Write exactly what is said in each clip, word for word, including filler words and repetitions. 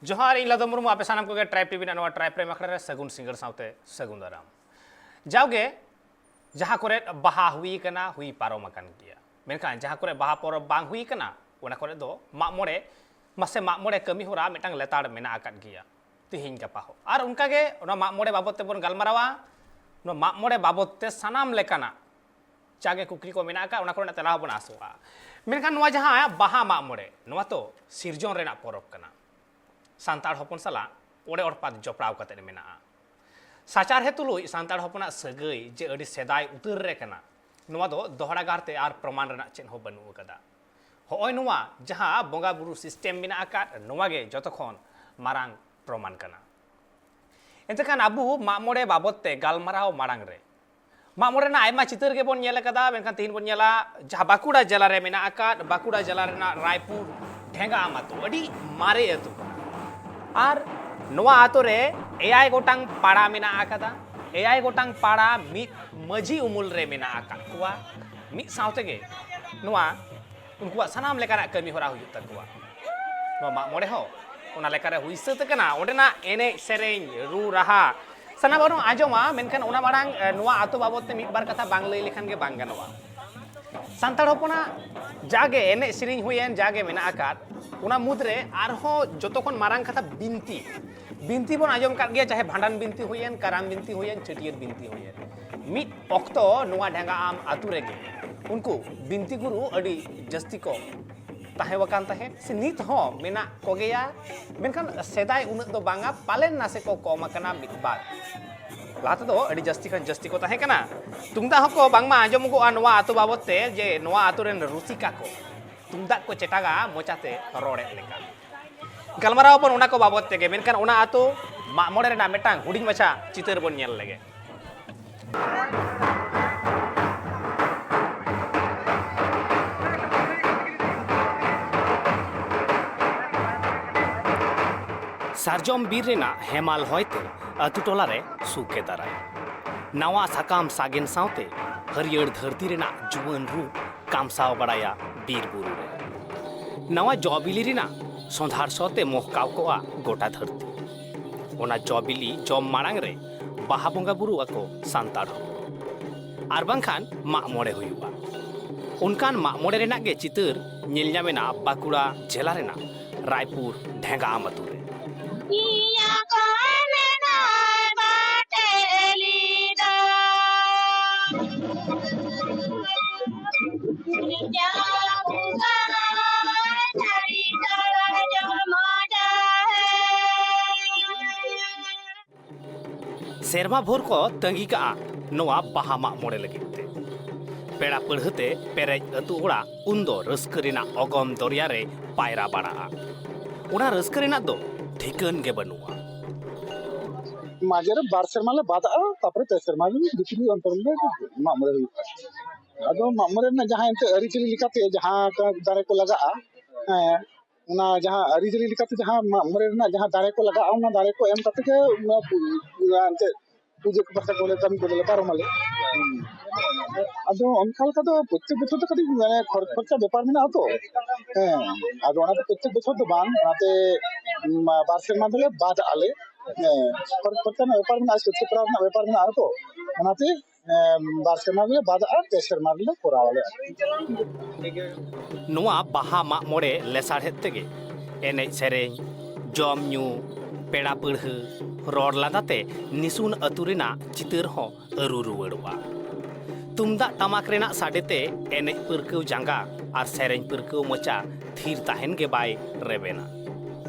ᱡᱚᱦᱟᱨ, ᱤᱧ ᱞᱟᱫᱚ ᱢᱩᱨᱢᱩ, ᱟᱯᱮ ᱥᱟᱱᱟᱢ ᱠᱚᱜᱮ ᱴᱨᱟᱭᱤᱵᱽ ᱴᱤᱵᱷᱤ ᱨᱮᱱᱟᱜ ᱱᱚᱣᱟ ᱴᱨᱟᱭᱤᱵᱽ ᱯᱨᱮᱢ ᱟᱠᱷᱲᱟ ᱨᱮ ᱥᱟᱹᱜᱩᱱ ᱥᱤᱸᱜᱟᱹᱲ ᱥᱟᱶᱛᱮ ᱥᱟᱹᱜᱩᱱ ᱫᱟᱨᱟᱢ᱾ ᱡᱟᱣᱜᱮ ᱡᱟᱦᱟᱸ ᱠᱚᱨᱮ ᱵᱟᱦᱟ ᱦᱩᱭ ᱟᱠᱟᱱᱟ, ᱦᱩᱭ ᱯᱟᱨᱚᱢ ᱟᱠᱟᱱ ᱜᱮᱭᱟ, ᱢᱮᱱᱠᱷᱟᱱ ᱡᱟᱦᱟᱸ ᱠᱚᱨᱮ ᱵᱟᱦᱟ ᱯᱚᱨᱚᱵᱽ ᱵᱟᱝ ᱦᱩᱭ ᱟᱠᱟᱱᱟ, ᱚᱱᱟ ᱠᱚᱨᱮ ᱫᱚ ᱢᱟᱜ ᱢᱚᱬᱮ, ᱢᱟᱥᱮ ᱢᱟᱜ ᱢᱚᱬᱮ ᱠᱟᱹᱢᱤ ᱦᱚᱨᱟ ᱢᱤᱫᱴᱟᱝ ᱞᱮᱛᱟᱲ ᱢᱮᱱᱟᱜ ᱟᱠᱟᱫ ᱜᱮᱭᱟ ᱛᱤᱦᱤᱧ ᱜᱟᱯᱟ ᱦᱚᱸ᱾ ᱟᱨ ᱚᱱᱠᱟᱜᱮ ᱚᱱᱟ ᱢᱟᱜ ᱢᱚᱬᱮ ᱵᱟᱵᱚᱫ ᱛᱮᱵᱚᱱ ᱜᱟᱞᱢᱟᱨᱟᱣᱟ, ᱱᱚᱣᱟ ᱢᱟᱜ ᱢᱚᱬᱮ ᱵᱟᱵᱚᱫ ᱛᱮ ᱥᱟᱱᱟᱢ ᱞᱮᱠᱟᱱᱟᱜ ᱡᱟᱜᱮ ᱠᱩᱠᱞᱤ ᱠᱚ ᱢᱮᱱᱟᱜ ᱟᱠᱟᱫ, ᱚᱱᱟ ᱠᱚᱨᱮᱱᱟᱜ ᱛᱮᱞᱟ ᱦᱚᱸᱵᱚᱱ ᱟᱥᱚᱜᱼᱟ᱾ ᱢᱮᱱᱠᱷᱟᱱ ᱱᱚᱣᱟ ᱡᱟᱦᱟᱸ ᱵᱟᱦᱟ ᱢᱟᱜ ᱢᱚᱬᱮ, ᱱᱚᱣᱟ ᱛᱚ ᱥᱤᱨᱡᱚᱱ ᱨᱮᱱᱟᱜ ᱯᱚᱨᱚᱵᱽ ᱠᱟᱱᱟ, ᱥᱟᱱᱛᱟᱲ ᱦᱚᱯᱚᱱ ᱥᱟᱞᱟᱜ ᱚᱲᱮ ᱚᱲᱯᱟᱛ ᱡᱚᱯᱲᱟᱣ ᱠᱟᱛᱮ ᱢᱮᱱᱟᱜᱼᱟ᱾ ᱥᱟᱪᱟᱨᱦᱮ ᱛᱩᱞᱩᱡ ᱥᱟᱱᱛᱟᱲ ᱦᱚᱯᱚᱱᱟᱜ ᱥᱟᱹᱜᱟᱹᱭ ᱡᱮ ᱟᱹᱰᱤ ᱥᱮᱫᱟᱭ ᱩᱛᱟᱹᱨ ᱨᱮ ᱠᱟᱱᱟ, ᱱᱚᱣᱟ ᱫᱚ ᱫᱚᱦᱲᱟ ᱜᱟᱨᱛᱮ ᱟᱨ ᱯᱨᱚᱢᱟᱱ ᱨᱮᱱᱟᱜ ᱪᱮᱫ ᱦᱚᱸ ᱵᱟᱹᱱᱩᱜ ᱟᱠᱟᱫᱟ᱾ ᱦᱚᱸᱜᱼᱚᱭ ᱱᱚᱣᱟ ᱡᱟᱦᱟᱸ ᱵᱚᱸᱜᱟ ᱵᱩᱨᱩ ᱥᱤᱥᱴᱮᱢ ᱢᱮᱱᱟᱜ ᱟᱠᱟᱫ, ᱱᱚᱣᱟ ᱜᱮ ᱡᱚᱛᱚ ᱠᱷᱚᱱ ᱢᱟᱨᱟᱝ ᱯᱨᱚᱢᱟᱱ ᱠᱟᱱᱟ᱾ ᱮᱱᱛᱮ ᱠᱷᱟᱱ ᱟᱵᱚ ᱢᱟᱜ ᱢᱚᱬᱮ ᱵᱟᱵᱚᱫ ᱛᱮ ᱜᱟᱞᱢᱟᱨᱟᱣ ᱢᱟᱲᱟᱝ ᱨᱮ, ᱢᱟᱜ ᱢᱚᱬᱮ ᱨᱮᱱᱟᱜ ᱟᱭᱢᱟ ᱪᱤᱛᱟᱹᱨ ᱜᱮᱵᱚᱱ ᱧᱮᱞ ᱟᱠᱟᱫᱟ, ᱢᱮᱱᱠᱷᱟᱱ ᱛᱤᱦᱤᱧ ᱵᱚᱱ ᱧᱮᱞᱟ ᱡᱟᱦᱟᱸ ᱵᱟᱸᱠᱩᱲᱟ ᱡᱮᱞᱟ ᱨᱮ ᱢᱮᱱᱟᱜ ᱟᱠᱟᱫ, ᱵᱟᱸᱠᱩᱲᱟ ᱡᱮᱞᱟ ᱨᱮᱱᱟᱜ ᱨᱟᱭᱯᱩᱨ ᱰᱷᱮᱸᱜᱟ ᱟᱢ ᱟᱹᱛᱩ, ᱟᱹᱰᱤ ᱢᱟᱨᱮ ᱟᱹᱛᱩ ᱠᱟᱱᱟ᱾ ᱟᱨ ᱱᱚᱣᱟ ᱟᱹᱛᱩ ᱨᱮ ᱮᱭᱟᱭ ᱜᱚᱴᱟᱝ ᱯᱟᱲᱟ ᱢᱮᱱᱟᱜ ᱟᱠᱟᱫᱟ᱾ ᱮᱭᱟᱭ ᱜᱚᱴᱟᱝ ᱯᱟᱲᱟ ᱢᱤᱫ ᱢᱟᱹᱡᱷᱤ ᱩᱢᱩᱞ ᱨᱮ ᱢᱮᱱᱟᱜ ᱟᱠᱟᱫ ᱠᱚᱣᱟ᱾ ᱢᱤᱫ ᱥᱟᱶ ᱛᱮᱜᱮ ᱱᱚᱣᱟ ᱩᱱᱠᱩᱣᱟᱜ ᱥᱟᱱᱟᱢ ᱞᱮᱠᱟᱱᱟᱜ ᱠᱟᱹᱢᱤ ᱦᱚᱨᱟ ᱦᱩᱭᱩᱜ ᱛᱟᱠᱚᱣᱟ᱾ ᱱᱚᱣᱟ ᱢᱟᱜ ᱢᱚᱬᱮ ᱦᱚᱸ ᱚᱱᱟ ᱞᱮᱠᱟᱨᱮ ᱦᱩᱭ ᱥᱟᱹᱛ ᱟᱠᱟᱱᱟ᱾ ᱚᱸᱰᱮᱱᱟᱜ ᱮᱱᱮᱡ ᱥᱮᱨᱮᱧ, ᱨᱩ ᱨᱟᱦᱟ ᱥᱟᱱᱟᱢ ᱵᱚᱱ ᱟᱸᱡᱚᱢᱟ, ᱢᱮᱱᱠᱷᱟᱱ ᱚᱱᱟ ᱢᱟᱲᱟᱝ, ᱮ, ᱱᱚᱣᱟ ᱟᱹᱛᱩ ᱵᱟᱵᱚᱫ ᱛᱮ ᱢᱤᱫ ᱵᱟᱨ ᱠᱟᱛᱷᱟ ᱵᱟᱝ ᱞᱟᱹᱭ ᱞᱮᱠᱷᱟᱱ ᱜᱮ ᱵᱟᱝ ᱜᱟᱱᱚᱜᱼᱟ᱾ ᱥᱟᱱᱛᱟᱲ ᱦᱚᱯᱚᱱᱟᱜ ᱡᱟᱜᱮ ᱮᱱᱮᱡ ᱥᱮᱨᱮᱧ ᱦᱩᱭᱮᱱ, ᱡᱟᱜᱮ ᱢᱮᱱᱟᱜ ᱟᱠᱟᱫ, ᱚᱱᱟ ᱢᱩᱫᱽᱨᱮ ᱟᱨᱦᱚᱸ ᱡᱚᱛᱚ ᱠᱷᱚᱱ ᱢᱟᱨᱟᱝ ᱠᱟᱛᱷᱟ ᱵᱤᱱᱛᱤ᱾ ᱵᱤᱱᱛᱤ ᱵᱚᱱ ᱟᱸᱡᱚᱢ ᱟᱠᱟᱫ ᱜᱮᱭᱟ, ᱪᱟᱦᱮ ᱵᱷᱟᱸᱰᱟᱱ ᱵᱤᱱᱛᱤ ᱦᱩᱭᱮᱱ, ᱠᱟᱨᱟᱢ ᱵᱤᱱᱛᱤ ᱦᱩᱭᱮᱱ, ᱪᱷᱟᱹᱴᱭᱟᱹᱨ ᱵᱤᱱᱛᱤ ᱦᱩᱭᱮᱱ᱾ ᱢᱤᱫ ᱚᱠᱛᱚ ᱱᱚᱣᱟ ᱰᱷᱮᱸᱜᱟ ᱟᱢ ᱟᱹᱛᱩ ᱨᱮᱜᱮ ᱩᱱᱠᱩ ᱵᱤᱱᱛᱤ ᱜᱩᱨᱩ ᱟᱹᱰᱤ ᱡᱟᱹᱥᱛᱤ ᱠᱚ ᱛᱟᱦᱮᱸ ᱟᱠᱟᱱ ᱛᱟᱦᱮᱸᱫ, ᱥᱮ ᱱᱤᱛ ᱦᱚᱸ ᱢᱮᱱᱟᱜ ᱠᱚᱜᱮᱭᱟ, ᱢᱮᱱᱠᱷᱟᱱ ᱥᱮᱫᱟᱭ ᱩᱱᱟᱹᱜ ᱫᱚ ᱵᱟᱝᱟ, ᱯᱟᱞᱮᱱ ᱱᱟᱥᱮ ᱠᱚ ᱠᱚᱢ ᱟᱠᱟᱱᱟ ᱢᱤᱫ ᱵᱟᱨ᱾ ᱞᱟᱦᱟ ᱛᱮᱫᱚ ᱟᱹᱰᱤ ᱡᱟᱹᱥᱛᱤ ᱠᱷᱚᱱ ᱡᱟᱹᱥᱛᱤ ᱠᱚ ᱛᱟᱦᱮᱸ ᱠᱟᱱᱟ᱾ ᱛᱩᱢᱫᱟᱜ ᱦᱚᱸᱠᱚ ᱵᱟᱝᱢᱟ ᱟᱸᱡᱚᱢᱚᱜᱚᱜᱼᱟ ᱱᱚᱣᱟ ᱟᱹᱛᱩ ᱵᱟᱵᱚᱫ ᱛᱮ, ᱡᱮ ᱱᱚᱣᱟ ᱟᱹᱛᱩ ᱨᱮᱱ ᱨᱩᱥᱤᱠᱟ ᱠᱚ ᱛᱩᱢᱫᱟᱜ ᱠᱚ ᱪᱮᱴᱟᱜᱟ ᱢᱚᱪᱟᱛᱮ ᱨᱚᱲᱮᱫ ᱞᱮᱠᱟ᱾ ᱜᱟᱞᱢᱟᱨᱟᱣ ᱟᱵᱚᱱ ᱚᱱᱟ ᱠᱚ ᱵᱟᱵᱚᱫ ᱛᱮᱜᱮ, ᱢᱮᱱᱠᱷᱟᱱ ᱚᱱᱟ ᱟᱹᱛᱩ ᱢᱟᱜ ᱢᱚᱬᱮ ᱨᱮᱱᱟᱜ ᱢᱤᱫᱴᱟᱝ ᱦᱩᱰᱤᱧ ᱢᱟᱪᱷᱟ ᱪᱤᱛᱟᱹᱨ ᱵᱚᱱ ᱧᱮᱞ ᱞᱮᱜᱮ᱾ ᱥᱟᱨᱡᱚᱢ ᱵᱤᱨ ᱨᱮᱱᱟᱜ ᱦᱮᱢᱟᱞ ᱦᱚᱭᱛᱮ ᱟᱹᱛᱩ ᱴᱚᱞᱟ ᱨᱮ ᱥᱩᱠᱮ ᱫᱟᱨᱟᱭᱟ᱾ ᱱᱟᱣᱟ ᱥᱟᱠᱟᱢ ᱥᱟᱜᱮᱱ ᱥᱟᱶᱛᱮ ᱦᱟᱹᱨᱭᱟᱹᱲ ᱫᱷᱟᱹᱨᱛᱤ ᱨᱮᱱᱟᱜ ᱡᱩᱣᱟᱹᱱ ᱨᱩᱯ ᱠᱟᱢᱥᱟᱣ ᱵᱟᱲᱟᱭᱟ ᱵᱤᱨ ᱵᱩᱨᱩ ᱨᱮ᱾ ᱱᱟᱣᱟ ᱡᱚ ᱵᱤᱞᱤ ᱨᱮᱱᱟᱜ ᱥᱚᱸᱫᱷᱟᱲ ᱥᱚ ᱛᱮ ᱢᱚᱦᱠᱟᱣ ᱠᱚᱜᱼᱟ ᱜᱚᱴᱟ ᱫᱷᱟᱹᱨᱛᱤ᱾ ᱚᱱᱟ ᱡᱚ ᱵᱤᱞᱤ ᱡᱚᱢ ᱢᱟᱲᱟᱝ ᱨᱮ ᱵᱟᱦᱟ ᱵᱚᱸᱜᱟ ᱵᱩᱨᱩ ᱟᱠᱚ ᱥᱟᱱᱛᱟᱲ ᱦᱚᱯᱚᱱ᱾ ᱟᱨ ᱵᱟᱝᱠᱷᱟᱱ ᱢᱟᱜ ᱢᱚᱬᱮ ᱦᱩᱭᱩᱜᱼᱟ᱾ ᱚᱱᱠᱟᱱ ᱢᱟᱜ ᱢᱚᱬᱮ ᱨᱮᱱᱟᱜ ᱜᱮ ᱪᱤᱛᱟᱹᱨ ᱧᱮᱞ ᱧᱟᱢᱮᱱᱟ ᱵᱟᱸᱠᱩᱲᱟ ᱡᱮᱞᱟ ᱨᱮᱱᱟᱜ ᱨᱟᱭᱯᱩᱨ ᱰᱷᱮᱸᱜᱟᱢ ᱟᱹᱛᱩ ᱨᱮ᱾ ᱥᱮᱨᱢᱟ ᱵᱷᱳᱨ ᱠᱚ ᱛᱟᱺᱜᱤ ᱠᱟᱜᱼᱟ ᱱᱚᱣᱟ ᱵᱟᱦᱟ ᱢᱟᱜ ᱢᱚᱬᱮ ᱞᱟᱹᱜᱤᱫ ᱛᱮ᱾ ᱯᱮᱲᱟ ᱯᱟᱹᱲᱦᱟᱹ ᱛᱮ ᱯᱮᱨᱮᱡ ᱟᱹᱛᱩ ᱚᱲᱟᱜ ᱩᱱᱫᱚ ᱨᱟᱹᱥᱠᱟᱹ ᱨᱮᱱᱟᱜ ᱚᱜᱚᱢ ᱫᱚᱨᱭᱟ ᱨᱮ ᱯᱟᱭᱨᱟ ᱵᱟᱲᱟᱜᱼᱟ᱾ ᱚᱱᱟ ᱨᱟᱹᱥᱠᱟᱹ ᱨᱮᱱᱟᱜ ᱫᱚ ᱴᱷᱤᱠᱟᱹᱱ ᱜᱮ ᱵᱟᱹᱱᱩᱜᱼᱟ᱾ ᱢᱟᱡᱷᱮ ᱨᱮ ᱵᱟᱨ ᱥᱮᱨᱢᱟ ᱞᱮ ᱵᱟᱫᱟᱜᱼᱟ, ᱛᱟᱨᱯᱚᱨᱮ ᱯᱮ ᱥᱮᱨᱢᱟ ᱜᱮ ᱵᱷᱤᱛᱨᱤ ᱚᱱᱛᱚᱨ ᱨᱮ ᱢᱟᱜ ᱢᱚᱬᱮ ᱦᱩᱭᱩᱜᱼᱟ᱾ ᱟᱫᱚ ᱢᱟᱜ ᱢᱚᱬᱮ ᱨᱮᱱᱟᱜ ᱡᱟᱦᱟᱸ ᱮᱱᱛᱮᱫ ᱟᱹᱨᱤᱪᱟᱹᱞᱤ ᱞᱮᱠᱟᱛᱮ ᱡᱟᱦᱟᱸ ᱫᱟᱨᱮ ᱠᱚ ᱞᱟᱜᱟᱜᱼᱟ, ᱦᱮᱸ, ᱚᱱᱟ ᱡᱟᱦᱟᱸ ᱟᱹᱨᱤᱪᱟᱹᱞᱤ ᱞᱮᱠᱟᱛᱮ ᱡᱟᱦᱟᱸ ᱢᱟᱜ ᱢᱚᱬᱮ ᱨᱮᱱᱟᱜ ᱡᱟᱦᱟᱸ ᱫᱟᱨᱮ ᱠᱚ ᱞᱟᱜᱟᱜᱼᱟ, ᱚᱱᱟ ᱫᱟᱨᱮ ᱠᱚ ᱮᱢ ᱠᱟᱛᱮ ᱜᱮ ᱚᱱᱟ ᱯᱩ-, ᱮᱱᱛᱮᱫ ᱯᱩᱡᱟᱹ ᱠᱚ ᱯᱟᱥᱟ ᱠᱚᱞᱮ ᱠᱟᱹᱢᱤ ᱠᱚᱫᱚᱞᱮ ᱯᱟᱨᱚᱢᱟᱞᱮ᱾ ᱦᱩᱸ᱾ ᱟᱫᱚ ᱚᱱᱠᱟ ᱞᱮᱠᱟ ᱫᱚ ᱯᱨᱚᱛᱮᱠ ᱵᱚᱪᱷᱚᱨ ᱫᱚ ᱠᱟᱹᱴᱤᱡ ᱢᱟᱱᱮ ᱠᱷᱚᱨᱚᱪ ᱠᱷᱚᱨᱪᱟ ᱵᱮᱯᱟᱨ ᱢᱮᱱᱟᱜᱼᱟ ᱛᱚ᱾ ᱦᱮᱸ, ᱟᱫᱚ ᱚᱱᱟᱛᱮ ᱯᱨᱚᱛᱮᱠ ᱵᱚᱪᱷᱚᱨ ᱫᱚ ᱵᱟᱝ, ᱚᱱᱟᱛᱮ, ᱩᱢ, ᱵᱟᱨ ᱥᱮᱨᱢᱟ ᱫᱚᱞᱮ ᱵᱟᱫ ᱟᱞᱮ᱾ ᱦᱮᱸ, ᱠᱷᱚᱨᱚᱪ ᱠᱷᱚᱨᱪᱟ ᱨᱮᱱᱟᱜ ᱵᱮᱯᱟᱨ ᱢᱮᱱᱟᱜᱼᱟ, ᱥᱟᱹᱛ ᱥᱟᱯᱲᱟᱣ ᱨᱮᱱᱟᱜ ᱵᱮᱯᱟᱨ ᱢᱮᱱᱟᱜᱼᱟ ᱛᱚ, ᱚᱱᱟᱛᱮ, ᱮᱸ, ᱵᱟᱨ ᱥᱮᱨᱢᱟ ᱜᱮᱞᱮ ᱵᱟᱫᱟᱜᱼᱟ, ᱯᱮ ᱥᱮᱨᱢᱟ ᱨᱮᱞᱮ ᱠᱚᱨᱟᱣ ᱟᱞᱮ᱾ ᱱᱚᱣᱟ ᱵᱟᱦᱟ ᱢᱟᱜ ᱢᱚᱬᱮ ᱞᱮᱥᱟᱲᱦᱮᱫ ᱛᱮᱜᱮ ᱮᱱᱮᱡ ᱥᱮᱨᱮᱧ, ᱡᱚᱢ ᱧᱩ, ᱯᱮᱲᱟ ᱯᱟᱹᱲᱦᱟᱹ, ᱨᱚᱲ ᱞᱟᱸᱫᱟ ᱛᱮ ᱱᱤᱥᱩᱱ ᱟᱹᱛᱩ ᱨᱮᱱᱟᱜ ᱪᱤᱛᱟᱹᱨ ᱦᱚᱸ ᱟᱹᱨᱩ ᱨᱩᱣᱟᱹᱲᱚᱜᱼᱟ᱾ ᱛᱩᱢᱫᱟᱜ ᱴᱟᱢᱟᱠ ᱨᱮᱱᱟᱜ ᱥᱟᱰᱮ ᱛᱮ ᱮᱱᱮᱡ ᱯᱟᱹᱨᱠᱟᱹᱣ ᱡᱟᱸᱜᱟ ᱟᱨ ᱥᱮᱨᱮᱧ ᱯᱟᱹᱨᱠᱟᱹᱣ ᱢᱚᱪᱟ ᱛᱷᱤᱨ ᱛᱟᱦᱮᱱ ᱜᱮ ᱵᱟᱭ ᱨᱮᱵᱮᱱᱟ᱾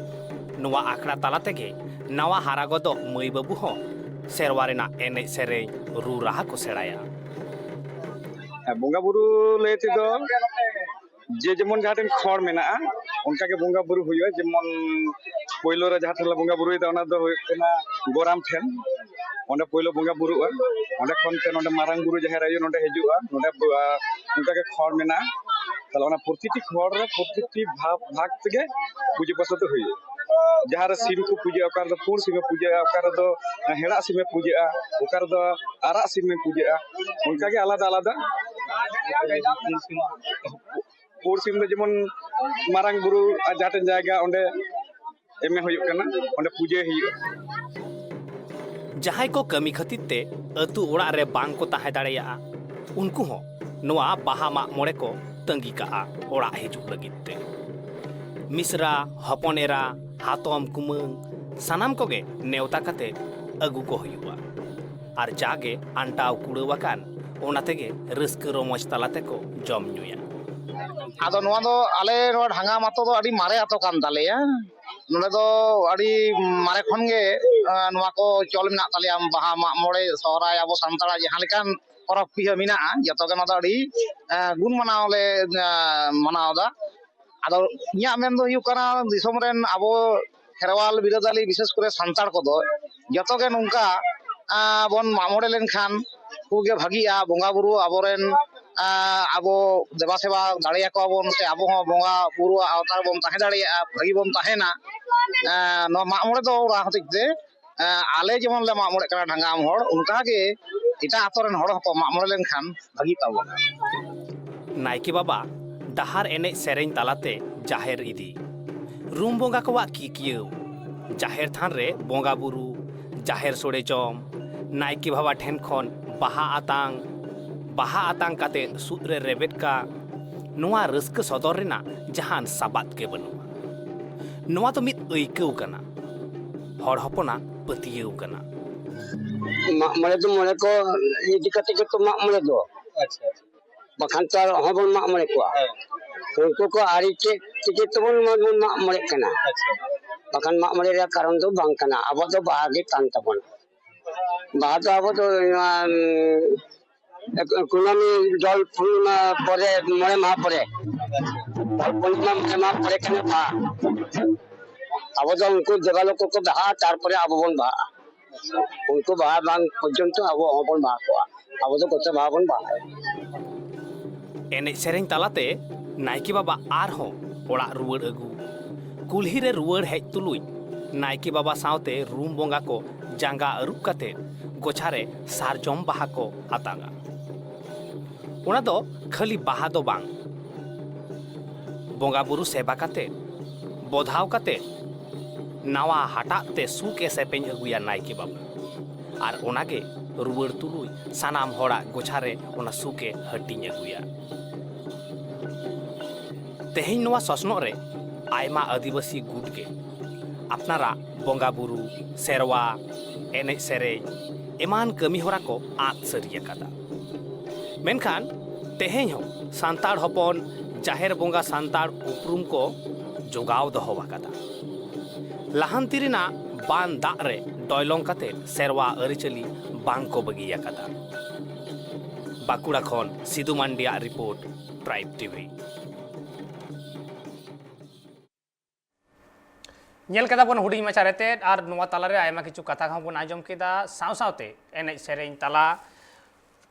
ᱱᱚᱣᱟ ᱟᱠᱷᱲᱟ ᱛᱟᱞᱟ ᱛᱮᱜᱮ ᱱᱟᱣᱟ ᱦᱟᱨᱟ ᱜᱚᱫᱚᱜ ᱢᱟᱹᱭ ᱵᱟᱹᱵᱩ ᱦᱚᱸ ᱥᱮᱨᱣᱟ ᱨᱮᱱᱟᱜ ᱮᱱᱮᱡ ᱥᱮᱨᱮᱧ ᱨᱩ ᱨᱟᱦᱟ ᱠᱚ ᱥᱮᱬᱟᱭᱟ᱾ ᱦᱮᱸ, ᱵᱚᱸᱜᱟ ᱵᱩᱨᱩ ᱞᱟᱹᱭ ᱛᱮᱫᱚ ᱡᱮ ᱡᱮᱢᱚᱱ ᱡᱟᱦᱟᱸ ᱴᱷᱮᱱ ᱠᱷᱚᱲ ᱢᱮᱱᱟᱜᱼᱟ, ᱚᱱᱠᱟ ᱜᱮ ᱵᱚᱸᱜᱟ ᱵᱩᱨᱩ ᱦᱩᱭᱩᱜᱼᱟ᱾ ᱡᱮᱢᱚᱱ ᱯᱳᱭᱞᱳ ᱨᱮ ᱡᱟᱦᱟᱸ ᱴᱷᱮᱱ ᱞᱮ ᱵᱚᱸᱜᱟ ᱵᱩᱨᱩᱭᱮᱫᱟ, ᱚᱱᱟ ᱫᱚ ᱦᱩᱭᱩᱜ ᱠᱟᱱᱟ ᱜᱚᱨᱟᱢ ᱴᱷᱮᱱ᱾ ᱚᱸᱰᱮ ᱯᱳᱭᱞᱳ ᱵᱚᱸᱜᱟ ᱵᱩᱨᱩᱜᱼᱟ, ᱚᱸᱰᱮ ᱠᱷᱚᱱ ᱛᱮ ᱱᱚᱰᱮ ᱢᱟᱨᱟᱝ ᱵᱩᱨᱩ ᱡᱟᱦᱮᱨ ᱟᱭᱳ ᱱᱚᱰᱮ ᱦᱤᱡᱩᱜᱼᱟ, ᱱᱚᱰᱮ, ᱟ, ᱚᱱᱠᱟ ᱜᱮ ᱠᱷᱚᱲ ᱢᱮᱱᱟᱜᱼᱟ᱾ ᱛᱟᱦᱞᱮ ᱚᱱᱟ ᱯᱨᱚᱛᱤᱴᱤ ᱠᱷᱚᱲ ᱨᱮ ᱯᱨᱚᱛᱤᱴᱤ ᱵᱷᱟᱜᱽ ᱵᱷᱟᱜᱽ ᱛᱮᱜᱮ ᱯᱩᱡᱟᱹ ᱯᱟᱥᱟ ᱫᱚ ᱦᱩᱭᱩᱜᱼᱟ᱾ ᱡᱟᱦᱟᱸ ᱨᱮ ᱥᱤᱢ ᱠᱚ ᱯᱩᱡᱟᱹᱜᱼᱟ, ᱚᱠᱟ ᱨᱮᱫᱚ ᱯᱩᱸᱰ ᱥᱤᱢᱮ ᱯᱩᱡᱟᱹᱜᱼᱟ, ᱚᱠᱟ ᱨᱮᱫᱚ ᱦᱮᱲᱟᱜ ᱥᱤᱢᱮ ᱯᱩᱡᱟᱹᱜᱼᱟ, ᱚᱠᱟ ᱨᱮᱫᱚ ᱟᱨᱟᱜ ᱥᱤᱢᱮ ᱯᱩᱡᱟᱹᱜᱼᱟ, ᱚᱱᱠᱟᱜᱮ ᱟᱞᱟᱫᱟ ᱟᱞᱟᱫᱟ᱾ ᱯᱩᱸᱰ ᱥᱤᱢ ᱫᱚ ᱡᱮᱢᱚᱱ ᱢᱟᱨᱟᱝ ᱵᱩᱨᱩ ᱟᱨ ᱡᱟᱦᱟᱸ ᱴᱷᱮᱱ ᱡᱟᱭᱜᱟ, ᱚᱸᱰᱮ ᱮᱢᱮ ᱦᱩᱭᱩᱜ ᱠᱟᱱᱟ, ᱚᱸᱰᱮ ᱯᱩᱡᱟᱹᱭ ᱦᱩᱭᱩᱜᱼᱟ᱾ ᱡᱟᱦᱟᱸᱭ ᱠᱚ ᱠᱟᱹᱢᱤ ᱠᱷᱟᱹᱛᱤᱨ ᱛᱮ ᱟᱹᱛᱩ ᱚᱲᱟᱜ ᱨᱮ ᱵᱟᱝ ᱠᱚ ᱛᱟᱦᱮᱸ ᱫᱟᱲᱮᱭᱟᱜᱼᱟ, ᱩᱱᱠᱩ ᱦᱚᱸ ᱱᱚᱣᱟ ᱵᱟᱦᱟ ᱢᱟᱜ ᱢᱚᱬᱮ ᱠᱚ ᱛᱟᱺᱜᱤ ᱠᱟᱜᱼᱟ ᱚᱲᱟᱜ ᱦᱤᱡᱩᱜ ᱞᱟᱹᱜᱤᱫ ᱛᱮ᱾ ᱢᱤᱥᱨᱟ, ᱦᱚᱯᱚᱱ ᱮᱨᱟ, ᱦᱟᱛᱚᱢ ᱠᱩᱢᱟᱹᱝ ᱥᱟᱱᱟᱢ ᱠᱚᱜᱮ ᱱᱮᱣᱛᱟ ᱠᱟᱛᱮ ᱟᱹᱜᱩ ᱠᱚ ᱦᱩᱭᱩᱜᱼᱟ᱾ ᱟᱨ ᱡᱟᱜᱮ ᱟᱱᱴᱟᱣ ᱠᱩᱲᱟᱹᱣ ᱟᱠᱟᱱ, ᱚᱱᱟ ᱛᱮᱜᱮ ᱨᱟᱹᱥᱠᱟᱹ ᱨᱚᱢᱚᱡᱽ ᱛᱟᱞᱟ ᱛᱮᱠᱚ ᱡᱚᱢ ᱧᱩᱭᱟ᱾ ᱟᱫᱚ ᱱᱚᱣᱟ ᱫᱚ ᱟᱞᱮ ᱱᱚᱣᱟ ᱰᱷᱟᱝᱜᱟ ᱟᱛᱳ ᱫᱚ ᱟᱹᱰᱤ ᱢᱟᱨᱮ ᱟᱛᱳ ᱠᱟᱱ ᱛᱟᱞᱮᱭᱟ᱾ ᱱᱚᱰᱮ ᱫᱚ ᱟᱹᱰᱤ ᱢᱟᱨᱮ ᱠᱷᱚᱱ ᱜᱮ, ᱟᱸ, ᱱᱚᱣᱟ ᱠᱚ ᱪᱚᱞ ᱢᱮᱱᱟᱜ ᱛᱟᱞᱮᱭᱟ᱾ ᱵᱟᱦᱟ, ᱢᱟᱜ ᱢᱚᱬᱮ, ᱥᱚᱦᱨᱟᱭ, ᱟᱵᱚ ᱥᱟᱱᱛᱟᱲᱟᱜ ᱡᱟᱦᱟᱸ ᱞᱮᱠᱟᱱ ᱯᱚᱨᱚᱵᱽ ᱯᱤᱦᱟᱹ ᱢᱮᱱᱟᱜᱼᱟ, ᱡᱚᱛᱚ ᱜᱮ ᱱᱚᱣᱟ ᱫᱚ ᱟᱹᱰᱤ, ᱟᱸ, ᱜᱩᱱ ᱢᱟᱱᱟᱣ ᱞᱮ, ᱟᱸ, ᱢᱟᱱᱟᱣ ᱮᱫᱟ᱾ ᱟᱫᱚ ᱤᱧᱟᱹᱜ ᱢᱮᱱ ᱫᱚ ᱦᱩᱭᱩᱜ ᱠᱟᱱᱟ, ᱫᱤᱥᱚᱢ ᱨᱮᱱ ᱟᱵᱚ ᱠᱷᱮᱨᱣᱟᱞ ᱵᱤᱨᱟᱹᱫᱟᱹᱞᱤ, ᱵᱤᱥᱮᱥ ᱠᱚᱨᱮ ᱥᱟᱱᱛᱟᱲ ᱠᱚᱫᱚ ᱡᱚᱛᱚ ᱜᱮ ᱱᱚᱝᱠᱟ, ᱟᱸ, ᱵᱚᱱ ᱢᱟᱜ ᱢᱚᱬᱮ ᱞᱮᱱᱠᱷᱟᱱ ᱠᱷᱩᱵ ᱜᱮ ᱵᱷᱟᱹᱜᱤᱜᱼᱟ᱾ ᱵᱚᱸᱜᱟ ᱵᱩᱨᱩ ᱟᱵᱚᱨᱮᱱ, ᱟᱸ, ᱟᱵᱚ ᱫᱮᱵᱟ ᱥᱮᱵᱟ ᱫᱟᱲᱮᱭᱟᱠᱚᱣᱟ ᱵᱚᱱ, ᱥᱮ ᱟᱵᱚ ᱦᱚᱸ ᱵᱚᱸᱜᱟ ᱵᱩᱨᱩᱣᱟᱜ ᱟᱣᱛᱟ ᱨᱮᱵᱚᱱ ᱛᱟᱦᱮᱸ ᱫᱟᱲᱮᱭᱟᱜᱼᱟ, ᱵᱷᱟᱹᱜᱤ ᱵᱚᱱ ᱛᱟᱦᱮᱱᱟ᱾ ᱟᱸ, ᱱᱚᱣᱟ ᱢᱟᱜ ᱢᱚᱬᱮ ᱫᱚ ᱚᱱᱟ ᱦᱚᱛᱮᱡ ᱛᱮ, ᱟᱸ, ᱟᱞᱮ ᱡᱮᱢᱚᱱ ᱞᱮ ᱢᱟᱜ ᱢᱚᱬᱮᱜ ᱠᱟᱱᱟ ᱰᱷᱟᱝᱜᱟᱢ ᱦᱚᱲ, ᱚᱱᱠᱟ ᱜᱮ ᱮᱴᱟᱜ ᱟᱛᱳ ᱨᱮᱱ ᱦᱚᱲ ᱦᱚᱸᱠᱚ ᱢᱟᱜ ᱢᱚᱬᱮ ᱞᱮᱱᱠᱷᱟᱱ ᱵᱷᱟᱹᱜᱤ ᱛᱟᱵᱚᱱᱟ᱾ ᱱᱟᱭᱠᱮ ᱵᱟᱵᱟ ᱰᱟᱦᱟᱨ ᱮᱱᱮᱡ ᱥᱮᱨᱮᱧ ᱛᱟᱞᱟᱛᱮ ᱡᱟᱦᱮᱨ ᱤᱫᱤ, ᱨᱩᱢ ᱵᱚᱸᱜᱟ ᱠᱚᱣᱟᱜ ᱠᱤᱠᱤᱭᱟᱹᱣ, ᱡᱟᱦᱮᱨ ᱛᱷᱟᱱ ᱨᱮ ᱵᱚᱸᱜᱟ ᱵᱩᱨᱩ, ᱡᱟᱦᱮᱨ ᱥᱳᱲᱮ ᱡᱚᱢ, ᱱᱟᱭᱠᱮ ᱵᱟᱵᱟ ᱴᱷᱮᱱ ᱠᱷᱚᱱ ᱵᱟᱦᱟ ᱟᱛᱟᱝ, ᱵᱟᱦᱟ ᱟᱛᱟᱝ ᱠᱟᱛᱮ ᱥᱩᱫ ᱨᱮ ᱨᱮᱵᱮᱫ ᱠᱟᱜ, ᱱᱚᱣᱟ ᱨᱟᱹᱥᱠᱟᱹ ᱥᱚᱫᱚᱨ ᱨᱮᱱᱟᱜ ᱡᱟᱦᱟᱱ ᱥᱟᱵᱟᱫ ᱜᱮ ᱵᱟᱹᱱᱩᱜᱼᱟ᱾ ᱱᱚᱣᱟ ᱫᱚ ᱢᱤᱫ ᱟᱹᱭᱠᱟᱹᱣ ᱠᱟᱱᱟ, ᱦᱚᱲ ᱦᱚᱯᱚᱱᱟᱜ ᱯᱟᱹᱛᱭᱟᱹᱣ ᱠᱟᱱᱟ᱾ ᱢᱟᱜ ᱢᱚᱬᱮ ᱫᱚ ᱢᱚᱬᱮ ᱠᱚ ᱤᱫᱤ ᱠᱟᱛᱮ ᱜᱮᱛᱚ ᱢᱟᱜ ᱢᱚᱬᱮ ᱫᱚ᱾ ᱟᱪᱪᱷᱟ, ᱟᱪᱪᱷᱟ᱾ ᱵᱟᱠᱷᱟᱱ ᱛᱚ ᱟᱨ ᱚᱦᱚᱸ ᱵᱚᱱ ᱢᱟᱜ ᱢᱚᱬᱮ ᱠᱚᱣᱟ᱾ ᱦᱮᱸ᱾ ᱩᱱᱠᱩ ᱠᱚ ᱟᱹᱨᱤ ᱪᱮᱫ ᱛᱮᱜᱮ ᱛᱮᱵᱚᱱ ᱵᱚᱱ ᱢᱟᱜ ᱢᱚᱬᱮᱜ ᱠᱟᱱᱟ᱾ ᱟᱪᱪᱷᱟ᱾ ᱵᱟᱠᱷᱟᱱ ᱢᱟᱜ ᱢᱚᱬᱮ ᱨᱮᱭᱟᱜ ᱠᱟᱨᱚᱱ ᱫᱚ ᱵᱟᱝ ᱠᱟᱱᱟ, ᱟᱵᱚᱣᱟᱜ ᱫᱚ ᱵᱟᱦᱟ ᱜᱮ ᱠᱟᱱ ᱛᱟᱵᱚᱱᱟ᱾ ᱵᱟᱦᱟ ᱫᱚ ᱟᱵᱚ ᱫᱚ ᱱᱚᱣᱟ, ᱩᱢ, ᱠᱩᱱᱟᱹᱢᱤ ᱡᱚᱞ ᱯᱩᱨᱱᱤᱢᱟ ᱯᱚᱨᱮ, ᱢᱚᱬᱮ ᱢᱟᱦᱟ ᱯᱚᱨᱮ, ᱡᱚᱞ ᱯᱩᱨᱱᱤᱢᱟ ᱢᱚᱬᱮ ᱢᱟᱦᱟ ᱯᱚᱨᱮ ᱠᱟᱱᱟ ᱵᱟᱦᱟ᱾ ᱟᱵᱚ ᱫᱚ ᱩᱱᱠᱩ ᱫᱮᱵᱟ ᱞᱳᱠ ᱠᱚ ᱵᱟᱦᱟᱜᱼᱟ, ᱛᱟᱨᱯᱚᱨᱮ ᱟᱵᱚ ᱵᱚᱱ ᱵᱟᱦᱟᱜᱼᱟ᱾ ᱩᱱᱠᱩ ᱵᱟᱦᱟ ᱵᱟᱝ ᱯᱚᱨᱡᱚᱱᱛᱚ ᱟᱵᱚ ᱦᱚᱸᱵᱚᱱ ᱵᱟᱦᱟ ᱠᱚᱣᱟ᱾ ᱟᱵᱚ ᱫᱚ ᱠᱚᱛᱮ ᱵᱟᱦᱟ ᱵᱚᱱ ᱵᱟᱦᱟᱭᱟ᱾ ᱮᱱᱮᱡ ᱥᱮᱨᱮᱧ ᱛᱟᱞᱟᱛᱮ ᱱᱟᱭᱠᱮ ᱵᱟᱵᱟ ᱟᱨᱦᱚᱸ ᱚᱲᱟᱜ ᱨᱩᱣᱟᱹᱲ ᱟᱹᱜᱩ᱾ ᱠᱩᱞᱦᱤ ᱨᱮ ᱨᱩᱣᱟᱹᱲ ᱦᱮᱡ ᱛᱩᱞᱩᱡ ᱱᱟᱭᱠᱮ ᱵᱟᱵᱟ ᱥᱟᱶᱛᱮ ᱨᱩᱢ ᱵᱚᱸᱜᱟ ᱠᱚ ᱡᱟᱸᱜᱟ ᱟᱹᱨᱩᱵ ᱠᱟᱛᱮ ᱜᱚᱪᱷᱟ ᱨᱮ ᱥᱟᱨᱡᱚᱢ ᱵᱟᱦᱟ ᱠᱚ ᱟᱛᱟᱝᱟ᱾ ᱚᱱᱟ ᱫᱚ ᱠᱷᱟᱹᱞᱤ ᱵᱟᱦᱟ ᱫᱚ ᱵᱟᱝ, ᱵᱚᱸᱜᱟ ᱵᱩᱨᱩ ᱥᱮᱵᱟ ᱠᱟᱛᱮ, ᱵᱚᱫᱷᱟᱣ ᱠᱟᱛᱮ, ᱱᱟᱣᱟ ᱦᱟᱴᱟᱜ ᱛᱮ ᱥᱩᱠ ᱮ ᱥᱮᱯᱮᱧ ᱟᱹᱜᱩᱭᱟ ᱱᱟᱭᱠᱮ ᱵᱟᱵᱟ᱾ ᱟᱨ ᱚᱱᱟᱜᱮ ᱨᱩᱣᱟᱹᱲ ᱛᱩᱞᱩᱡ ᱥᱟᱱᱟᱢ ᱦᱚᱲᱟᱜ ᱜᱚᱪᱷᱟ ᱨᱮ ᱚᱱᱟ ᱥᱩᱠ ᱮ ᱦᱟᱹᱴᱤᱧ ᱟᱹᱜᱩᱭᱟ᱾ ᱛᱮᱦᱮᱧ ᱱᱚᱣᱟ ᱥᱚᱥᱱᱚᱜ ᱨᱮ ᱟᱭᱢᱟ ᱟᱹᱫᱤᱵᱟᱹᱥᱤ ᱜᱩᱴ ᱜᱮ ᱟᱯᱱᱟᱨᱟᱜ ᱵᱚᱸᱜᱟ ᱵᱩᱨᱩ, ᱥᱮᱨᱣᱟ, ᱮᱱᱮᱡ ᱥᱮᱨᱮᱧ ᱮᱢᱟᱱ ᱠᱟᱹᱢᱤ ᱦᱚᱨᱟ ᱠᱚ ᱟᱫ ᱥᱟᱹᱨᱤ ᱟᱠᱟᱫᱟ᱾ ᱢᱮᱱᱠᱷᱟᱱ ᱛᱮᱦᱮᱧ ᱦᱚᱸ ᱥᱟᱱᱛᱟᱲ ᱦᱚᱯᱚᱱ ᱡᱟᱦᱮᱨ ᱵᱚᱸᱜᱟ ᱥᱟᱱᱛᱟᱲ ᱩᱯᱨᱩᱢ ᱠᱚ ᱡᱚᱜᱟᱣ ᱫᱚᱦᱚ ᱟᱠᱟᱫᱟ᱾ ᱞᱟᱦᱟᱱᱛᱤ ᱨᱮᱱᱟᱜ ᱵᱟᱱ ᱫᱟᱜ ᱨᱮ ᱰᱚᱭᱞᱚᱝ ᱠᱟᱛᱮ ᱥᱮᱨᱣᱟ ᱟᱹᱨᱤᱪᱟᱹᱞᱤ ᱵᱟᱝ ᱠᱚ ᱵᱟᱹᱜᱤ ᱟᱠᱟᱫᱟ᱾ ᱵᱟᱸᱠᱩᱲᱟ ᱠᱷᱚᱱ ᱥᱤᱫᱩ ᱢᱟᱱᱰᱤᱭᱟᱜ ᱨᱤᱯᱳᱨᱴ, ᱴᱨᱟᱭᱤᱵᱽ ᱴᱤᱵᱷᱤ᱾ ᱧᱮᱞ ᱠᱮᱫᱟ ᱵᱚᱱ ᱦᱩᱰᱤᱧ ᱢᱟᱪᱷᱟ ᱨᱮᱛᱮᱫ, ᱟᱨ ᱱᱚᱣᱟ ᱛᱟᱞᱟᱨᱮ ᱟᱭᱢᱟ ᱠᱤᱪᱷᱩ ᱠᱟᱛᱷᱟ ᱠᱚᱦᱚᱸ ᱵᱚᱱ ᱟᱸᱡᱚᱢ ᱠᱮᱫᱟ, ᱥᱟᱶ ᱥᱟᱶᱛᱮ ᱮᱱᱮᱡ ᱥᱮᱨᱮᱧ ᱛᱟᱞᱟ,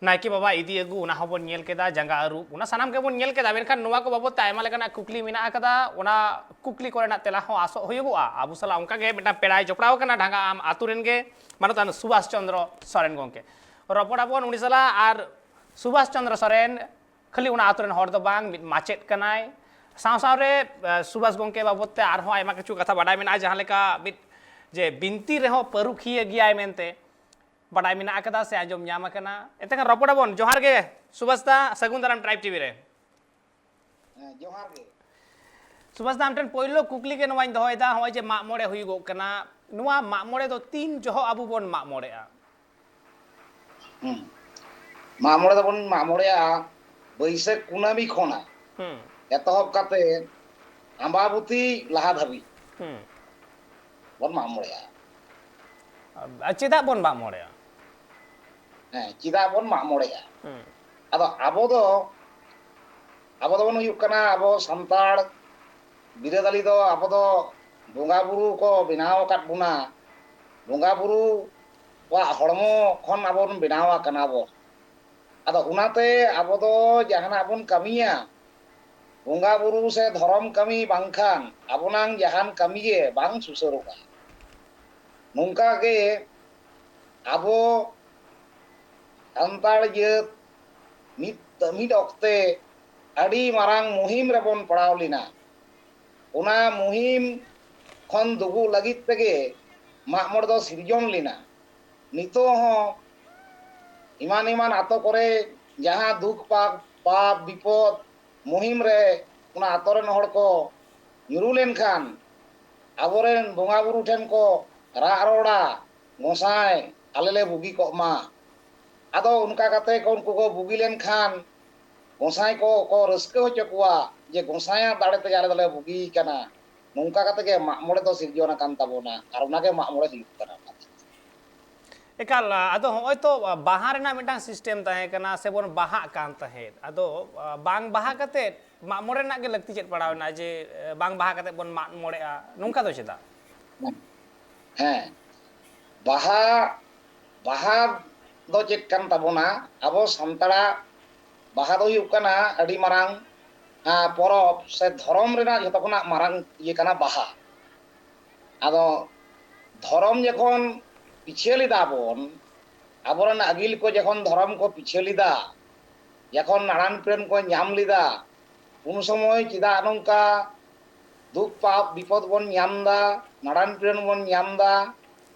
ᱱᱟᱭᱠᱮ ᱵᱟᱵᱟ ᱤᱫᱤ ᱟᱹᱜᱩ, ᱚᱱᱟ ᱦᱚᱸᱵᱚᱱ ᱧᱮᱞ ᱠᱮᱫᱟ, ᱡᱟᱸᱜᱟ ᱟᱹᱨᱩᱵ, ᱚᱱᱟ ᱥᱟᱱᱟᱢ ᱜᱮᱵᱚᱱ ᱧᱮᱞ ᱠᱮᱫᱟ᱾ ᱢᱮᱱᱠᱷᱟᱱ ᱱᱚᱣᱟ ᱠᱚ ᱵᱟᱵᱚᱫ ᱛᱮ ᱟᱭᱢᱟ ᱞᱮᱠᱟᱱᱟᱜ ᱠᱩᱠᱞᱤ ᱢᱮᱱᱟᱜ ᱟᱠᱟᱫᱟ, ᱚᱱᱟ ᱠᱩᱠᱞᱤ ᱠᱚᱨᱮᱱᱟᱜ ᱛᱮᱞᱟ ᱦᱚᱸ ᱟᱥᱚᱜ ᱦᱩᱭᱩᱜᱚᱜᱼᱟ᱾ ᱟᱵᱚ ᱥᱟᱞᱟᱜ ᱚᱱᱠᱟ ᱜᱮ ᱢᱤᱫᱴᱟᱝ ᱯᱮᱲᱟᱭ ᱡᱚᱯᱲᱟᱣ ᱟᱠᱟᱱᱟ, ᱰᱷᱟᱸᱜᱟ ᱟᱢ ᱟᱛᱳ ᱨᱮᱱ ᱜᱮ ᱢᱟᱱᱚᱛᱟᱱ ᱥᱩᱵᱷᱟᱥ ᱪᱚᱸᱫᱽᱨᱚ ᱥᱚᱨᱮᱱ ᱜᱚᱢᱠᱮ᱾ ᱨᱚᱯᱚᱲ ᱟᱵᱚᱱ ᱩᱱᱤ ᱥᱟᱞᱟᱜ᱾ ᱟᱨ ᱥᱩᱵᱷᱟᱥ ᱪᱚᱸᱫᱽᱨᱚ ᱥᱚᱨᱮᱱ ᱠᱷᱟᱹᱞᱤ ᱚᱱᱟ ᱟᱛᱳ ᱨᱮᱱ ᱦᱚᱲ ᱫᱚ ᱵᱟᱝ, ᱢᱤᱫ ᱢᱟᱪᱮᱫ ᱠᱟᱱᱟᱭ᱾ ᱥᱟᱶ ᱥᱟᱶᱨᱮ, ᱮ, ᱥᱩᱵᱷᱟᱥ ᱜᱚᱢᱠᱮ ᱵᱟᱵᱚᱫ ᱛᱮ ᱟᱨᱦᱚᱸ ᱟᱭᱢᱟ ᱠᱤᱪᱷᱩ ᱠᱟᱛᱷᱟ ᱵᱟᱰᱟᱭ ᱢᱮᱱᱟᱜᱼᱟ, ᱡᱟᱦᱟᱸ ᱞᱮᱠᱟ ᱢᱤᱫ ᱡᱮ ᱵᱤᱱᱛᱤ ᱨᱮᱦᱚᱸ ᱯᱟᱹᱨᱩᱠᱷᱤᱭᱟᱹ ᱜᱮᱭᱟᱭ ᱢᱮᱱᱛᱮ ᱵᱟᱰᱟᱭ ᱢᱮᱱᱟᱜ ᱟᱠᱟᱫᱟ ᱥᱮ ᱟᱸᱡᱚᱢ ᱧᱟᱢ ᱟᱠᱟᱱᱟ᱾ ᱮᱱᱛᱮ ᱠᱷᱟᱱ ᱨᱚᱯᱚᱲ ᱟᱵᱚᱱ᱾ ᱡᱚᱦᱟᱨ ᱜᱮ ᱥᱩᱵᱷᱟᱥ ᱫᱟ, ᱥᱟᱹᱜᱩᱱ ᱫᱟᱨᱟᱢ ᱴᱨᱟᱭᱤᱵᱽ ᱴᱤᱵᱷᱤ ᱨᱮ᱾ ᱦᱮᱸ, ᱡᱚᱦᱟᱨ ᱜᱮ᱾ ᱥᱩᱵᱷᱟᱥ ᱫᱟ, ᱟᱢ ᱴᱷᱮᱱ ᱯᱳᱭᱞᱳ ᱠᱩᱠᱞᱤ ᱜᱮ ᱱᱚᱣᱟᱧ ᱫᱚᱦᱚᱭᱮᱫᱟ, ᱱᱚᱜᱼᱚᱭ ᱡᱮ ᱢᱟᱜ ᱢᱚᱬᱮ ᱦᱩᱭᱩᱜᱚᱜ ᱠᱟᱱᱟ, ᱱᱚᱣᱟ ᱢᱟᱜ ᱢᱚᱬᱮ ᱫᱚ ᱛᱤᱱ ᱡᱚᱦᱚᱜ ᱟᱵᱚ ᱵᱚᱱ ᱢᱟᱜ ᱢᱚᱬᱮᱜᱼᱟ? ᱦᱩᱸ᱾ ᱢᱟᱜ ᱢᱚᱬᱮ ᱫᱚᱵᱚᱱ ᱢᱟᱜ ᱢᱚᱬᱮᱜᱼᱟ ᱵᱟᱹᱭᱥᱟᱹᱠᱷ ᱠᱩᱱᱟᱹᱢᱤ ᱠᱷᱚᱱᱟᱜ ᱦᱩᱸ᱾ ᱮᱛᱚᱦᱚᱵ ᱠᱟᱛᱮ ᱟᱢᱵᱟᱵᱚᱛᱤ ᱞᱟᱦᱟ ᱫᱷᱟᱹᱵᱤᱡ ᱦᱩᱸ᱾ ᱵᱚᱱ ᱢᱟᱜ ᱢᱚᱬᱮᱜᱼᱟ᱾ ᱟᱨ ᱪᱮᱫᱟᱜ ᱵᱚᱱ ᱢᱟᱜ ᱢᱚᱬᱮᱜᱼᱟ? ᱦᱮᱸ, ᱪᱮᱫᱟᱜ ᱵᱚᱱ ᱢᱟᱜ ᱢᱚᱬᱮᱜᱼᱟ? ᱦᱩᱸ᱾ ᱟᱫᱚ ᱟᱵᱚ ᱫᱚ, ᱟᱵᱚ ᱫᱚᱵᱚᱱ ᱦᱩᱭᱩᱜ ᱠᱟᱱᱟ ᱟᱵᱚ ᱥᱟᱱᱛᱟᱲ ᱵᱤᱨᱟᱹᱫᱟᱹᱞᱤ ᱫᱚ, ᱟᱵᱚ ᱫᱚ ᱵᱚᱸᱜᱟ ᱵᱩᱨᱩ ᱠᱚ ᱵᱮᱱᱟᱣ ᱟᱠᱟᱫ ᱵᱚᱱᱟ, ᱵᱚᱸᱜᱟ ᱵᱩᱨᱩ ᱠᱚᱣᱟᱜ ᱦᱚᱲᱢᱚ ᱠᱷᱚᱱ ᱟᱵᱚ ᱵᱚᱱ ᱵᱮᱱᱟᱣ ᱟᱠᱟᱱᱟ ᱵᱚᱱ᱾ ᱟᱫᱚ ᱚᱱᱟᱛᱮ ᱟᱵᱚ ᱫᱚ ᱡᱟᱦᱟᱱᱟᱜ ᱵᱚᱱ ᱠᱟᱹᱢᱤᱭᱟ, ᱵᱚᱸᱜᱟ ᱵᱩᱨᱩ ᱥᱮ ᱫᱷᱚᱨᱚᱢ ᱠᱟᱹᱢᱤ ᱵᱟᱝᱠᱷᱟᱱ ᱟᱵᱚᱱᱟᱝ ᱡᱟᱦᱟᱱ ᱠᱟᱹᱢᱤ ᱜᱮ ᱵᱟᱝ ᱥᱩᱥᱟᱹᱨᱚᱜᱼᱟ᱾ ᱱᱚᱝᱠᱟ ᱜᱮ ᱟᱵᱚ ᱥᱟᱱᱛᱟᱲ ᱡᱟᱹᱛ ᱢᱤᱫ, ᱢᱤᱫ ᱚᱠᱛᱮ ᱟᱹᱰᱤ ᱢᱟᱨᱟᱝ ᱢᱩᱦᱤᱢ ᱨᱮᱵᱚᱱ ᱯᱟᱲᱟᱣ ᱞᱮᱱᱟ᱾ ᱚᱱᱟ ᱢᱩᱦᱤᱢ ᱠᱷᱚᱱ ᱫᱩᱜᱩᱜ ᱞᱟᱹᱜᱤᱫ ᱛᱮᱜᱮ ᱢᱟᱜ ᱢᱚᱬᱮ ᱫᱚ ᱥᱤᱨᱡᱚᱱ ᱞᱮᱱᱟ᱾ ᱱᱤᱛᱚᱜ ᱦᱚᱸ ᱮᱢᱟᱱ ᱮᱢᱟᱱ ᱟᱛᱳ ᱠᱚᱨᱮ ᱡᱟᱦᱟᱸ ᱫᱩᱠ ᱯᱟᱯ, ᱯᱟᱯ ᱵᱤᱯᱚᱫ ᱢᱩᱦᱤᱢ ᱨᱮ ᱚᱱᱟ ᱟᱛᱳ ᱨᱮᱱ ᱦᱚᱲ ᱠᱚ ᱧᱩᱨᱩ ᱞᱮᱱᱠᱷᱟᱱ, ᱟᱵᱚᱨᱮᱱ ᱵᱚᱸᱜᱟ ᱵᱩᱨᱩ ᱴᱷᱮᱱ ᱠᱚ ᱨᱟᱜ ᱨᱚᱲᱟ, "ᱜᱚᱸᱥᱟᱭ, ᱟᱞᱮ ᱞᱮ ᱵᱩᱜᱤ ᱠᱚᱜ ᱢᱟ᱾" ᱟᱫᱚ ᱚᱱᱠᱟ ᱠᱟᱛᱮ ᱠᱚ, ᱩᱱᱠᱩ ᱠᱚ ᱵᱩᱜᱤ ᱞᱮᱱᱠᱷᱟᱱ, ᱜᱚᱸᱥᱟᱭ ᱠᱚ ᱠᱚ ᱨᱟᱹᱥᱠᱟᱹ ᱦᱚᱪᱚ ᱠᱚᱣᱟ ᱡᱮ, "ᱜᱚᱸᱥᱟᱭᱟᱜ ᱫᱟᱲᱮ ᱛᱮᱜᱮ ᱟᱞᱮ ᱫᱚᱞᱮ ᱵᱩᱜᱤ ᱠᱟᱱᱟ᱾" ᱱᱚᱝᱠᱟ ᱠᱟᱛᱮ ᱜᱮ ᱢᱟᱜ ᱢᱚᱬᱮ ᱫᱚ ᱥᱤᱨᱡᱚᱱ ᱟᱠᱟᱱ ᱛᱟᱵᱚᱱᱟ, ᱟᱨ ᱚᱱᱟᱜᱮ ᱢᱟᱜ ᱢᱚᱬᱮ ᱦᱩᱭᱩᱜ ᱠᱟᱱᱟ᱾ ᱮᱠᱟᱞ᱾ ᱟᱫᱚ ᱦᱚᱸᱜᱼᱚᱭ ᱛᱚ ᱵᱟᱦᱟ ᱨᱮᱱᱟᱜ ᱢᱤᱫᱴᱟᱝ ᱥᱤᱥᱴᱮᱢ ᱛᱟᱦᱮᱸ ᱠᱟᱱᱟ, ᱥᱮᱵᱚᱱ ᱵᱟᱦᱟᱜ ᱠᱟᱱ ᱛᱟᱦᱮᱸᱫ᱾ ᱟᱫᱚ ᱵᱟᱝ ᱵᱟᱦᱟ ᱠᱟᱛᱮᱫ ᱢᱟᱜ ᱢᱚᱬᱮ ᱨᱮᱱᱟᱜ ᱜᱮ ᱞᱟᱹᱠᱛᱤ ᱪᱮᱫ ᱯᱟᱲᱟᱣ ᱮᱱᱟ ᱡᱮ ᱵᱟᱝ ᱵᱟᱦᱟ ᱠᱟᱛᱮᱫ ᱵᱚᱱ ᱢᱟᱜ ᱢᱚᱬᱮᱜᱼᱟ, ᱱᱚᱝᱠᱟ ᱫᱚ ᱪᱮᱫᱟᱜ? ᱦᱮᱸ, ᱵᱟᱦᱟ, ᱵᱟᱦᱟ ᱫᱚ ᱪᱮᱫ ᱠᱟᱱ ᱛᱟᱵᱚᱱᱟ? ᱟᱵᱚ ᱥᱟᱱᱛᱟᱲᱟᱜ ᱵᱟᱦᱟ ᱫᱚ ᱦᱩᱭᱩᱜ ᱠᱟᱱᱟ ᱟᱹᱰᱤ ᱢᱟᱨᱟᱝ, ᱟᱸ, ᱯᱚᱨᱚᱵᱽ ᱥᱮ ᱫᱷᱚᱨᱚᱢ ᱨᱮᱱᱟᱜ ᱡᱷᱚᱛᱚ ᱠᱷᱚᱱᱟᱜ ᱢᱟᱨᱟᱝ ᱤᱭᱟᱹ ᱠᱟᱱᱟ ᱵᱟᱦᱟ᱾ ᱟᱫᱚ ᱫᱷᱚᱨᱚᱢ ᱡᱚᱠᱷᱚᱱ ᱯᱤᱪᱷᱟᱹ ᱞᱮᱫᱟ ᱵᱚᱱ, ᱟᱵᱚᱨᱮᱱ ᱟᱹᱜᱤᱞ ᱠᱚ ᱡᱚᱠᱷᱚᱱ ᱫᱷᱚᱨᱚᱢ ᱠᱚ ᱯᱤᱪᱷᱟᱹ ᱞᱮᱫᱟ, ᱡᱚᱠᱷᱚᱱ ᱱᱟᱲᱟᱱ ᱯᱤᱲᱟᱹᱱ ᱠᱚ ᱧᱟᱢ ᱞᱮᱫᱟ, ᱩᱱ ᱥᱚᱢᱚᱭ ᱪᱮᱫᱟᱜ ᱱᱚᱝᱠᱟ ᱫᱩᱠ ᱯᱟᱯ ᱵᱤᱯᱚᱫ ᱵᱚᱱ ᱧᱟᱢ ᱮᱫᱟ, ᱱᱟᱲᱟᱱ ᱯᱤᱲᱟᱹᱱ ᱵᱚᱱ ᱧᱟᱢ ᱮᱫᱟ,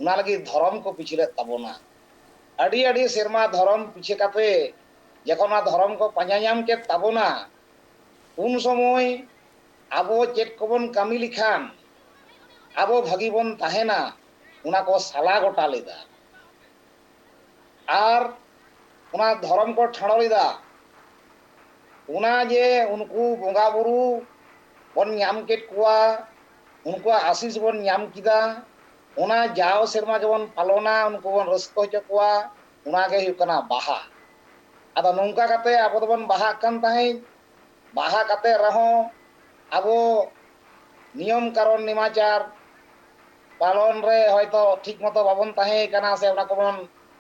ᱚᱱᱟ ᱞᱟᱹᱜᱤᱫ ᱫᱷᱚᱨᱚᱢ ᱠᱚ ᱯᱤᱪᱷᱟᱹ ᱞᱮᱫ ᱛᱟᱵᱚᱱᱟ᱾ ᱟᱹᱰᱤ ᱟᱹᱰᱤ ᱥᱮᱨᱢᱟ ᱫᱷᱚᱨᱚᱢ ᱯᱤᱪᱷᱟᱹ ᱠᱟᱛᱮ ᱡᱚᱠᱷᱚᱱ ᱚᱱᱟ ᱫᱷᱚᱨᱚᱢ ᱠᱚ ᱯᱟᱸᱡᱟ ᱧᱟᱢ ᱠᱮᱫ ᱛᱟᱵᱚᱱᱟ, ᱩᱱ ᱥᱚᱢᱚᱭ ᱟᱵᱚ ᱪᱮᱫ ᱠᱚᱵᱚᱱ ᱠᱟᱹᱢᱤ ᱞᱮᱠᱷᱟᱱ ᱟᱵᱚ ᱵᱷᱟᱹᱜᱤ ᱵᱚᱱ ᱛᱟᱦᱮᱱᱟ, ᱚᱱᱟ ᱠᱚ ᱥᱟᱞᱟ ᱜᱚᱴᱟ ᱞᱮᱫᱟ᱾ ᱟᱨ ᱚᱱᱟ ᱫᱷᱚᱨᱚᱢ ᱠᱚ ᱴᱷᱟᱲᱚ ᱞᱮᱫᱟ᱾ ᱚᱱᱟ ᱡᱮ ᱩᱱᱠᱩ ᱵᱚᱸᱜᱟ ᱵᱩᱨᱩ ᱵᱚᱱ ᱧᱟᱢ ᱠᱮᱫ ᱠᱚᱣᱟ, ᱩᱱᱠᱩᱣᱟᱜ ᱟᱥᱤᱥ ᱵᱚᱱ ᱧᱟᱢ ᱠᱮᱫᱟ, ᱚᱱᱟ ᱡᱟᱣ ᱥᱮᱨᱢᱟ ᱜᱮᱵᱚᱱ ᱯᱟᱞᱚᱱᱟ, ᱩᱱᱠᱩ ᱵᱚᱱ ᱨᱟᱹᱥᱠᱟᱹ ᱦᱚᱪᱚ ᱠᱚᱣᱟ, ᱚᱱᱟ ᱜᱮ ᱦᱩᱭᱩᱜ ᱠᱟᱱᱟ ᱵᱟᱦᱟ᱾ ᱟᱫᱚ ᱱᱚᱝᱠᱟ ᱠᱟᱛᱮ ᱟᱵᱚ ᱫᱚᱵᱚᱱ ᱵᱟᱦᱟᱜ ᱠᱟᱱ ᱛᱟᱦᱮᱸᱫ᱾ ᱵᱟᱦᱟ ᱠᱟᱛᱮ ᱨᱮᱦᱚᱸ ᱟᱵᱚ ᱱᱤᱭᱚᱢ ᱠᱟᱨᱚᱱ ᱱᱮᱢᱟᱪᱟᱨ ᱯᱟᱞᱚᱱ ᱨᱮ ᱦᱚᱭᱛᱚ ᱴᱷᱤᱠ ᱢᱚᱛᱚ ᱵᱟᱵᱚᱱ ᱛᱟᱦᱮᱸ ᱠᱟᱱᱟ, ᱥᱮ ᱚᱱᱟ ᱠᱚᱵᱚᱱ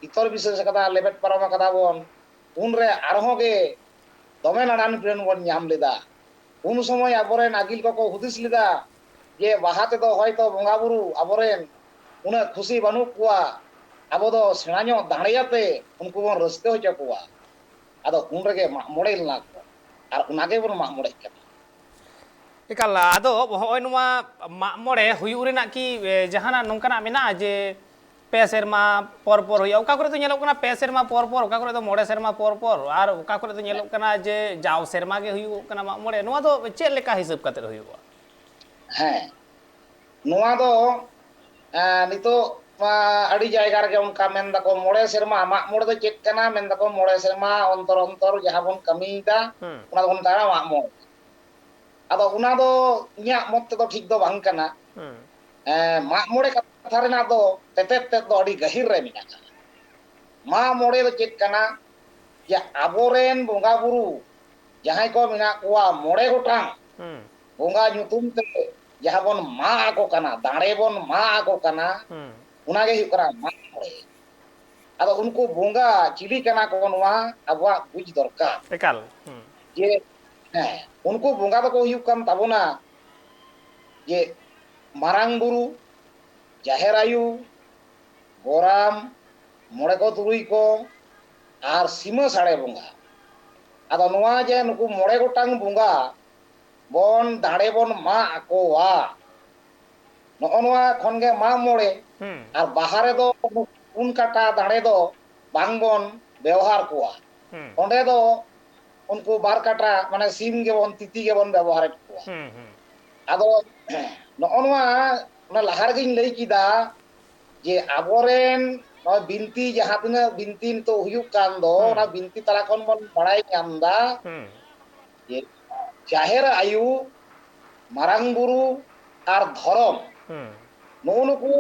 ᱤᱛᱚᱨ ᱵᱤᱥᱮᱥ ᱟᱠᱟᱫᱟ, ᱞᱮᱵᱮᱫ ᱯᱟᱨᱚᱢ ᱟᱠᱟᱫᱟ ᱵᱚᱱ, ᱩᱱᱨᱮ ᱟᱨᱦᱚᱸ ᱜᱮ ᱫᱚᱢᱮ ᱱᱟᱲᱟᱱ ᱯᱤᱲᱟᱹᱱ ᱵᱚᱱ ᱧᱟᱢ ᱞᱮᱫᱟ᱾ ᱩᱱ ᱥᱚᱢᱚᱭ ᱟᱵᱚᱨᱮᱱ ᱟᱹᱜᱤᱞ ᱠᱚᱠᱚ ᱦᱩᱫᱤᱥ ᱞᱮᱫᱟ ᱡᱮ ᱵᱟᱦᱟ ᱛᱮᱫᱚ ᱦᱚᱭᱛᱚ ᱵᱚᱸᱜᱟ ᱵᱩᱨᱩ ᱟᱵᱚᱨᱮᱱ ᱩᱱᱟᱹᱜ ᱠᱷᱩᱥᱤ ᱵᱟᱹᱱᱩᱜ ᱠᱚᱣᱟ, ᱟᱵᱚ ᱫᱚ ᱥᱮᱬᱟ ᱧᱚᱜ ᱫᱟᱲᱮᱭᱟᱛᱮ ᱩᱱᱠᱩ ᱵᱚᱱ ᱨᱟᱹᱥᱠᱟᱹ ᱦᱚᱪᱚ ᱠᱚᱣᱟ᱾ ᱟᱫᱚ ᱩᱱ ᱨᱮᱜᱮ ᱢᱟᱜ ᱢᱚᱬᱮ ᱞᱮᱱᱟ ᱠᱚ᱾ ᱟᱨ ᱚᱱᱟ ᱜᱮᱵᱚᱱ ᱢᱟᱜ ᱢᱚᱬᱮᱜ ᱠᱟᱱᱟ᱾ ᱮᱠᱟᱞ, ᱟᱫᱚ ᱦᱚᱸᱜᱼᱚᱭ ᱱᱚᱣᱟ ᱢᱟᱜ ᱢᱚᱬᱮ ᱦᱩᱭᱩᱜ ᱨᱮᱱᱟᱜ ᱠᱤ ᱮ, ᱡᱟᱦᱟᱱᱟᱜ ᱱᱚᱝᱠᱟᱱᱟᱜ ᱢᱮᱱᱟᱜᱼᱟ ᱡᱮ ᱯᱮ ᱥᱮᱨᱢᱟ ᱯᱚᱨ ᱯᱚᱨ ᱦᱩᱭᱩᱜᱼᱟ? ᱚᱠᱟ ᱠᱚᱨᱮ ᱫᱚ ᱧᱮᱞᱚᱜ ᱠᱟᱱᱟ ᱯᱮ ᱥᱮᱨᱢᱟ ᱯᱚᱨ ᱯᱚᱨ, ᱚᱠᱟ ᱠᱚᱨᱮ ᱫᱚ ᱢᱚᱬᱮ ᱥᱮᱨᱢᱟ ᱯᱚᱨ ᱯᱚᱨ, ᱟᱨ ᱚᱠᱟ ᱠᱚᱨᱮ ᱫᱚ ᱧᱮᱞᱚᱜ ᱠᱟᱱᱟ ᱡᱮ ᱡᱟᱣ ᱥᱮᱨᱢᱟ ᱜᱮ ᱦᱩᱭᱩᱜᱚᱜ ᱠᱟᱱᱟ ᱢᱟᱜ ᱢᱚᱬᱮ᱾ ᱱᱚᱣᱟ ᱫᱚ ᱪᱮᱫ ᱞᱮᱠᱟ ᱦᱤᱥᱟᱹᱵ ᱠᱟᱛᱮ ᱦᱩᱭᱩᱜᱼᱟ? ᱦᱮᱸ, ᱱᱚᱣᱟ ᱫᱚ ᱮᱸ, ᱱᱤᱛᱚᱜ ᱢᱟ ᱟᱹᱰᱤ ᱡᱟᱭᱜᱟ ᱨᱮᱜᱮ ᱚᱱᱠᱟ ᱢᱮᱱ ᱫᱟᱠᱚ, ᱢᱚᱬᱮ ᱥᱮᱨᱢᱟ ᱢᱟᱜ ᱢᱚᱬᱮ ᱫᱚ ᱪᱮᱫ ᱠᱟᱱᱟ? ᱢᱮᱱ ᱫᱟᱠᱚ, ᱢᱚᱬᱮ ᱥᱮᱨᱢᱟ ᱚᱱᱛᱚᱨ ᱚᱱᱛᱚᱨ ᱡᱟᱦᱟᱸ ᱵᱚᱱ ᱠᱟᱹᱢᱤᱭᱮᱫᱟ, ᱦᱩᱸ᱾ ᱚᱱᱟ ᱫᱚᱵᱚᱱ ᱢᱮᱛᱟᱜᱼᱟ ᱢᱟᱜ ᱢᱚᱬᱮ᱾ ᱟᱫᱚ ᱚᱱᱟ ᱫᱚ ᱤᱧᱟᱹᱜ ᱢᱚᱛ ᱛᱮᱫᱚ ᱴᱷᱤᱠ ᱫᱚ ᱵᱟᱝ ᱠᱟᱱᱟ᱾ ᱦᱩᱸ᱾ ᱮᱸ, ᱢᱟᱜ ᱢᱚᱬᱮ ᱠᱟᱛᱷᱟ ᱨᱮᱱᱟᱜ ᱫᱚ ᱛᱮᱛᱮᱫ ᱛᱮᱫ ᱫᱚ ᱟᱹᱰᱤ ᱜᱟᱹᱦᱤᱨ ᱨᱮ ᱢᱮᱱᱟᱜᱼᱟ᱾ ᱢᱟᱜ ᱢᱚᱬᱮ ᱫᱚ ᱪᱮᱫ ᱠᱟᱱᱟ? ᱡᱮ ᱟᱵᱚᱨᱮᱱ ᱵᱚᱸᱜᱟ ᱵᱩᱨᱩ ᱡᱟᱦᱟᱸᱭ ᱠᱚ ᱢᱮᱱᱟᱜ ᱠᱚᱣᱟ, ᱢᱚᱬᱮ ᱜᱚᱴᱟᱝ ᱦᱩᱸ᱾ ᱵᱚᱸᱜᱟ ᱧᱩᱛᱩᱢ ᱛᱮ ᱡᱟᱦᱟᱸ ᱵᱚᱱ ᱢᱟᱜ ᱟᱠᱚ ᱠᱟᱱᱟ, ᱫᱟᱲᱮ ᱵᱚᱱ ᱢᱟᱜ ᱟᱠᱚ ᱠᱟᱱᱟ, ᱦᱩᱸ᱾ ᱚᱱᱟ ᱜᱮ ᱦᱩᱭᱩᱜ ᱠᱟᱱᱟ ᱢᱟᱜ ᱢᱚᱬᱮ᱾ ᱟᱫᱚ ᱩᱱᱠᱩ ᱵᱚᱸᱜᱟ ᱪᱤᱞᱤ ᱠᱟᱱᱟ ᱠᱚ, ᱱᱚᱣᱟ ᱟᱵᱚᱣᱟᱜ ᱵᱩᱡᱽ ᱫᱚᱨᱠᱟᱨ᱾ ᱮᱠᱟᱞ᱾ ᱦᱩᱸ᱾ ᱡᱮ, ᱦᱮᱸ, ᱩᱱᱠᱩ ᱵᱚᱸᱜᱟ ᱫᱚᱠᱚ ᱦᱩᱭᱩᱜ ᱠᱟᱱ ᱛᱟᱵᱚᱱᱟ ᱡᱮ ᱢᱟᱨᱟᱝ ᱵᱩᱨᱩ, ᱡᱟᱦᱮᱨ ᱟᱭᱳ, ᱜᱚᱨᱟᱢ, ᱢᱚᱬᱮ ᱠᱚ ᱛᱩᱨᱩᱭ ᱠᱚ, ᱟᱨ ᱥᱤᱢᱟᱹ ᱥᱟᱲᱮ ᱵᱚᱸᱜᱟ᱾ ᱟᱫᱚ ᱱᱚᱣᱟ ᱡᱮ ᱱᱩᱠᱩ ᱢᱚᱬᱮ ᱜᱚᱴᱟᱝ ᱵᱚᱸᱜᱟ ᱵᱚᱱ ᱫᱟᱲᱮ ᱵᱚᱱ ᱢᱟᱜ ᱟᱠᱚᱣᱟ, ᱱᱚᱜᱼᱚ ᱱᱚᱣᱟ ᱠᱷᱚᱱ ᱜᱮ ᱢᱟᱜ ᱢᱚᱬᱮ᱾ ᱦᱩᱸ᱾ ᱟᱨ ᱵᱟᱦᱟ ᱨᱮᱫᱚ ᱯᱩᱱ ᱠᱟᱴᱟ ᱫᱟᱲᱮ ᱫᱚ ᱵᱟᱝ ᱵᱚᱱ ᱵᱮᱣᱦᱟᱨ ᱠᱚᱣᱟ᱾ ᱦᱩᱸ᱾ ᱚᱸᱰᱮ ᱫᱚ ᱩᱱᱠᱩ ᱵᱟᱨ ᱠᱟᱴᱟ, ᱢᱟᱱᱮ ᱥᱤᱢ ᱜᱮᱵᱚᱱ, ᱛᱤᱛᱤ ᱜᱮᱵᱚᱱ ᱵᱮᱵᱚᱦᱟᱨᱮᱫ ᱠᱚᱣᱟ᱾ ᱦᱩᱸ, ᱦᱩᱸ᱾ ᱟᱫᱚ ᱱᱚᱜᱼᱚ ᱱᱚᱣᱟ, ᱚᱱᱟ ᱞᱟᱦᱟ ᱨᱮᱜᱮᱧ ᱞᱟᱹᱭ ᱠᱮᱫᱟ ᱡᱮ ᱟᱵᱚᱨᱮᱱ ᱱᱚᱣᱟ ᱵᱤᱱᱛᱤ, ᱡᱟᱦᱟᱸ ᱛᱤᱱᱟᱹᱜ ᱵᱤᱱᱛᱤ ᱱᱤᱛᱚᱜ ᱦᱩᱭᱩᱜ ᱠᱟᱱ ᱫᱚ, ᱦᱩᱸ᱾ ᱚᱱᱟ ᱵᱤᱱᱛᱤ ᱛᱟᱞᱟ ᱠᱷᱚᱱ ᱵᱚᱱ ᱵᱟᱲᱟᱭ ᱧᱟᱢ ᱮᱫᱟ ᱦᱩᱸ᱾ ᱡᱮ ᱡᱟᱦᱮᱨ ᱟᱭᱳ, ᱢᱟᱨᱟᱝ ᱵᱩᱨᱩ ᱟᱨ ᱫᱷᱚᱨᱚᱢ, ᱦᱩᱸ᱾ ᱱᱩᱜᱼᱩ ᱱᱩᱠᱩ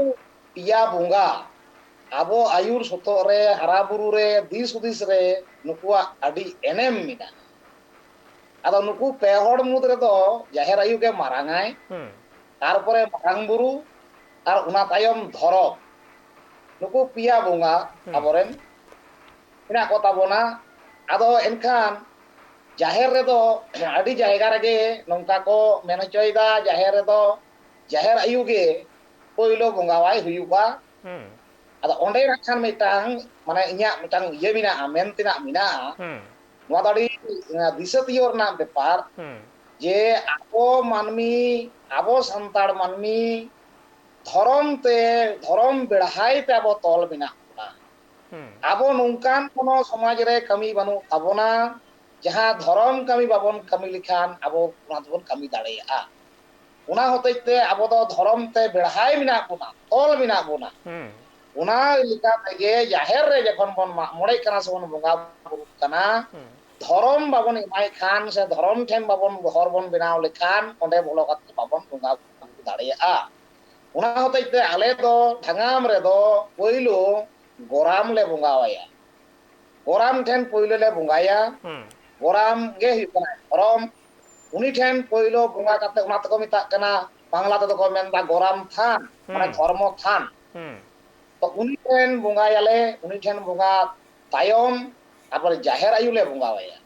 ᱯᱮᱭᱟ ᱵᱚᱸᱜᱟ ᱟᱵᱚ ᱟᱹᱭᱩᱨ ᱥᱚᱛᱚᱜ ᱨᱮ, ᱦᱟᱨᱟ ᱵᱩᱨᱩ ᱨᱮ, ᱫᱤᱥ ᱦᱩᱫᱤᱥ ᱨᱮ ᱱᱩᱠᱩᱣᱟᱜ ᱟᱹᱰᱤ ᱮᱱᱮᱢ ᱢᱮᱱᱟᱜᱼᱟ᱾ ᱟᱫᱚ ᱱᱩᱠᱩ ᱯᱮ ᱦᱚᱲ ᱢᱩᱫᱽ ᱨᱮᱫᱚ ᱡᱟᱦᱮᱨ ᱟᱭᱳ ᱜᱮ ᱢᱟᱨᱟᱝ ᱟᱭ, ᱦᱩᱸ᱾ ᱛᱟᱨᱯᱚᱨᱮ ᱢᱟᱨᱟᱝ ᱵᱩᱨᱩ, ᱟᱨ ᱚᱱᱟ ᱛᱟᱭᱚᱢ ᱫᱷᱚᱨᱚᱢ᱾ ᱱᱩᱠᱩ ᱯᱮᱭᱟ ᱵᱚᱸᱜᱟ ᱦᱩᱸ᱾ ᱟᱵᱚᱨᱮᱱ ᱢᱮᱱᱟᱜ ᱠᱚ ᱛᱟᱵᱚᱱᱟ᱾ ᱟᱫᱚ ᱮᱱᱠᱷᱟᱱ ᱡᱟᱦᱮᱨ ᱨᱮᱫᱚ ᱟᱹᱰᱤ ᱡᱟᱭᱜᱟ ᱨᱮᱜᱮ ᱱᱚᱝᱠᱟ ᱠᱚ ᱢᱮᱱ ᱦᱚᱪᱚᱭᱮᱫᱟ, ᱡᱟᱦᱮᱨ ᱨᱮᱫᱚ ᱡᱟᱦᱮᱨ ᱟᱭᱳ ᱜᱮ ᱯᱳᱭᱞᱳ ᱵᱚᱸᱜᱟᱣᱟᱭ ᱦᱩᱭᱩᱜᱼᱟ᱾ ᱦᱩᱸ᱾ ᱟᱫᱚ ᱚᱸᱰᱮ ᱱᱟᱜ ᱠᱷᱟᱱ ᱢᱤᱫᱴᱟᱝ, ᱢᱟᱱᱮ, ᱤᱧᱟᱹᱜ ᱢᱤᱫᱴᱟᱝ ᱤᱭᱟᱹ ᱢᱮᱱᱟᱜᱼᱟ, ᱢᱮᱱ ᱛᱮᱱᱟᱜ ᱢᱮᱱᱟᱜᱼᱟ᱾ ᱦᱩᱸ᱾ ᱱᱚᱣᱟ ᱫᱚ ᱟᱹᱰᱤ, ᱮ, ᱫᱤᱥᱟᱹ ᱛᱤᱭᱳᱜ ᱨᱮᱱᱟᱜ ᱵᱮᱯᱟᱨ᱾ ᱦᱩᱸ᱾ ᱡᱮ ᱟᱵᱚ ᱢᱟᱹᱱᱢᱤ, ᱟᱵᱚ ᱥᱟᱱᱛᱟᱲ ᱢᱟᱹᱱᱢᱤ ᱫᱷᱚᱨᱚᱢ ᱛᱮ, ᱫᱷᱚᱨᱚᱢ ᱵᱮᱲᱦᱟᱭ ᱛᱮ ᱟᱵᱚ ᱛᱚᱞ ᱢᱮᱱᱟᱜ ᱵᱚᱱᱟ᱾ ᱦᱩᱸ᱾ ᱟᱵᱚ ᱱᱚᱝᱠᱟᱱ ᱠᱳᱱᱳ ᱥᱚᱢᱟᱡᱽ ᱨᱮ ᱠᱟᱹᱢᱤ ᱵᱟᱹᱱᱩᱜ ᱛᱟᱵᱚᱱᱟ, ᱡᱟᱦᱟᱸ ᱫᱷᱚᱨᱚᱢ ᱠᱟᱹᱢᱤ ᱵᱟᱵᱚᱱ ᱠᱟᱹᱢᱤ ᱞᱮᱠᱷᱟᱱ ᱟᱵᱚ ᱚᱱᱟ ᱫᱚᱵᱚᱱ ᱠᱟᱹᱢᱤ ᱫᱟᱲᱮᱭᱟᱜᱼᱟ᱾ ᱚᱱᱟ ᱦᱚᱛᱮᱡ ᱛᱮ ᱟᱵᱚ ᱫᱚ ᱫᱷᱚᱨᱚᱢ ᱛᱮ ᱵᱮᱲᱦᱟᱭ ᱢᱮᱱᱟᱜ ᱵᱚᱱᱟ, ᱛᱚᱞ ᱢᱮᱱᱟᱜ ᱵᱚᱱᱟ᱾ ᱦᱩᱸ᱾ ᱚᱱᱟ ᱞᱮᱠᱟ ᱛᱮᱜᱮ ᱡᱟᱦᱮᱨ ᱨᱮ ᱡᱚᱠᱷᱚᱱ ᱵᱚᱱ ᱢᱟᱜ ᱢᱚᱬᱮᱜ ᱠᱟᱱᱟ ᱥᱮᱵᱚᱱ ᱵᱚᱸᱜᱟ ᱵᱩᱨᱩᱜ ᱠᱟᱱᱟ, ᱦᱩᱸ᱾ ᱫᱷᱚᱨᱚᱢ ᱵᱟᱵᱚᱱ ᱮᱢᱟᱭ ᱠᱷᱟᱱ ᱥᱮ ᱫᱷᱚᱨᱚᱢ ᱴᱷᱮᱱ ᱵᱟᱵᱚᱱ ᱜᱚᱦᱚᱨ ᱵᱚᱱ ᱵᱮᱱᱟᱣ ᱞᱮᱠᱷᱟᱱ ᱚᱸᱰᱮ ᱵᱚᱞᱚ ᱠᱟᱛᱮ ᱵᱟᱵᱚᱱ ᱵᱚᱸᱜᱟ ᱵᱩᱨᱩ ᱫᱟᱲᱮᱭᱟᱜᱼᱟ᱾ ᱚᱱᱟ ᱦᱚᱛᱮᱡ ᱛᱮ ᱟᱞᱮ ᱫᱚ ᱫᱷᱟᱝᱜᱟᱢ ᱨᱮᱫᱚ ᱯᱳᱭᱞᱳ ᱜᱚᱨᱟᱢ ᱞᱮ ᱵᱚᱸᱜᱟ ᱟᱭᱟ᱾ ᱜᱚᱨᱟᱢ ᱴᱷᱮᱱ ᱯᱳᱭᱞᱳ ᱞᱮ ᱵᱚᱸᱜᱟᱭᱟ᱾ ᱦᱩᱸ᱾ ᱜᱚᱨᱟᱢ ᱜᱮ ᱦᱩᱭᱩᱜ ᱠᱟᱱᱟ ᱫᱷᱚᱨᱚᱢ᱾ ᱩᱱᱤ ᱴᱷᱮᱱ ᱯᱳᱭᱞᱳ ᱵᱚᱸᱜᱟ ᱠᱟᱛᱮ, ᱚᱱᱟ ᱛᱮᱠᱚ ᱢᱮᱛᱟᱜ ᱠᱟᱱᱟ, ᱵᱟᱝᱞᱟ ᱛᱮᱫᱚ ᱠᱚ ᱢᱮᱱᱫᱟ ᱜᱚᱨᱟᱢ ᱛᱷᱟᱱ, ᱢᱟᱱᱮ ᱦᱩᱸ᱾ ᱫᱷᱚᱨᱢᱚ ᱛᱷᱟᱱ᱾ ᱦᱩᱸ᱾ ᱛᱚ ᱩᱱᱤ ᱴᱷᱮᱱ ᱵᱚᱸᱜᱟᱭᱟᱞᱮ, ᱩᱱᱤ ᱴᱷᱮᱱ ᱵᱚᱸᱜᱟ ᱛᱟᱭᱚᱢ ᱟᱵᱟᱨ ᱡᱟᱦᱮᱨ ᱟᱭᱳ ᱞᱮ ᱵᱚᱸᱜᱟ ᱟᱭᱟ᱾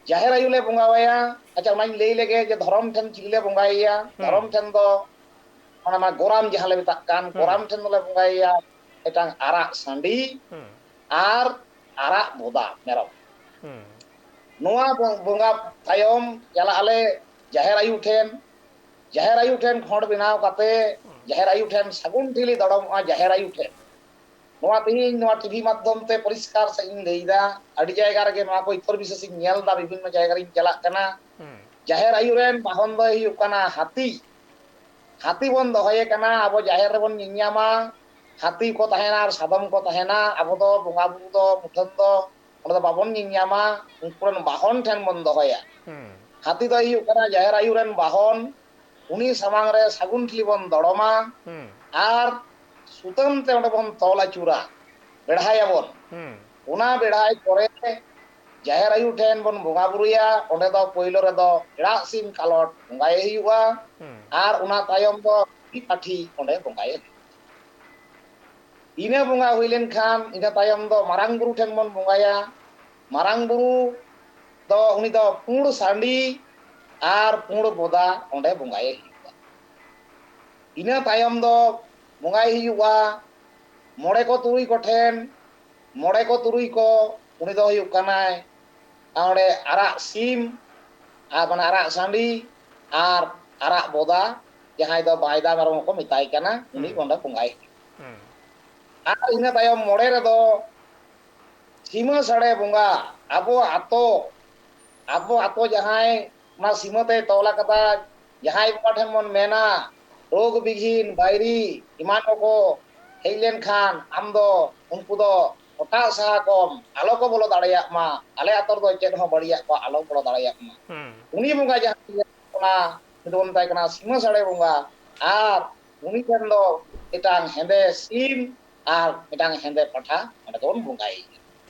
ᱡᱟᱦᱮᱨ ᱟᱭᱳ ᱞᱮ ᱵᱚᱸᱜᱟ ᱟᱭᱟ᱾ ᱟᱪᱪᱷᱟ, ᱚᱱᱟᱧ ᱞᱟᱹᱭ ᱞᱮᱜᱮ ᱡᱮ ᱫᱷᱚᱨᱚᱢ ᱴᱷᱮᱱ ᱪᱤᱞᱤ ᱞᱮ ᱵᱚᱸᱜᱟᱭᱮᱭᱟ? ᱦᱩᱸ᱾ ᱫᱷᱚᱨᱚᱢ ᱴᱷᱮᱱ ᱫᱚ ᱚᱱᱟ ᱢᱟ ᱜᱚᱨᱟᱢ ᱡᱟᱦᱟᱸ ᱞᱮ ᱢᱮᱛᱟᱜ ᱠᱟᱱ, ᱦᱩᱸ᱾ ᱜᱚᱨᱟᱢ ᱴᱷᱮᱱ ᱫᱚᱞᱮ ᱵᱚᱸᱜᱟᱭᱮᱭᱟ ᱢᱤᱫᱴᱟᱝ ᱟᱨᱟᱜ ᱥᱟᱺᱰᱤ ᱦᱩᱸ᱾ ᱟᱨ ᱟᱨᱟᱜ ᱵᱚᱫᱟ ᱢᱮᱨᱚᱢ᱾ ᱦᱩᱸ᱾ ᱱᱚᱣᱟ ᱵᱚ-, ᱵᱚᱸᱜᱟ ᱛᱟᱭᱚᱢ ᱪᱟᱞᱟᱜ ᱟᱞᱮ ᱡᱟᱦᱮᱨ ᱟᱭᱳ ᱴᱷᱮᱱ᱾ ᱡᱟᱦᱮᱨ ᱟᱭᱳ ᱴᱷᱮᱱ ᱠᱷᱚᱸᱰ ᱵᱮᱱᱟᱣ ᱠᱟᱛᱮ ᱦᱩᱸ᱾ ᱡᱟᱦᱮᱨ ᱟᱭᱳ ᱴᱷᱮᱱ ᱥᱟᱹᱜᱩᱱ ᱴᱷᱤᱞᱤ ᱫᱚᱲᱚᱢᱚᱜᱼᱟ ᱡᱟᱦᱮᱨ ᱟᱭᱳ ᱴᱷᱮᱱ᱾ ᱱᱚᱣᱟ ᱛᱮᱦᱮᱧ ᱱᱚᱣᱟ ᱴᱤᱵᱷᱤ ᱢᱟᱫᱽᱫᱷᱚᱢ ᱛᱮ ᱯᱚᱨᱤᱥᱠᱟᱨ ᱥᱟᱺᱦᱤᱡ ᱤᱧ ᱞᱟᱹᱭ ᱮᱫᱟ, ᱟᱹᱰᱤ ᱡᱟᱭᱜᱟ ᱨᱮᱜᱮ ᱱᱚᱣᱟ ᱠᱚ ᱤᱛᱚᱨ ᱵᱤᱥᱮᱥ ᱤᱧ ᱧᱮᱞ ᱮᱫᱟ, ᱵᱤᱵᱷᱤᱱᱱᱚ ᱡᱟᱭᱜᱟ ᱨᱤᱧ ᱪᱟᱞᱟᱜ ᱠᱟᱱᱟ᱾ ᱦᱩᱸ᱾ ᱡᱟᱦᱮᱨ ᱟᱭᱳ ᱨᱮᱱ ᱵᱟᱦᱚᱱ ᱫᱚᱭ ᱦᱩᱭᱩᱜ ᱠᱟᱱᱟ ᱦᱟᱹᱛᱤ᱾ ᱦᱟᱹᱛᱤ ᱵᱚᱱ ᱫᱚᱦᱚᱭᱮ ᱠᱟᱱᱟ, ᱟᱵᱚ ᱡᱟᱦᱮᱨ ᱨᱮᱵᱚᱱ ᱧᱮᱧᱟᱢᱟ, ᱦᱟᱹᱛᱤ ᱠᱚ ᱛᱟᱦᱮᱱᱟ ᱟᱨ ᱥᱟᱫᱚᱢ ᱠᱚ ᱛᱟᱦᱮᱱᱟ, ᱟᱵᱚ ᱫᱚ ᱵᱚᱸᱜᱟ ᱵᱩᱨᱩ ᱫᱚ ᱢᱩᱴᱷᱟᱹᱱ ᱫᱚ ᱚᱸᱰᱮ ᱫᱚ ᱵᱟᱵᱚᱱ ᱧᱮᱧᱟᱢᱟ, ᱩᱱᱠᱩ ᱨᱮᱱ ᱵᱟᱦᱚᱱ ᱴᱷᱮᱱ ᱵᱚᱱ ᱫᱚᱦᱚᱭᱟ᱾ ᱦᱩᱸ᱾ ᱦᱟᱹᱛᱤ ᱫᱚᱭ ᱦᱩᱭᱩᱜ ᱠᱟᱱᱟ ᱡᱟᱦᱮᱨ ᱟᱭᱳ ᱨᱮᱱ ᱵᱟᱦᱚᱱ, ᱩᱱᱤ ᱥᱟᱢᱟᱝ ᱨᱮ ᱥᱟᱹᱜᱩᱱ ᱴᱷᱤᱞᱤ ᱵᱚᱱ ᱫᱚᱲᱚᱢᱟ ᱦᱩᱸ᱾ ᱟᱨ ᱥᱩᱛᱟᱹᱢ ᱛᱮ ᱚᱸᱰᱮ ᱵᱚᱱ ᱛᱚᱞ ᱟᱹᱪᱩᱨᱟ, ᱵᱮᱲᱦᱟᱭᱟᱵᱚᱱ᱾ ᱦᱩᱸ᱾ ᱚᱱᱟ ᱵᱮᱲᱦᱟᱭ ᱯᱚᱨᱮ ᱡᱟᱦᱮᱨ ᱟᱭᱳ ᱴᱷᱮᱱ ᱵᱚᱱ ᱵᱚᱸᱜᱟ ᱵᱩᱨᱩᱭᱟ, ᱚᱸᱰᱮ ᱫᱚ ᱯᱳᱭᱞᱳ ᱨᱮᱫᱚ ᱮᱲᱟᱜ ᱥᱤᱢ ᱠᱟᱞᱚᱴ ᱵᱚᱸᱜᱟᱭᱮ ᱦᱩᱭᱩᱜᱼᱟ, ᱦᱩᱸ᱾ ᱟᱨ ᱚᱱᱟ ᱛᱟᱭᱚᱢ ᱫᱚ ᱯᱟᱹᱴᱷᱤ ᱚᱸᱰᱮ ᱵᱚᱸᱜᱟᱭᱮ ᱦᱩᱭᱩᱜᱼᱟ᱾ ᱤᱱᱟᱹ ᱵᱚᱸᱜᱟ ᱦᱩᱭ ᱞᱮᱱᱠᱷᱟᱱ ᱤᱱᱟᱹ ᱛᱟᱭᱚᱢ ᱫᱚ ᱢᱟᱨᱟᱝ ᱵᱩᱨᱩ ᱴᱷᱮᱱ ᱵᱚᱱ ᱵᱚᱸᱜᱟᱭᱟ᱾ ᱢᱟᱨᱟᱝ ᱵᱩᱨᱩ ᱫᱚ ᱩᱱᱤ ᱫᱚ ᱯᱩᱸᱰ ᱥᱟᱺᱰᱤ ᱟᱨ ᱯᱩᱸᱰ ᱵᱚᱫᱟ ᱚᱸᱰᱮ ᱵᱚᱸᱜᱟᱭᱮ ᱦᱩᱭᱩᱜᱼᱟ᱾ ᱤᱱᱟᱹ ᱛᱟᱭᱚᱢ ᱫᱚ ᱵᱚᱸᱜᱟᱭ ᱦᱩᱭᱩᱜᱼᱟ ᱢᱚᱬᱮ ᱠᱚ ᱛᱩᱨᱩᱭ ᱠᱚᱴᱷᱮᱱ, ᱢᱚᱬᱮ ᱠᱚ ᱛᱩᱨᱩᱭ ᱠᱚ, ᱩᱱᱤ ᱫᱚ ᱦᱩᱭᱩᱜ ᱠᱟᱱᱟᱭ ᱚᱸᱰᱮ ᱟᱨᱟᱜ ᱥᱤᱢ, ᱟᱨ ᱢᱟᱱᱮ ᱟᱨᱟᱜ ᱥᱟᱺᱰᱤ, ᱟᱨ ᱟᱨᱟᱜ ᱵᱚᱫᱟ, ᱡᱟᱦᱟᱸᱭ ᱫᱚ ᱵᱟᱭᱫᱟ ᱢᱮᱨᱚᱢ ᱦᱚᱸᱠᱚ ᱢᱮᱛᱟᱭ ᱠᱟᱱᱟ, ᱩᱱᱤ ᱦᱩᱸ᱾ ᱚᱸᱰᱮ ᱵᱚᱸᱜᱟᱭ᱾ ᱦᱩᱸ᱾ ᱟᱨ ᱤᱱᱟᱹ ᱛᱟᱭᱚᱢ ᱢᱚᱬᱮ ᱨᱮᱫᱚ ᱥᱤᱢᱟᱹ ᱥᱟᱲᱮ ᱵᱚᱸᱜᱟ, ᱟᱵᱚ ᱟᱛᱳ, ᱟᱵᱚ ᱟᱛᱳ ᱡᱟᱦᱟᱸᱭ ᱚᱱᱟ ᱥᱤᱢᱟᱹ ᱛᱮᱭ ᱛᱚᱞ ᱟᱠᱟᱫᱟ, ᱡᱟᱦᱟᱸᱭ ᱵᱚᱸᱜᱟ ᱴᱷᱮᱱ ᱵᱚᱱ ᱢᱮᱱᱟ, ᱨᱳᱜᱽ ᱵᱤᱜᱷᱤᱱ, ᱵᱟᱭᱨᱤ, ᱮᱢᱟᱱ ᱠᱚᱠᱚ ᱦᱮᱡ ᱞᱮᱱᱠᱷᱟᱱ ᱟᱢ ᱫᱚ ᱩᱱᱠᱩ ᱫᱚ ᱚᱴᱟᱜ ᱥᱟᱦᱟ ᱠᱚᱢ, ᱟᱞᱚ ᱠᱚ ᱵᱚᱞᱚ ᱫᱟᱲᱮᱭᱟᱜ ᱢᱟ, ᱟᱞᱮ ᱟᱛᱳ ᱨᱮᱫᱚ ᱪᱮᱫ ᱦᱚᱸ ᱵᱟᱹᱲᱤᱡᱟᱜ ᱠᱚ ᱟᱞᱚ ᱵᱚᱞᱚ ᱫᱟᱲᱮᱭᱟᱜ ᱢᱟ᱾ ᱦᱩᱸ᱾ ᱩᱱᱤ ᱵᱚᱸᱜᱟ ᱡᱟᱦᱟᱸ ᱚᱱᱟ ᱫᱚᱵᱚᱱ ᱢᱮᱛᱟᱭ ᱠᱟᱱᱟ ᱥᱤᱢᱟᱹ ᱥᱟᱲᱮ ᱵᱚᱸᱜᱟ, ᱟᱨ ᱩᱱᱤ ᱴᱷᱮᱱ ᱫᱚ ᱢᱤᱫᱴᱟᱝ ᱦᱮᱸᱫᱮ ᱥᱤᱢ ᱟᱨ ᱢᱤᱫᱴᱟᱝ ᱦᱮᱸᱫᱮ ᱯᱟᱴᱷᱟ ᱚᱸᱰᱮ ᱫᱚᱵᱚᱱ ᱵᱚᱸᱜᱟᱭᱮᱭᱟ᱾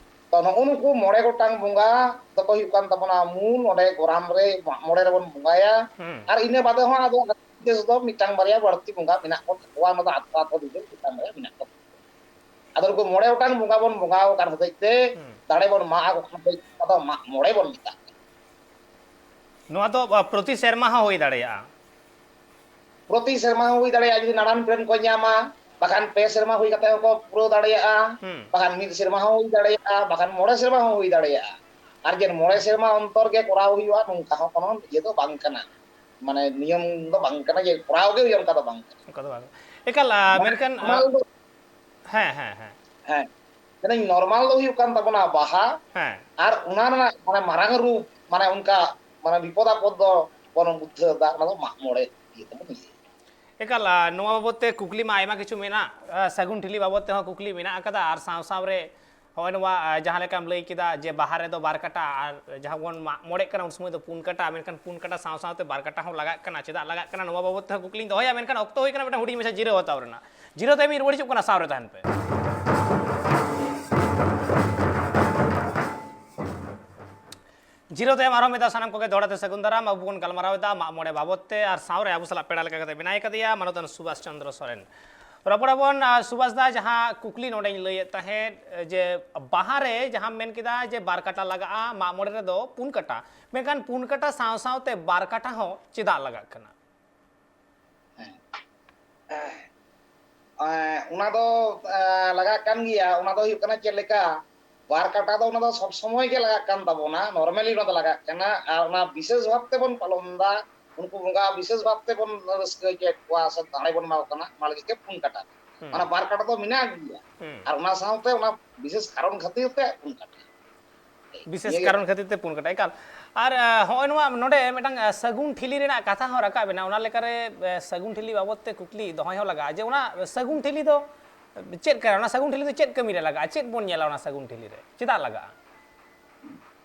ᱛᱚ, ᱱᱚᱜᱼᱚ ᱱᱩᱠᱩ ᱢᱚᱬᱮ ᱜᱚᱴᱟᱝ ᱵᱚᱸᱜᱟ ᱫᱚᱠᱚ ᱦᱩᱭᱩᱜ ᱠᱟᱱ ᱛᱟᱵᱚᱱᱟ ᱢᱩᱞ, ᱚᱸᱰᱮ ᱜᱚᱨᱟᱢ ᱨᱮ ᱢᱟᱜ ᱢᱚᱬᱮ ᱨᱮᱵᱚᱱ ᱵᱚᱸᱜᱟᱭᱟ᱾ ᱦᱩᱸ᱾ ᱟᱨ ᱤᱱᱟᱹ ᱵᱟᱫᱮ ᱦᱚᱸ ᱟᱫᱚ ᱫᱮᱥ ᱫᱚ ᱢᱤᱫᱴᱟᱝ ᱵᱟᱨᱭᱟ ᱵᱟᱹᱲᱛᱤ ᱵᱚᱸᱜᱟ ᱢᱮᱱᱟᱜ ᱠᱚ ᱛᱟᱠᱚᱣᱟ, ᱚᱱᱟ ᱫᱚ ᱟᱛᱳ ᱟᱛᱳ ᱵᱤᱫᱟᱹᱞ ᱢᱤᱫᱴᱟᱝ ᱵᱟᱨᱭᱟ ᱢᱮᱱᱟᱜ ᱠᱚ ᱛᱟᱠᱚᱣᱟ᱾ ᱟᱫᱚ ᱱᱩᱠᱩ ᱢᱚᱬᱮ ᱜᱚᱴᱟᱝ ᱵᱚᱸᱜᱟ ᱵᱚᱱ ᱵᱚᱸᱜᱟ ᱟᱠᱚ ᱠᱟᱱ ᱦᱚᱛᱮᱡ ᱛᱮ, ᱦᱩᱸ᱾ ᱫᱟᱲᱮ ᱵᱚᱱ ᱢᱟᱜ ᱟᱠᱚ ᱠᱟᱱ ᱦᱚᱛᱮᱡ ᱛᱮ, ᱟᱫᱚ ᱢᱟᱜ ᱢᱚᱬᱮ ᱵᱚᱱ ᱢᱮᱛᱟᱜ ᱠᱟᱱᱟ᱾ ᱱᱚᱣᱟ ᱫᱚ ᱟ, ᱯᱨᱚᱛᱤ ᱥᱮᱨᱢᱟ ᱦᱚᱸ ᱦᱩᱭ ᱫᱟᱲᱮᱭᱟᱜᱼᱟ᱾ ᱯᱨᱚᱛᱤ ᱥᱮᱨᱢᱟ ᱦᱚᱸ ᱦᱩᱭ ᱫᱟᱲᱮᱭᱟᱜᱼᱟ, ᱡᱩᱫᱤ ᱱᱟᱲᱟᱱ ᱯᱨᱮᱢ ᱠᱚ ᱧᱟᱢᱟ, ᱵᱟᱠᱷᱟᱱ ᱯᱮ ᱥᱮᱨᱢᱟ ᱦᱩᱭ ᱠᱟᱛᱮ ᱦᱚᱸᱠᱚ ᱯᱩᱨᱟᱹᱣ ᱫᱟᱲᱮᱭᱟᱜᱼᱟ, ᱦᱩᱸ᱾ ᱵᱟᱠᱷᱟᱱ ᱢᱤᱫ ᱥᱮᱨᱢᱟ ᱦᱚᱸ ᱦᱩᱭ ᱫᱟᱲᱮᱭᱟᱜᱼᱟ, ᱵᱟᱠᱷᱟᱱ ᱢᱚᱬᱮ ᱥᱮᱨᱢᱟ ᱦᱚᱸ ᱦᱩᱭ ᱫᱟᱲᱮᱭᱟᱜᱼᱟ᱾ ᱟᱨ ᱡᱮ ᱢᱚᱬᱮ ᱥᱮᱨᱢᱟ ᱚᱱᱛᱚᱨ ᱜᱮ ᱠᱚᱨᱟᱣ ᱦᱩᱭᱩᱜᱼᱟ, ᱱᱚᱝᱠᱟ ᱦᱚᱸ ᱠᱳᱱᱳ ᱤᱭᱟᱹ ᱫᱚ ᱵᱟᱝ ᱠᱟᱱᱟ, ᱢᱟᱱᱮ ᱱᱤᱭᱚᱢ ᱫᱚ ᱵᱟᱝ ᱠᱟᱱᱟ ᱡᱮ ᱠᱚᱨᱟᱣ ᱜᱮ ᱦᱩᱭᱩᱜᱼᱟ, ᱚᱱᱠᱟ ᱫᱚ ᱵᱟᱝ ᱠᱟᱱᱟ᱾ ᱚᱱᱠᱟ ᱫᱚ ᱵᱟᱝ᱾ ᱮᱠᱟᱞ, ᱟ, ᱢᱟᱱᱮ ᱢᱮᱱᱠᱷᱟᱱ, ᱟ, ᱱᱚᱨᱢᱟᱞ ᱫᱚ ᱦᱮᱸ, ᱦᱮᱸ, ᱦᱮᱸ᱾ ᱦᱮᱸ, ᱢᱮᱱᱫᱟᱹᱧ ᱱᱚᱨᱢᱟᱞ ᱫᱚ ᱦᱩᱭᱩᱜ ᱠᱟᱱ ᱛᱟᱵᱚᱱᱟ ᱵᱟᱦᱟ, ᱦᱮᱸ᱾ ᱟᱨ ᱚᱱᱟ ᱨᱮᱱᱟᱜ ᱢᱟᱱᱮ ᱢᱟᱨᱟᱝ ᱨᱩᱯ, ᱢᱟᱱᱮ ᱚᱱᱠᱟ, ᱢᱟᱱᱮ ᱵᱤᱯᱚᱫ ᱟᱯᱚᱫ ᱫᱚ ᱵᱚᱱ ᱩᱫᱽᱫᱷᱟᱹᱨ ᱫᱟ, ᱚᱱᱟ ᱫᱚ ᱢᱟᱜ ᱢᱚᱬᱮ ᱤᱭᱟᱹ ᱛᱮᱵᱚᱱ ᱤᱭᱟᱹᱭᱟ᱾ ᱮᱠᱟᱞ, ᱟ, ᱱᱚᱣᱟ ᱵᱟᱵᱚᱛ ᱛᱮ ᱠᱩᱠᱞᱤ ᱢᱟ ᱟᱭᱢᱟ ᱠᱤᱪᱷᱩ ᱢᱮᱱᱟᱜ, ᱟ, ᱥᱟᱹᱜᱩᱱ ᱴᱷᱤᱞᱤ ᱵᱟᱵᱚᱛ ᱛᱮᱦᱚᱸ ᱠᱩᱠᱞᱤ ᱢᱮᱱᱟᱜ ᱟᱠᱟᱫᱟ, ᱟᱨ ᱥᱟᱶ ᱥᱟᱶ ᱨᱮ ᱦᱚᱸᱜᱼᱚᱭ ᱱᱚᱣᱟ, ᱟ, ᱡᱟᱦᱟᱸ ᱞᱮᱠᱟᱢ ᱞᱟᱹᱭ ᱠᱮᱫᱟ ᱡᱮ ᱵᱟᱦᱟ ᱨᱮᱫᱚ ᱵᱟᱨ ᱠᱟᱴᱟ, ᱟᱨ ᱡᱟᱦᱟᱸ ᱵᱚᱱ ᱢᱟᱜ ᱢᱚᱬᱮᱜ ᱠᱟᱱᱟ ᱩᱱ ᱥᱚᱢᱚᱭ ᱫᱚ ᱯᱩᱱ ᱠᱟᱴᱟ, ᱢᱮᱱᱠᱷᱟᱱ ᱯᱩᱱ ᱠᱟᱴᱟ ᱥᱟᱶ ᱥᱟᱶᱛᱮ ᱵᱟᱨ ᱠᱟᱴᱟ ᱦᱚᱸ ᱞᱟᱜᱟᱜ ᱠᱟᱱᱟ, ᱪᱮᱫᱟᱜ ᱞᱟᱜᱟᱜ ᱠᱟᱱᱟ ᱱᱚᱣᱟ ᱵᱟᱵᱚᱛ ᱛᱮᱦᱚᱸ ᱠᱩᱠᱞᱤᱧ ᱫᱚᱦᱚᱭᱟ, ᱢᱮᱱᱠᱷᱟᱱ ᱚᱠᱛᱚ ᱦᱩᱭ ᱠᱟᱱᱟ ᱢᱤᱫᱴᱟᱝ ᱦᱩᱰᱤᱧ ᱢᱟᱪᱷᱟ ᱡᱤᱨᱟᱹᱣ ᱦᱟᱛᱟᱣ ᱨᱮᱱᱟᱜ᱾ ᱡᱤᱨᱟᱹᱣ ᱛᱟᱭᱚᱢ ᱤᱧ ᱨᱩᱣᱟᱹᱲ ᱦᱤᱡᱩᱜ ᱠᱟᱱᱟ, ᱥᱟᱶ ᱨᱮ ᱛᱟᱦᱮᱱ ᱯᱮ᱾ ᱡᱤᱨᱟᱹᱣ ᱛᱟᱭᱚᱢ ᱟᱨᱦᱚᱸ ᱢᱤᱫ ᱫᱷᱟᱣ ᱥᱟᱱᱟᱢ ᱠᱚᱜᱮ ᱫᱚᱦᱲᱟ ᱛᱮ ᱥᱟᱹᱜᱩᱱ ᱫᱟᱨᱟᱢ᱾ ᱟᱵᱚ ᱵᱚᱱ ᱜᱟᱞᱢᱟᱨᱟᱣ ᱮᱫᱟ ᱢᱟᱜ ᱢᱚᱬᱮ ᱵᱟᱵᱚᱛ ᱛᱮ, ᱟᱨ ᱥᱟᱶ ᱨᱮ ᱟᱵᱚ ᱥᱟᱞᱟᱜ ᱯᱮᱲᱟ ᱞᱮᱠᱟ ᱠᱟᱛᱮ ᱢᱮᱱᱟᱭ ᱠᱟᱫᱮᱭᱟ ᱢᱟᱱᱚᱛᱟᱱ ᱥᱩᱵᱷᱟᱥ ᱪᱚᱱᱫᱨᱚ ᱥᱚᱨᱮᱱ᱾ ᱨᱚᱯᱚᱲ ᱟᱵᱚᱱ, ᱟ, ᱥᱩᱵᱷᱟᱥ ᱫᱟ, ᱡᱟᱦᱟᱸ ᱠᱩᱠᱞᱤ ᱱᱚᱰᱮᱧ ᱞᱟᱹᱭᱮᱫ ᱛᱟᱦᱮᱸᱫ ᱡᱮ ᱵᱟᱦᱟ ᱨᱮ ᱡᱟᱦᱟᱸᱢ ᱢᱮᱱ ᱠᱮᱫᱟ ᱡᱮ ᱵᱟᱨ ᱠᱟᱴᱟ ᱞᱟᱜᱟᱜᱼᱟ, ᱢᱟᱜ ᱢᱚᱬᱮ ᱨᱮᱫᱚ ᱯᱩᱱ ᱠᱟᱴᱟ, ᱢᱮᱱᱠᱷᱟᱱ ᱯᱩᱱ ᱠᱟᱴᱟ ᱥᱟᱶ ᱥᱟᱶᱛᱮ ᱵᱟᱨ ᱠᱟᱴᱟ ᱦᱚᱸ ᱪᱮᱫᱟᱜ ᱞᱟᱜᱟᱜ ᱠᱟᱱᱟ? ᱦᱮᱸ᱾ ᱮᱸ, ᱚᱱᱟ ᱫᱚ, ᱮᱸ, ᱞᱟᱜᱟᱜ ᱠᱟᱱ ᱜᱮᱭᱟ᱾ ᱚᱱᱟ ᱫᱚ ᱦᱩᱭᱩᱜ ᱠᱟᱱᱟ ᱪᱮᱫ ᱞᱮᱠᱟ, ᱵᱟᱨ ᱠᱟᱴᱟ ᱫᱚ ᱚᱱᱟ ᱫᱚ ᱥᱚᱵ ᱥᱚᱢᱚᱭ ᱜᱮ ᱞᱟᱜᱟᱜ ᱠᱟᱱ ᱛᱟᱵᱚᱱᱟ, normally ᱚᱱᱟ ᱫᱚ ᱞᱟᱜᱟᱜ ᱠᱟᱱᱟ, ᱟᱨ ᱚᱱᱟ ᱵᱤᱥᱮᱥ ᱵᱷᱟᱵ ᱛᱮᱵᱚᱱ ᱯᱟᱞᱚᱱ ᱮᱫᱟ, ᱩᱱᱠᱩ ᱵᱚᱸᱜᱟ ᱵᱤᱥᱮᱥ ᱵᱷᱟᱵ ᱛᱮᱵᱚᱱ ᱨᱟᱹᱥᱠᱟᱹ ᱦᱚᱪᱚᱭᱮᱫ ᱠᱚᱣᱟ ᱥᱮ ᱫᱟᱲᱮ ᱵᱚᱱ ᱮᱢᱟ ᱠᱚ ᱠᱟᱱᱟ, ᱚᱱᱟ ᱞᱟᱹᱜᱤᱫ ᱜᱮ ᱯᱩᱱ ᱠᱟᱴᱟ᱾ ᱦᱩᱸ᱾ ᱚᱱᱟ ᱵᱟᱨ ᱠᱟᱴᱟ ᱫᱚ ᱢᱮᱱᱟᱜ ᱜᱮᱭᱟ, ᱦᱩᱸ᱾ ᱟᱨ ᱚᱱᱟ ᱥᱟᱶᱛᱮ ᱚᱱᱟ ᱵᱤᱥᱮᱥ ᱠᱟᱨᱚᱱ ᱠᱷᱟᱹᱛᱤᱨ ᱛᱮ ᱯᱩᱱ ᱠᱟᱴᱟ᱾ ᱵᱤᱥᱮᱥ ᱱᱤᱭᱟᱹ ᱜᱮ ᱠᱟᱨᱚᱱ ᱠᱟᱛᱷᱟ᱾ ᱠᱷᱟᱹᱛᱤᱨ ᱛᱮ ᱯᱩᱱ ᱠᱟᱴᱟ, ᱮᱠᱟᱞ᱾ ᱟᱨ, ᱟ, ᱦᱚᱸᱜᱼᱚᱭ ᱱᱚᱣᱟ ᱱᱚᱰᱮ ᱢᱤᱫᱴᱟᱝ, ᱟ, ᱥᱟᱹᱜᱩᱱ ᱴᱷᱤᱞᱤ ᱨᱮᱱᱟᱜ ᱠᱟᱛᱷᱟ ᱦᱚᱸ ᱨᱟᱠᱟᱵ ᱮᱱᱟ, ᱚᱱᱟ ᱞᱮᱠᱟᱨᱮ, ᱟ, ᱥᱟᱹᱜᱩᱱ ᱴᱷᱤᱞᱤ ᱵᱟᱵᱚᱫ ᱛᱮ ᱠᱩᱠᱞᱤ ᱫᱚᱦᱚᱭ ᱦᱚᱸ ᱞᱟᱜᱟᱜᱼᱟ ᱡᱮ ᱚᱱᱟ ᱥᱟᱹᱜᱩᱱ ᱴᱷᱤᱞᱤ ᱫᱚ ᱪᱮᱫ ᱠᱟᱱᱟ? ᱚᱱᱟ ᱥᱟᱹᱜᱩᱱ ᱴᱷᱤᱞᱤ ᱫᱚ ᱪᱮᱫ ᱠᱟᱹᱢᱤ ᱨᱮ ᱞᱟᱜᱟᱜᱼᱟ? ᱪᱮᱫ ᱵᱚᱱ ᱧᱮᱞᱟ ᱚᱱᱟ ᱥᱟᱹᱜᱩᱱ ᱴᱷᱤᱞᱤ ᱨᱮ? ᱪᱮᱫᱟᱜ ᱞᱟᱜᱟᱜᱼᱟ?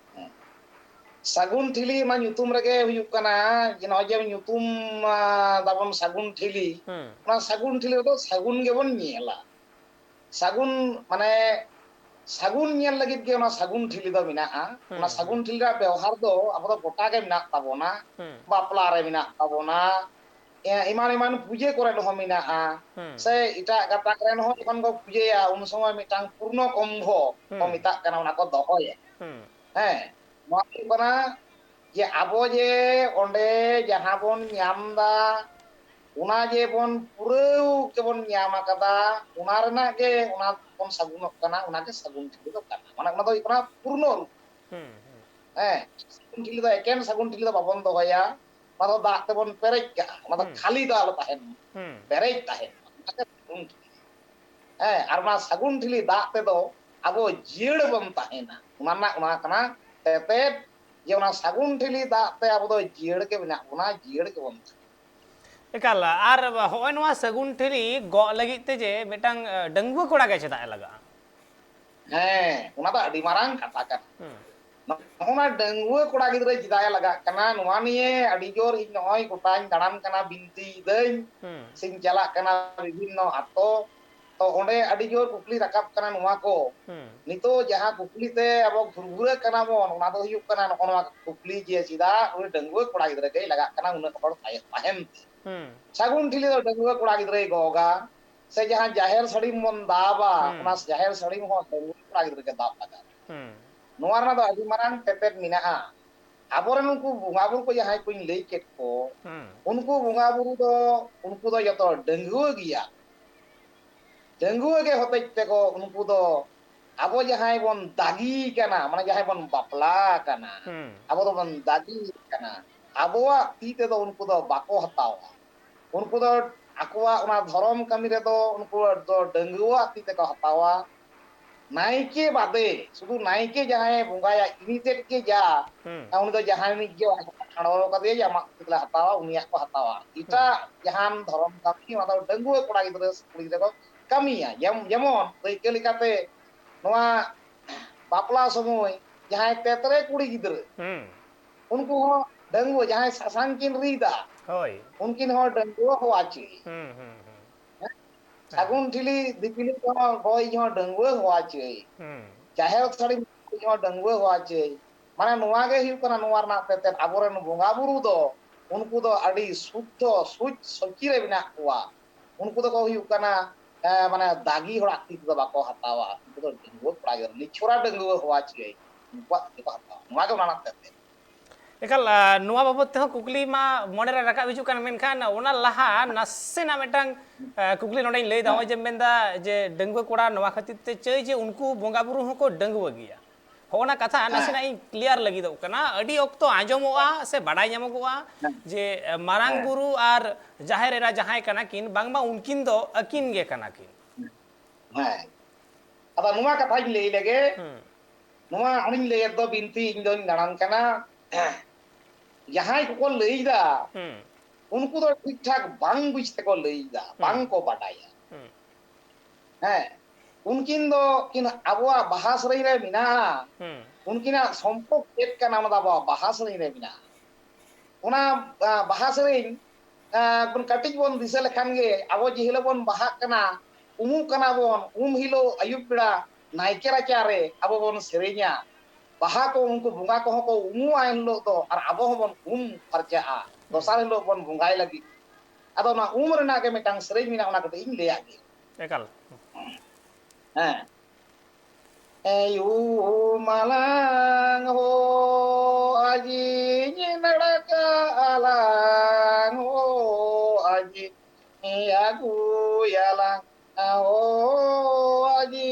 ᱥᱟᱹᱜᱩᱱ ᱴᱷᱤᱞᱤ ᱚᱱᱟ ᱧᱩᱛᱩᱢ ᱨᱮᱜᱮ ᱦᱩᱭᱩᱜ ᱠᱟᱱᱟ ᱡᱮ ᱱᱚᱜᱼᱚᱭ ᱡᱮ ᱧᱩᱛᱩᱢ, ᱟ, ᱫᱟᱵᱚᱱ ᱥᱟᱹᱜᱩᱱ ᱴᱷᱤᱞᱤ, ᱦᱩᱸ᱾ ᱚᱱᱟ ᱥᱟᱹᱜᱩᱱ ᱴᱷᱤᱞᱤ ᱨᱮᱫᱚ ᱥᱟᱹᱜᱩᱱ ᱜᱮᱵᱚᱱ ᱧᱮᱞᱟ᱾ ᱥᱟᱹᱜᱩᱱ ᱢᱟᱱᱮ ᱥᱟᱹᱜᱩᱱ ᱧᱮᱞ ᱞᱟᱹᱜᱤᱫ ᱜᱮ ᱚᱱᱟ ᱥᱟᱹᱜᱩᱱ ᱴᱷᱤᱞᱤ ᱫᱚ ᱢᱮᱱᱟᱜᱼᱟ᱾ ᱦᱩᱸ, ᱚᱱᱟ ᱥᱟᱹᱜᱩᱱ ᱦᱩᱸ᱾ ᱴᱷᱤᱞᱤ ᱨᱮᱭᱟᱜ ᱵᱮᱣᱦᱟᱨ ᱫᱚ ᱟᱵᱚ ᱫᱚ ᱜᱚᱴᱟ ᱜᱮ ᱢᱮᱱᱟᱜ ᱛᱟᱵᱚᱱᱟ᱾ ᱦᱩᱸ᱾ ᱵᱟᱯᱞᱟ ᱨᱮ ᱢᱮᱱᱟᱜ ᱛᱟᱵᱚᱱᱟ, ᱮ-, ᱮᱢᱟᱱ ᱮᱢᱟᱱ ᱯᱩᱡᱟᱹ ᱠᱚᱨᱮ ᱦᱚᱸ ᱢᱮᱱᱟᱜᱼᱟ᱾ ᱦᱩᱸ᱾ ᱥᱮ ᱮᱴᱟᱜ ᱜᱟᱛᱟᱠ ᱨᱮᱱ ᱦᱚᱸ ᱡᱚᱠᱷᱚᱱ ᱠᱚ ᱯᱩᱡᱟᱹᱭᱟ, ᱩᱱ ᱥᱚᱢᱚᱭ ᱢᱤᱫᱴᱟᱝ ᱯᱩᱨᱱᱚ ᱠᱚᱢᱵᱷᱚ ᱠᱚ ᱦᱩᱸ᱾ ᱢᱮᱛᱟᱜ ᱠᱟᱱᱟ, ᱚᱱᱟ ᱠᱚ ᱫᱚᱦᱚᱭᱟ᱾ ᱦᱩᱸ᱾ ᱦᱮᱸ, ᱱᱚᱣᱟ ᱦᱩᱭᱩᱜ ᱠᱟᱱᱟ ᱡᱮ ᱟᱵᱚ ᱡᱮ ᱚᱸᱰᱮ ᱡᱟᱦᱟᱸ ᱵᱚᱱ ᱧᱟᱢ ᱫᱟ, ᱚᱱᱟ ᱡᱮ ᱵᱚᱱ ᱯᱩᱨᱟᱹᱣ ᱜᱮᱵᱚᱱ ᱧᱟᱢ ᱟᱠᱟᱫᱟ, ᱚᱱᱟ ᱨᱮᱱᱟᱜ ᱜᱮ ᱚᱱᱟ ᱵᱚᱱ ᱥᱟᱹᱜᱩᱱᱚᱜ ᱠᱟᱱᱟ, ᱚᱱᱟ ᱜᱮ ᱥᱟᱹᱜᱩᱱ ᱴᱷᱤᱞᱤ ᱫᱚ ᱠᱟᱱᱟ᱾ ᱢᱟᱱᱮ ᱚᱱᱟ ᱫᱚ ᱦᱩᱭᱩᱜ ᱠᱟᱱᱟ ᱯᱩᱨᱱᱚ ᱨᱩᱯ᱾ ᱦᱩᱸ, ᱦᱩᱸ᱾ ᱦᱮᱸ, ᱥᱟᱹᱜᱩᱱ ᱴᱷᱤᱞᱤ ᱫᱚ ᱮᱠᱮᱱ ᱥᱟᱹᱜᱩᱱ ᱴᱷᱤᱞᱤ ᱫᱚ ᱵᱟᱵᱚᱱ ᱫᱚᱦᱚᱭᱟ, ᱚᱱᱟ ᱫᱚ ᱫᱟᱜ ᱛᱮᱵᱚᱱ ᱯᱮᱨᱮᱡ ᱠᱟᱜᱼᱟ, ᱚᱱᱟ ᱫᱚ ᱦᱩᱸ᱾ ᱠᱷᱟᱹᱞᱤ ᱫᱚ ᱟᱞᱚ ᱛᱟᱦᱮᱱ ᱢᱟ, ᱦᱩᱸ᱾ ᱯᱮᱨᱮᱡ ᱛᱟᱦᱮᱱ ᱢᱟ, ᱚᱱᱟ ᱜᱮ ᱥᱟᱹᱜᱩᱱ ᱴᱷᱤᱞᱤ᱾ ᱦᱮᱸ, ᱟᱨ ᱚᱱᱟ ᱥᱟᱹᱜᱩᱱ ᱴᱷᱤᱞᱤ ᱫᱟᱜ ᱛᱮᱫᱚ ᱟᱵᱚ ᱡᱤᱭᱟᱹᱲ ᱵᱚᱱ ᱛᱟᱦᱮᱱᱟ, ᱚᱱᱟ ᱨᱮᱱᱟᱜ ᱚᱱᱟ ᱠᱟᱱᱟ ᱛᱮᱛᱮᱫ, ᱡᱮ ᱚᱱᱟ ᱥᱟᱹᱜᱩᱱ ᱴᱷᱤᱞᱤ ᱫᱟᱜ ᱛᱮ ᱟᱵᱚ ᱫᱚ ᱡᱤᱭᱟᱹᱲ ᱜᱮ ᱢᱮᱱᱟᱜ ᱵᱚᱱᱟ, ᱡᱤᱭᱟᱹᱲ ᱜᱮᱵᱚᱱ ᱛᱟᱦᱮᱱᱟ᱾ ᱮᱠᱟᱞ, ᱟᱨ ᱦᱚᱸᱜᱼᱚᱭ ᱱᱚᱣᱟ ᱥᱟᱹᱜᱩᱱ ᱴᱷᱤᱞᱤ ᱜᱚᱜ ᱞᱟᱹᱜᱤᱫ ᱛᱮ ᱡᱮ ᱢᱤᱫᱴᱟᱝ, ᱮ, ᱰᱟᱺᱜᱩᱣᱟᱹ ᱠᱚᱲᱟ ᱜᱮ ᱪᱮᱫᱟᱜ ᱮ ᱞᱟᱜᱟᱜᱼᱟ? ᱦᱮᱸ, ᱚᱱᱟ ᱫᱚ ᱟᱹᱰᱤ ᱢᱟᱨᱟᱝ ᱠᱟᱛᱷᱟ ᱠᱟᱱᱟ᱾ ᱦᱩᱸ᱾ ᱱᱚᱜᱼᱚ ᱱᱟ ᱰᱟᱺᱜᱩᱣᱟᱹ ᱠᱚᱲᱟ ᱜᱤᱫᱽᱨᱟᱹ ᱪᱮᱫᱟᱜ ᱮ ᱞᱟᱜᱟᱜ ᱠᱟᱱᱟ, ᱱᱚᱣᱟ ᱱᱤᱭᱮ ᱟᱹᱰᱤ ᱡᱳᱨ ᱤᱧ ᱱᱚᱜᱼᱚᱭ ᱜᱚᱴᱟᱧ ᱫᱟᱬᱟᱱ ᱠᱟᱱᱟ, ᱵᱤᱱᱛᱤᱭᱮᱫᱟᱹᱧ, ᱦᱩᱸ᱾ ᱥᱮᱧ ᱪᱟᱞᱟᱜ ᱠᱟᱱᱟ ᱵᱤᱵᱷᱤᱱᱱᱚ ᱟᱛᱳ᱾ ᱛᱚ ᱚᱸᱰᱮ ᱟᱹᱰᱤ ᱡᱳᱨ ᱠᱩᱠᱞᱤ ᱨᱟᱠᱟᱵ ᱠᱟᱱᱟ ᱱᱚᱣᱟ ᱠᱚ᱾ ᱦᱩᱸ᱾ ᱱᱤᱛᱚᱜ ᱡᱟᱦᱟᱸ ᱠᱩᱠᱞᱤ ᱛᱮ ᱟᱵᱚ ᱜᱷᱩᱨᱜᱷᱩᱨᱟᱹᱜ ᱠᱟᱱᱟ ᱵᱚᱱ, ᱚᱱᱟ ᱫᱚ ᱦᱩᱭᱩᱜ ᱠᱟᱱᱟ ᱱᱚᱜᱼᱚ ᱱᱚᱣᱟ ᱠᱩᱠᱞᱤ ᱡᱮ ᱪᱮᱫᱟᱜ ᱩᱱᱤ ᱰᱟᱺᱜᱩᱣᱟᱹ ᱠᱚᱲᱟ ᱜᱤᱫᱽᱨᱟᱹ ᱜᱮᱭ ᱞᱟᱜᱟᱜ ᱠᱟᱱᱟ ᱩᱱᱟᱹᱜ ᱦᱚᱲ ᱛᱟᱦᱮᱸ ᱛᱟᱦᱮᱱ ᱛᱮ? ᱦᱩᱸ᱾ ᱥᱟᱹᱜᱩᱱ ᱴᱷᱤᱞᱤ ᱫᱚ ᱰᱟᱺᱜᱩᱣᱟᱹ ᱠᱚᱲᱟ ᱜᱤᱫᱽᱨᱟᱹᱭ ᱜᱚᱜᱟ, ᱥᱮ ᱡᱟᱦᱟᱸ ᱡᱟᱦᱮᱨ ᱥᱟᱹᱲᱤᱢ ᱵᱚᱱ ᱫᱟᱵᱟ, ᱦᱩᱸ᱾ ᱚᱱᱟ ᱡᱟᱦᱮᱨ ᱥᱟᱹᱲᱤᱢ ᱦᱚᱸ ᱰᱟᱺᱜᱩᱣᱟᱹ ᱠᱚᱲᱟ ᱜᱤᱫᱽᱨᱟᱹ ᱜᱮ ᱫᱟᱵ ᱞᱟᱜᱟᱜᱼᱟ᱾ ᱦᱩᱸ᱾ ᱱᱚᱣᱟ ᱨᱮᱱᱟᱜ ᱫᱚ ᱟᱹᱰᱤ ᱢᱟᱨᱟᱝ ᱛᱮᱛᱮᱫ ᱢᱮᱱᱟᱜᱼᱟ᱾ ᱟᱵᱚᱨᱮᱱ ᱩᱱᱠᱩ ᱵᱚᱸᱜᱟ ᱵᱩᱨᱩ ᱠᱚ ᱡᱟᱦᱟᱸᱭ ᱠᱚᱧ ᱞᱟᱹᱭ ᱠᱮᱫ ᱠᱚ, ᱦᱩᱸ᱾ ᱩᱱᱠᱩ ᱵᱚᱸᱜᱟ ᱵᱩᱨᱩ ᱫᱚ, ᱩᱱᱠᱩ ᱫᱚ ᱡᱚᱛᱚ ᱰᱟᱺᱜᱩᱣᱟᱹ ᱜᱮᱭᱟ᱾ ᱰᱟᱺᱜᱩᱣᱟᱹ ᱜᱮ ᱦᱚᱛᱮᱡ ᱛᱮᱠᱚ ᱩᱱᱠᱩ ᱫᱚ ᱟᱵᱚ ᱡᱟᱦᱟᱸᱭ ᱵᱚᱱ ᱫᱟᱜᱤ ᱠᱟᱱᱟ, ᱢᱟᱱᱮ ᱡᱟᱦᱟᱸᱭ ᱵᱚᱱ ᱵᱟᱯᱞᱟ ᱠᱟᱱᱟ, ᱦᱩᱸ᱾ ᱟᱵᱚ ᱫᱚᱵᱚᱱ ᱫᱟᱜᱤ ᱠᱟᱱᱟ, ᱟᱵᱚᱣᱟᱜ ᱛᱤ ᱛᱮᱫᱚ ᱩᱱᱠᱩ ᱫᱚ ᱵᱟᱠᱚ ᱦᱟᱛᱟᱣᱟ᱾ ᱩᱱᱠᱩ ᱫᱚ ᱟᱠᱚᱣᱟᱜ ᱚᱱᱟ ᱫᱷᱚᱨᱚᱢ ᱠᱟᱹᱢᱤ ᱨᱮᱫᱚ ᱩᱱᱠᱩ ᱫᱚ ᱰᱟᱺᱜᱩᱣᱟᱹ ᱛᱤ ᱛᱮᱠᱚ ᱦᱟᱛᱟᱣᱟ᱾ ᱱᱟᱭᱠᱮ ᱵᱟᱫᱮ, ᱥᱩᱫᱷᱩ ᱱᱟᱭᱠᱮ ᱡᱟᱦᱟᱸᱭ ᱵᱚᱸᱜᱟᱭᱟ, ᱤᱱᱤ ᱛᱮᱫ ᱜᱮ ᱡᱟ, ᱦᱩᱸ᱾ ᱩᱱᱤ ᱫᱚ ᱡᱟᱦᱟᱸᱭ ᱨᱤᱱᱤᱡ ᱜᱮ ᱴᱷᱟᱲᱚ ᱠᱟᱫᱮᱭᱟ ᱡᱮ ᱟᱢᱟᱜ ᱛᱤ ᱛᱮᱞᱮ ᱦᱟᱛᱟᱣᱟ, ᱩᱱᱤᱭᱟᱜ ᱠᱚ ᱦᱟᱛᱟᱣᱟ᱾ ᱮᱴᱟᱜ ᱡᱟᱦᱟᱱ ᱫᱷᱚᱨᱚᱢ ᱠᱟᱹᱢᱤ, ᱚᱱᱟ ᱫᱚ ᱰᱟᱺᱜᱩᱣᱟᱹ ᱠᱚᱲᱟ ᱜᱤᱫᱽᱨᱟᱹ ᱥᱮ ᱠᱩᱲᱤ ᱜᱤᱫᱽᱨᱟᱹ ᱠᱚ ᱠᱟᱹᱢᱤᱭᱟ᱾ ᱡᱮᱢ-, ᱡᱮᱢᱚᱱ ᱫᱟᱹᱭᱠᱟᱹ ᱞᱮᱠᱟᱛᱮ ᱱᱚᱣᱟ ᱵᱟᱯᱞᱟ ᱥᱚᱢᱚᱭ ᱡᱟᱦᱟᱸᱭ ᱛᱮᱛᱨᱮ ᱠᱩᱲᱤ ᱜᱤᱫᱽᱨᱟᱹ, ᱦᱩᱸ᱾ ᱩᱱᱠᱩ ᱦᱚᱸ ᱰᱟᱺᱜᱩᱣᱟᱹ, ᱡᱟᱦᱟᱸᱭ ᱥᱟᱥᱟᱝ ᱠᱤᱱ ᱨᱤᱫᱟ, ᱦᱳᱭ᱾ ᱩᱱᱠᱤᱱ ᱦᱚᱸ ᱰᱟᱺᱜᱩᱣᱟᱹ ᱦᱚᱣᱟ ᱪᱟᱹᱭ᱾ ᱦᱩᱸ, ᱦᱩᱸ, ᱦᱩᱸ᱾ ᱦᱮᱸ? ᱦᱮᱸ᱾ ᱥᱟᱹᱜᱩᱱ ᱴᱷᱤᱞᱤ ᱫᱤᱯᱤᱞ ᱠᱚᱦᱚᱸ ᱜᱚᱡ ᱦᱚᱸ ᱰᱟᱺᱜᱩᱣᱟᱹ ᱦᱚᱣᱟ ᱪᱟᱹᱭ᱾ ᱦᱩᱸ᱾ ᱡᱟᱦᱮᱨ ᱥᱟᱹᱲᱤᱢ ᱦᱚᱸ ᱰᱟᱺᱜᱩᱣᱟᱹ ᱦᱚᱣᱟ ᱪᱟᱹᱭ᱾ ᱢᱟᱱᱮ ᱱᱚᱣᱟ ᱜᱮ ᱦᱩᱭᱩᱜ ᱠᱟᱱᱟ ᱱᱚᱣᱟ ᱨᱮᱱᱟᱜ ᱛᱮᱛᱮᱫ᱾ ᱟᱵᱚᱨᱮᱱ ᱵᱚᱸᱜᱟ ᱵᱩᱨᱩ ᱫᱚ, ᱩᱱᱠᱩ ᱫᱚ ᱟᱹᱰᱤ ᱥᱩᱫᱽᱫᱷᱚ, ᱥᱩᱪ ᱥᱚᱪᱤ ᱨᱮ ᱢᱮᱱᱟᱜ ᱠᱚᱣᱟ᱾ ᱩᱱᱠᱩ ᱫᱚᱠᱚ ᱦᱩᱭᱩᱜ ᱠᱟᱱᱟ, ᱮ, ᱢᱟᱱᱮ ᱫᱟᱜᱤ ᱦᱚᱲᱟᱜ ᱛᱤ ᱛᱮᱫᱚ ᱵᱟᱠᱚ ᱦᱟᱛᱟᱣᱟ, ᱩᱱᱠᱩ ᱫᱚ ᱰᱟᱺᱜᱩᱣᱟᱹ ᱠᱚᱲᱟ ᱜᱤᱫᱽᱨᱟᱹ, ᱱᱤᱪᱷᱚᱲᱟ ᱰᱟᱺᱜᱩᱣᱟᱹ ᱦᱚᱣᱟ ᱪᱟᱹᱭ, ᱩᱱᱠᱩᱣᱟᱜ ᱛᱤ ᱛᱮᱠᱚ ᱦᱟᱛᱟᱣᱟ᱾ ᱱᱚᱣᱟ ᱜᱮ ᱚᱱᱟ ᱨᱮᱱᱟᱜ ᱛᱮᱛᱮᱫ᱾ ᱮᱠᱟᱞ, ᱟ, ᱱᱚᱣᱟ ᱵᱟᱵᱚᱫ ᱛᱮᱦᱚᱸ ᱠᱩᱠᱞᱤ ᱢᱟ ᱢᱚᱱᱮ ᱨᱮ ᱨᱟᱠᱟᱵ ᱦᱤᱡᱩᱜ ᱠᱟᱱ, ᱢᱮᱱᱠᱷᱟᱱ ᱚᱱᱟ ᱞᱟᱦᱟ ᱱᱟᱥᱮᱱᱟᱜ ᱢᱤᱫᱴᱟᱝ, ᱟ, ᱠᱩᱠᱞᱤ ᱱᱚᱰᱮᱧ ᱞᱟᱹᱭᱫᱟ᱾ ᱦᱮᱸ᱾ ᱱᱚᱜᱼᱚᱭ ᱡᱮᱢ ᱢᱮᱱᱫᱟ ᱡᱮ ᱰᱟᱺᱜᱩᱣᱟᱹ ᱠᱚᱲᱟ ᱱᱚᱣᱟ ᱠᱷᱟᱹᱛᱤᱨ ᱛᱮ ᱪᱟᱹᱭ ᱡᱮ ᱩᱱᱠᱩ ᱵᱚᱸᱜᱟ ᱵᱩᱨᱩ ᱦᱚᱸᱠᱚ ᱰᱟᱺᱜᱩᱣᱟᱹ ᱜᱮᱭᱟ, ᱦᱚᱸᱜᱼᱚ ᱱᱟ ᱠᱟᱛᱷᱟ ᱦᱮᱸ᱾ ᱱᱟᱥᱮᱱᱟᱜ ᱤᱧ clear ᱞᱟᱹᱜᱤᱫᱚᱜ ᱠᱟᱱᱟ᱾ ᱟᱹᱰᱤ ᱚᱠᱛᱚ ᱟᱸᱡᱚᱢᱚᱜᱼᱟ ᱥᱮ ᱵᱟᱰᱟᱭ ᱧᱟᱢᱚᱜᱚᱜᱼᱟ ᱦᱮᱸ᱾ ᱡᱮ, ᱮ, ᱢᱟᱨᱟᱝ ᱦᱮᱸ᱾ ᱵᱩᱨᱩ ᱟᱨ ᱡᱟᱦᱮᱨ ᱮᱨᱟ ᱡᱟᱦᱟᱸᱭ ᱠᱟᱱᱟ ᱠᱤᱱ, ᱵᱟᱝᱢᱟ ᱩᱱᱠᱤᱱ ᱫᱚ ᱟᱹᱠᱤᱱ ᱜᱮ ᱠᱟᱱᱟ ᱠᱤᱱ᱾ ᱦᱮᱸ᱾ ᱟᱫᱚ ᱱᱚᱣᱟ ᱠᱟᱛᱷᱟᱧ ᱞᱟᱹᱭ ᱞᱮᱜᱮ᱾ ᱦᱩᱸ᱾ ᱱᱚᱣᱟ ᱟᱹᱰᱤᱧ ᱞᱟᱹᱭᱮᱫ ᱫᱚ ᱵᱤᱱᱛᱤ, ᱤᱧ ᱫᱚᱧ ᱫᱟᱬᱟᱱ ᱠᱟᱱᱟ᱾ ᱡᱟᱦᱟᱸᱭ ᱠᱚᱠᱚ ᱞᱟᱹᱭᱫᱟ, ᱦᱩᱸ᱾ ᱩᱱᱠᱩ ᱫᱚ ᱴᱷᱤᱠ ᱴᱷᱟᱠ ᱵᱟᱝ ᱵᱩᱡᱽ ᱛᱮᱠᱚ ᱞᱟᱹᱭᱫᱟ, ᱦᱩᱸ᱾ ᱵᱟᱝ ᱠᱚ ᱵᱟᱰᱟᱭᱟ᱾ ᱦᱩᱸ᱾ ᱦᱮᱸ, ᱩᱱᱠᱤᱱ ᱫᱚ ᱠᱤᱱ ᱟᱵᱚᱣᱟᱜ ᱵᱟᱦᱟ ᱥᱮᱨᱮᱧ ᱨᱮ ᱢᱮᱱᱟᱜᱼᱟ᱾ ᱦᱩᱸ᱾ ᱩᱱᱠᱤᱱᱟᱜ ᱥᱚᱢᱯᱚᱨᱠ ᱪᱮᱫ ᱠᱟᱱᱟ, ᱚᱱᱟ ᱫᱚ ᱟᱵᱚᱣᱟᱜ ᱵᱟᱦᱟ ᱥᱮᱨᱮᱧ ᱨᱮ ᱢᱮᱱᱟᱜᱼᱟ᱾ ᱚᱱᱟ, ᱟ, ᱵᱟᱦᱟ ᱥᱮᱨᱮᱧ, ᱟ, ᱵᱚᱱ ᱠᱟᱹᱴᱤᱡ ᱵᱚᱱ ᱫᱤᱥᱟᱹ ᱞᱮᱠᱷᱟᱱ ᱜᱮ, ᱟᱵᱚ ᱡᱮ ᱦᱤᱞᱳᱜ ᱵᱚᱱ ᱵᱟᱦᱟᱜ ᱠᱟᱱᱟ, ᱩᱢᱩᱜ ᱠᱟᱱᱟ ᱵᱚᱱ, ᱩᱢ ᱦᱤᱞᱳᱜ ᱟᱹᱭᱩᱵ ᱵᱮᱲᱟ ᱱᱟᱭᱠᱮ ᱨᱟᱪᱟ ᱨᱮ ᱟᱵᱚ ᱵᱚᱱ ᱥᱮᱨᱮᱧᱟ᱾ ᱵᱟᱦᱟ ᱠᱚ, ᱩᱱᱠᱩ ᱵᱚᱸᱜᱟ ᱠᱚᱦᱚᱸ ᱠᱚ ᱩᱢᱩᱜᱼᱟ ᱮᱱ ᱦᱤᱞᱳᱜ ᱫᱚ, ᱟᱨ ᱟᱵᱚ ᱦᱚᱸᱵᱚᱱ ᱩᱢ ᱯᱷᱟᱨᱪᱟᱜᱼᱟ ᱫᱚᱥᱟᱨ ᱦᱤᱞᱳᱜ ᱵᱚᱱ ᱵᱚᱸᱜᱟᱭ ᱞᱟᱹᱜᱤᱫ᱾ ᱟᱫᱚ ᱚᱱᱟ ᱩᱢ ᱨᱮᱱᱟᱜ ᱜᱮ ᱢᱤᱫᱴᱟᱝ ᱥᱮᱨᱮᱧ ᱢᱮᱱᱟᱜᱼᱟ, ᱚᱱᱟ ᱠᱟᱹᱴᱤᱡ ᱤᱧ ᱞᱟᱹᱭᱟᱫ ᱜᱮ᱾ ᱮᱠᱟᱞ᱾ ᱦᱮᱸ᱾ ᱮᱭᱩ ᱢᱟᱞᱟᱝ ᱦᱳ ᱟᱡᱤ ᱱᱟᱲᱟᱠᱟ ᱟᱞᱟᱝ ᱦᱳ ᱟᱡᱤ ᱟᱹᱜᱩᱭᱟᱞᱟᱝ ᱦᱳ ᱟᱡᱤ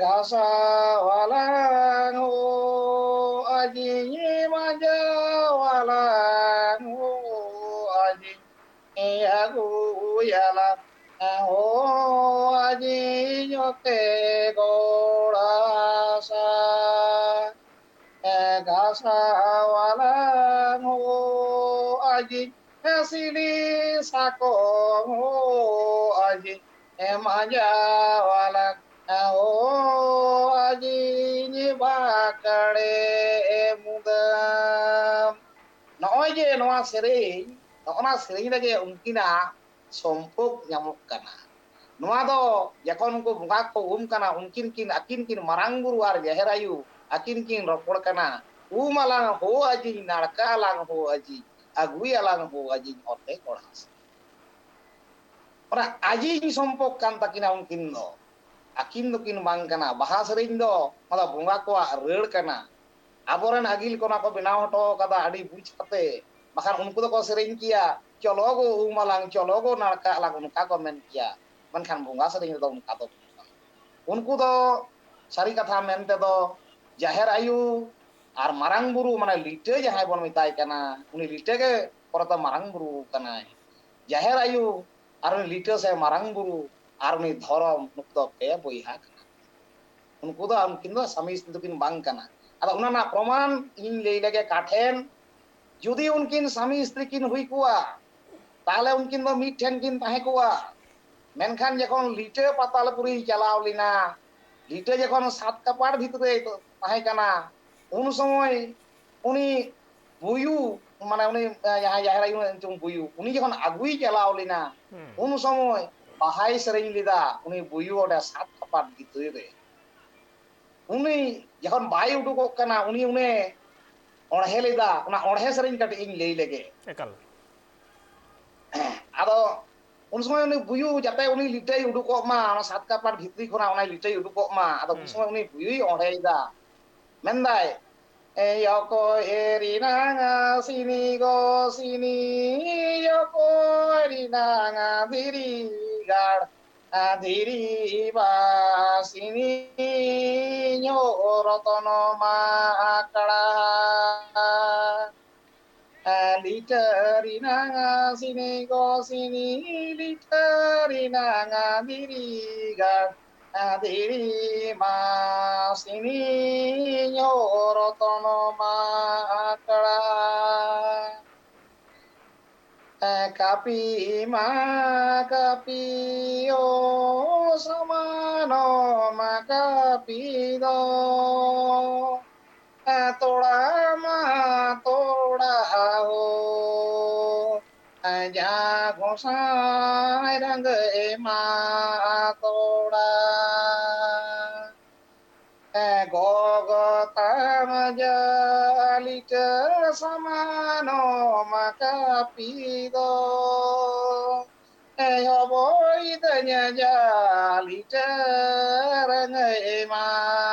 ᱜᱷᱟᱥᱟᱣᱟᱞᱟᱝ ᱦᱳ ᱟᱡᱤᱧ, ᱢᱟᱸᱡᱟᱣᱟᱞᱟᱝ ᱦᱳ ᱟᱡᱤᱧ, ᱟᱹᱜᱩᱭᱟᱞᱟᱝ ᱦᱳ ᱟᱡᱤᱧ ᱚᱛᱮ ᱜᱚᱲᱟᱥᱟ᱾ ᱜᱷᱟᱥᱟᱣᱟᱞᱟᱝ ᱦᱳ ᱟᱡᱤᱧ, ᱥᱤᱞᱤ ᱥᱟᱠᱚᱢ ᱦᱳ ᱟᱡᱤᱧ, ᱢᱟᱸᱡᱟᱣᱟᱞᱟᱝ ᱦᱳ ᱟᱡᱤᱧ, ᱵᱟᱠᱲᱮ ᱢᱩᱫᱟᱹᱢ᱾ ᱱᱚᱜᱼᱚᱭ ᱡᱮ ᱱᱚᱣᱟ ᱥᱮᱨᱮᱧ, ᱱᱚᱜᱼᱚ ᱱᱟ ᱥᱮᱨᱮᱧ ᱨᱮᱜᱮ ᱩᱱᱠᱤᱱᱟᱜ ᱥᱚᱢᱯᱚᱨᱠ ᱧᱟᱢᱚᱜ ᱠᱟᱱᱟ᱾ ᱱᱚᱣᱟ ᱫᱚ ᱡᱚᱠᱷᱚᱱ ᱩᱱᱠᱩ ᱵᱚᱸᱜᱟ ᱠᱚ ᱩᱢ ᱠᱟᱱᱟ, ᱩᱱᱠᱤᱱ ᱠᱤᱱ, ᱟᱹᱠᱤᱱ ᱠᱤᱱ ᱢᱟᱨᱟᱝ ᱵᱩᱨᱩ ᱟᱨ ᱡᱟᱦᱮᱨ ᱟᱭᱳ ᱟᱹᱠᱤᱱ ᱠᱤᱱ ᱨᱚᱯᱚᱲ ᱠᱟᱱᱟ, "ᱩᱢ ᱟᱞᱟᱝ ᱦᱳ ᱟᱡᱤᱧ, ᱱᱟᱲᱠᱟ ᱟᱞᱟᱝ ᱦᱳ ᱟᱡᱤᱧ, ᱟᱹᱜᱩᱭᱟᱞᱟᱝ ᱦᱳ ᱟᱡᱤᱧ ᱚᱛᱮ ᱜᱚᱲᱟᱥᱟ᱾" ᱚᱱᱟ ᱟᱡᱤᱧ ᱥᱚᱢᱯᱚᱨᱠ ᱠᱟᱱ ᱛᱟᱹᱠᱤᱱᱟ ᱩᱱᱠᱤᱱ ᱫᱚ, ᱟᱹᱠᱤᱱ ᱫᱚᱠᱤᱱ ᱵᱟᱝ ᱠᱟᱱᱟ᱾ ᱵᱟᱦᱟ ᱥᱮᱨᱮᱧ ᱫᱚ ᱚᱱᱟ ᱫᱚ ᱵᱚᱸᱜᱟ ᱠᱚᱣᱟᱜ ᱨᱟᱹᱲ ᱠᱟᱱᱟ᱾ ᱟᱵᱚᱨᱮᱱ ᱟᱹᱜᱤᱞ ᱠᱚ ᱚᱱᱟ ᱠᱚ ᱵᱮᱱᱟᱣ ᱦᱚᱴᱚ ᱠᱟᱫᱟ ᱟᱹᱰᱤ ᱵᱩᱡᱽ ᱠᱟᱛᱮ, ᱵᱟᱠᱷᱟᱱ ᱩᱱᱠᱩ ᱫᱚᱠᱚ ᱥᱮᱨᱮᱧ ᱠᱮᱭᱟ, "ᱪᱚᱞᱚ ᱜᱳ ᱩᱢ ᱟᱞᱟᱝ, ᱪᱚᱞᱚ ᱜᱳ ᱱᱟᱲᱠᱟ ᱟᱞᱟᱝ", ᱚᱱᱠᱟ ᱠᱚ ᱢᱮᱱ ᱠᱮᱭᱟ᱾ ᱢᱮᱱᱠᱷᱟᱱ ᱵᱚᱸᱜᱟ ᱥᱮᱨᱮᱧ ᱨᱮᱫᱚ ᱚᱱᱠᱟ ᱫᱚ ᱵᱟᱝ᱾ ᱩᱱᱠᱩ ᱫᱚ ᱥᱟᱹᱨᱤ ᱠᱟᱛᱷᱟ ᱢᱮᱱ ᱛᱮᱫᱚ ᱡᱟᱦᱮᱨ ᱟᱭᱳ ᱟᱨ ᱢᱟᱨᱟᱝ ᱵᱩᱨᱩ, ᱢᱟᱱᱮ ᱞᱤᱴᱟᱹ ᱡᱟᱦᱟᱸᱭ ᱵᱚᱱ ᱢᱮᱛᱟᱭ ᱠᱟᱱᱟ, ᱩᱱᱤ ᱞᱤᱴᱟᱹ ᱜᱮ ᱯᱚᱨᱮᱛᱮ ᱢᱟᱨᱟᱝ ᱵᱩᱨᱩ ᱠᱟᱱᱟᱭ᱾ ᱡᱟᱦᱮᱨ ᱟᱭᱳ ᱟᱨ ᱩᱱᱤ ᱞᱤᱴᱟᱹ ᱥᱮ ᱢᱟᱨᱟᱝ ᱵᱩᱨᱩ ᱟᱨ ᱩᱱᱤ ᱫᱷᱚᱨᱚᱢ, ᱱᱩᱠᱩ ᱫᱚ ᱯᱮ ᱵᱚᱭᱦᱟ ᱠᱟᱱᱟ᱾ ᱩᱱᱠᱩ ᱫᱚ, ᱩᱱᱠᱤᱱ ᱫᱚ ᱥᱟᱢᱤ ᱥᱛᱨᱤ ᱫᱚᱠᱤᱱ ᱵᱟᱝ ᱠᱟᱱᱟ᱾ ᱟᱫᱚ ᱚᱱᱟ ᱨᱮᱱᱟᱜ ᱯᱨᱚᱢᱟᱱ ᱤᱧ ᱞᱟᱹᱭ ᱞᱮᱜᱮ ᱠᱟᱴᱷᱮᱱ, ᱡᱩᱫᱤ ᱩᱱᱠᱤᱱ ᱥᱟᱢᱤ ᱥᱛᱨᱤ ᱠᱤᱱ ᱦᱩᱭ ᱠᱚᱜᱼᱟ, ᱛᱟᱦᱞᱮ ᱩᱱᱠᱤᱱ ᱫᱚ ᱢᱤᱫ ᱴᱷᱮᱱ ᱠᱤᱱ ᱛᱟᱦᱮᱸ ᱠᱚᱜᱼᱟ᱾ ᱢᱮᱱᱠᱷᱟᱱ ᱡᱚᱠᱷᱚᱱ ᱞᱤᱴᱟᱹ ᱯᱟᱛᱟᱞᱯᱩᱨᱤᱭ ᱪᱟᱞᱟᱣ ᱞᱮᱱᱟ, ᱞᱤᱴᱟᱹ ᱡᱚᱠᱷᱚᱱ ᱥᱟᱛ ᱠᱟᱯᱟᱴ ᱵᱷᱤᱛᱨᱤ ᱨᱮ ᱛᱟᱦᱮᱸ ᱠᱟᱱᱟ, ᱩᱱ ᱥᱚᱢᱚᱭ ᱩᱱᱤ ᱵᱩᱭᱩ, ᱢᱟᱱᱮ ᱩᱱᱤ, ᱮ, ᱡᱟᱦᱟᱸᱭ ᱡᱟᱦᱮᱨ ᱟᱭᱳ ᱧᱩᱛᱩᱢ ᱵᱩᱭᱩ, ᱩᱱᱤ ᱡᱚᱠᱷᱚᱱ ᱟᱹᱜᱩᱭ ᱪᱟᱞᱟᱣ ᱞᱮᱱᱟ, ᱦᱩᱸ᱾ ᱩᱱ ᱥᱚᱢᱚᱭ ᱵᱟᱦᱟᱭ ᱥᱮᱨᱮᱧ ᱞᱮᱫᱟ ᱩᱱᱤ ᱵᱩᱭᱩ ᱚᱸᱰᱮ ᱥᱟᱛ ᱠᱟᱯᱟᱴ ᱵᱷᱤᱛᱨᱤ ᱨᱮ᱾ ᱩᱱᱤ ᱡᱚᱠᱷᱚᱱ ᱵᱟᱭ ᱩᱰᱩᱠᱚᱜ ᱠᱟᱱᱟ, ᱩᱱᱤ ᱩᱱᱮ ᱚᱬᱦᱮ ᱞᱮᱫᱟ, ᱚᱱᱟ ᱚᱬᱦᱮ ᱥᱮᱨᱮᱧ ᱠᱟᱹᱴᱤᱡ ᱤᱧ ᱞᱟᱹᱭ ᱞᱮᱜᱮ᱾ ᱮᱠᱟᱞ᱾ ᱟᱫᱚ ᱩᱱ ᱥᱚᱢᱚᱭ ᱩᱱᱤ ᱵᱩᱭᱩ ᱡᱟᱛᱮ ᱩᱱᱤ ᱞᱤᱴᱟᱹᱭ ᱩᱰᱩᱠᱚᱜ ᱢᱟ, ᱚᱱᱟ ᱥᱟᱛ ᱠᱟᱯᱟᱴ ᱵᱷᱤᱛᱨᱤ ᱠᱷᱚᱱᱟᱜ ᱚᱱᱟ ᱞᱤᱴᱟᱹᱭ ᱩᱰᱩᱠᱚᱜ ᱢᱟ, ᱟᱫᱚ ᱩᱱ ᱦᱩᱸ᱾ ᱥᱚᱢᱚᱭ ᱩᱱᱤ ᱵᱩᱭᱩᱭ ᱚᱬᱦᱮᱭᱮᱫᱟ, ᱢᱮᱱᱫᱟᱭ, "ᱮ ᱭᱚᱠᱚ ᱮᱨᱤ ᱱᱟᱝᱟ ᱥᱤᱱᱤ ᱜᱚ ᱥᱤᱱᱤ, ᱭᱚᱠᱚ ᱮᱨᱤ ᱱᱟᱝᱟ ᱫᱷᱤᱨᱤ ᱜᱟᱲ, ᱟ, ᱫᱷᱤᱨᱤ ᱵᱟ ᱥᱤᱱᱤ ᱨᱚᱛᱚᱱ ᱢᱟ ᱟᱠᱲᱟ᱾ ᱞᱤᱴᱟᱹᱨᱤ ᱱᱟᱝᱟ ᱥᱤᱱᱤ ᱜᱚ ᱥᱤᱱᱤ, ᱞᱤᱴᱟᱹᱨᱤ ᱱᱟᱝᱟ ᱫᱷᱤᱨᱤ ᱜᱟᱲ, ᱫᱷᱤᱨᱤ ᱢᱟ ᱥᱤᱱᱤ ᱧᱚ ᱨᱚᱛᱚᱱ ᱢᱟ ᱟᱠᱲᱟ᱾ ᱠᱟᱹᱯᱤ ᱢᱟ ᱠᱟᱹᱯᱤ ᱚ ᱥᱚᱢᱟᱱᱚ ᱢᱟ ᱠᱟᱹᱯᱤ ᱫᱚ᱾ ᱛᱚᱲᱟ ᱢᱟ ᱛᱚᱲᱟ ᱦᱳ, ᱡᱟ ᱜᱚᱸᱥᱟᱭ ᱨᱟᱸᱜᱟᱹᱭ ᱢᱟ ᱛᱚᱲᱟ᱾ ᱜᱚᱜᱚ ᱛᱟᱢ ᱡᱟ ᱞᱤᱴᱟᱹ ᱥᱚᱢᱟᱱᱚ ᱢᱟ ᱠᱟᱹᱯᱤ ᱫᱚ᱾ ᱮ ᱦᱚᱵᱚᱭ ᱫᱟᱹᱧ ᱡᱟᱞᱤ ᱪᱟᱹᱨᱟᱹᱝ ᱮᱢᱟ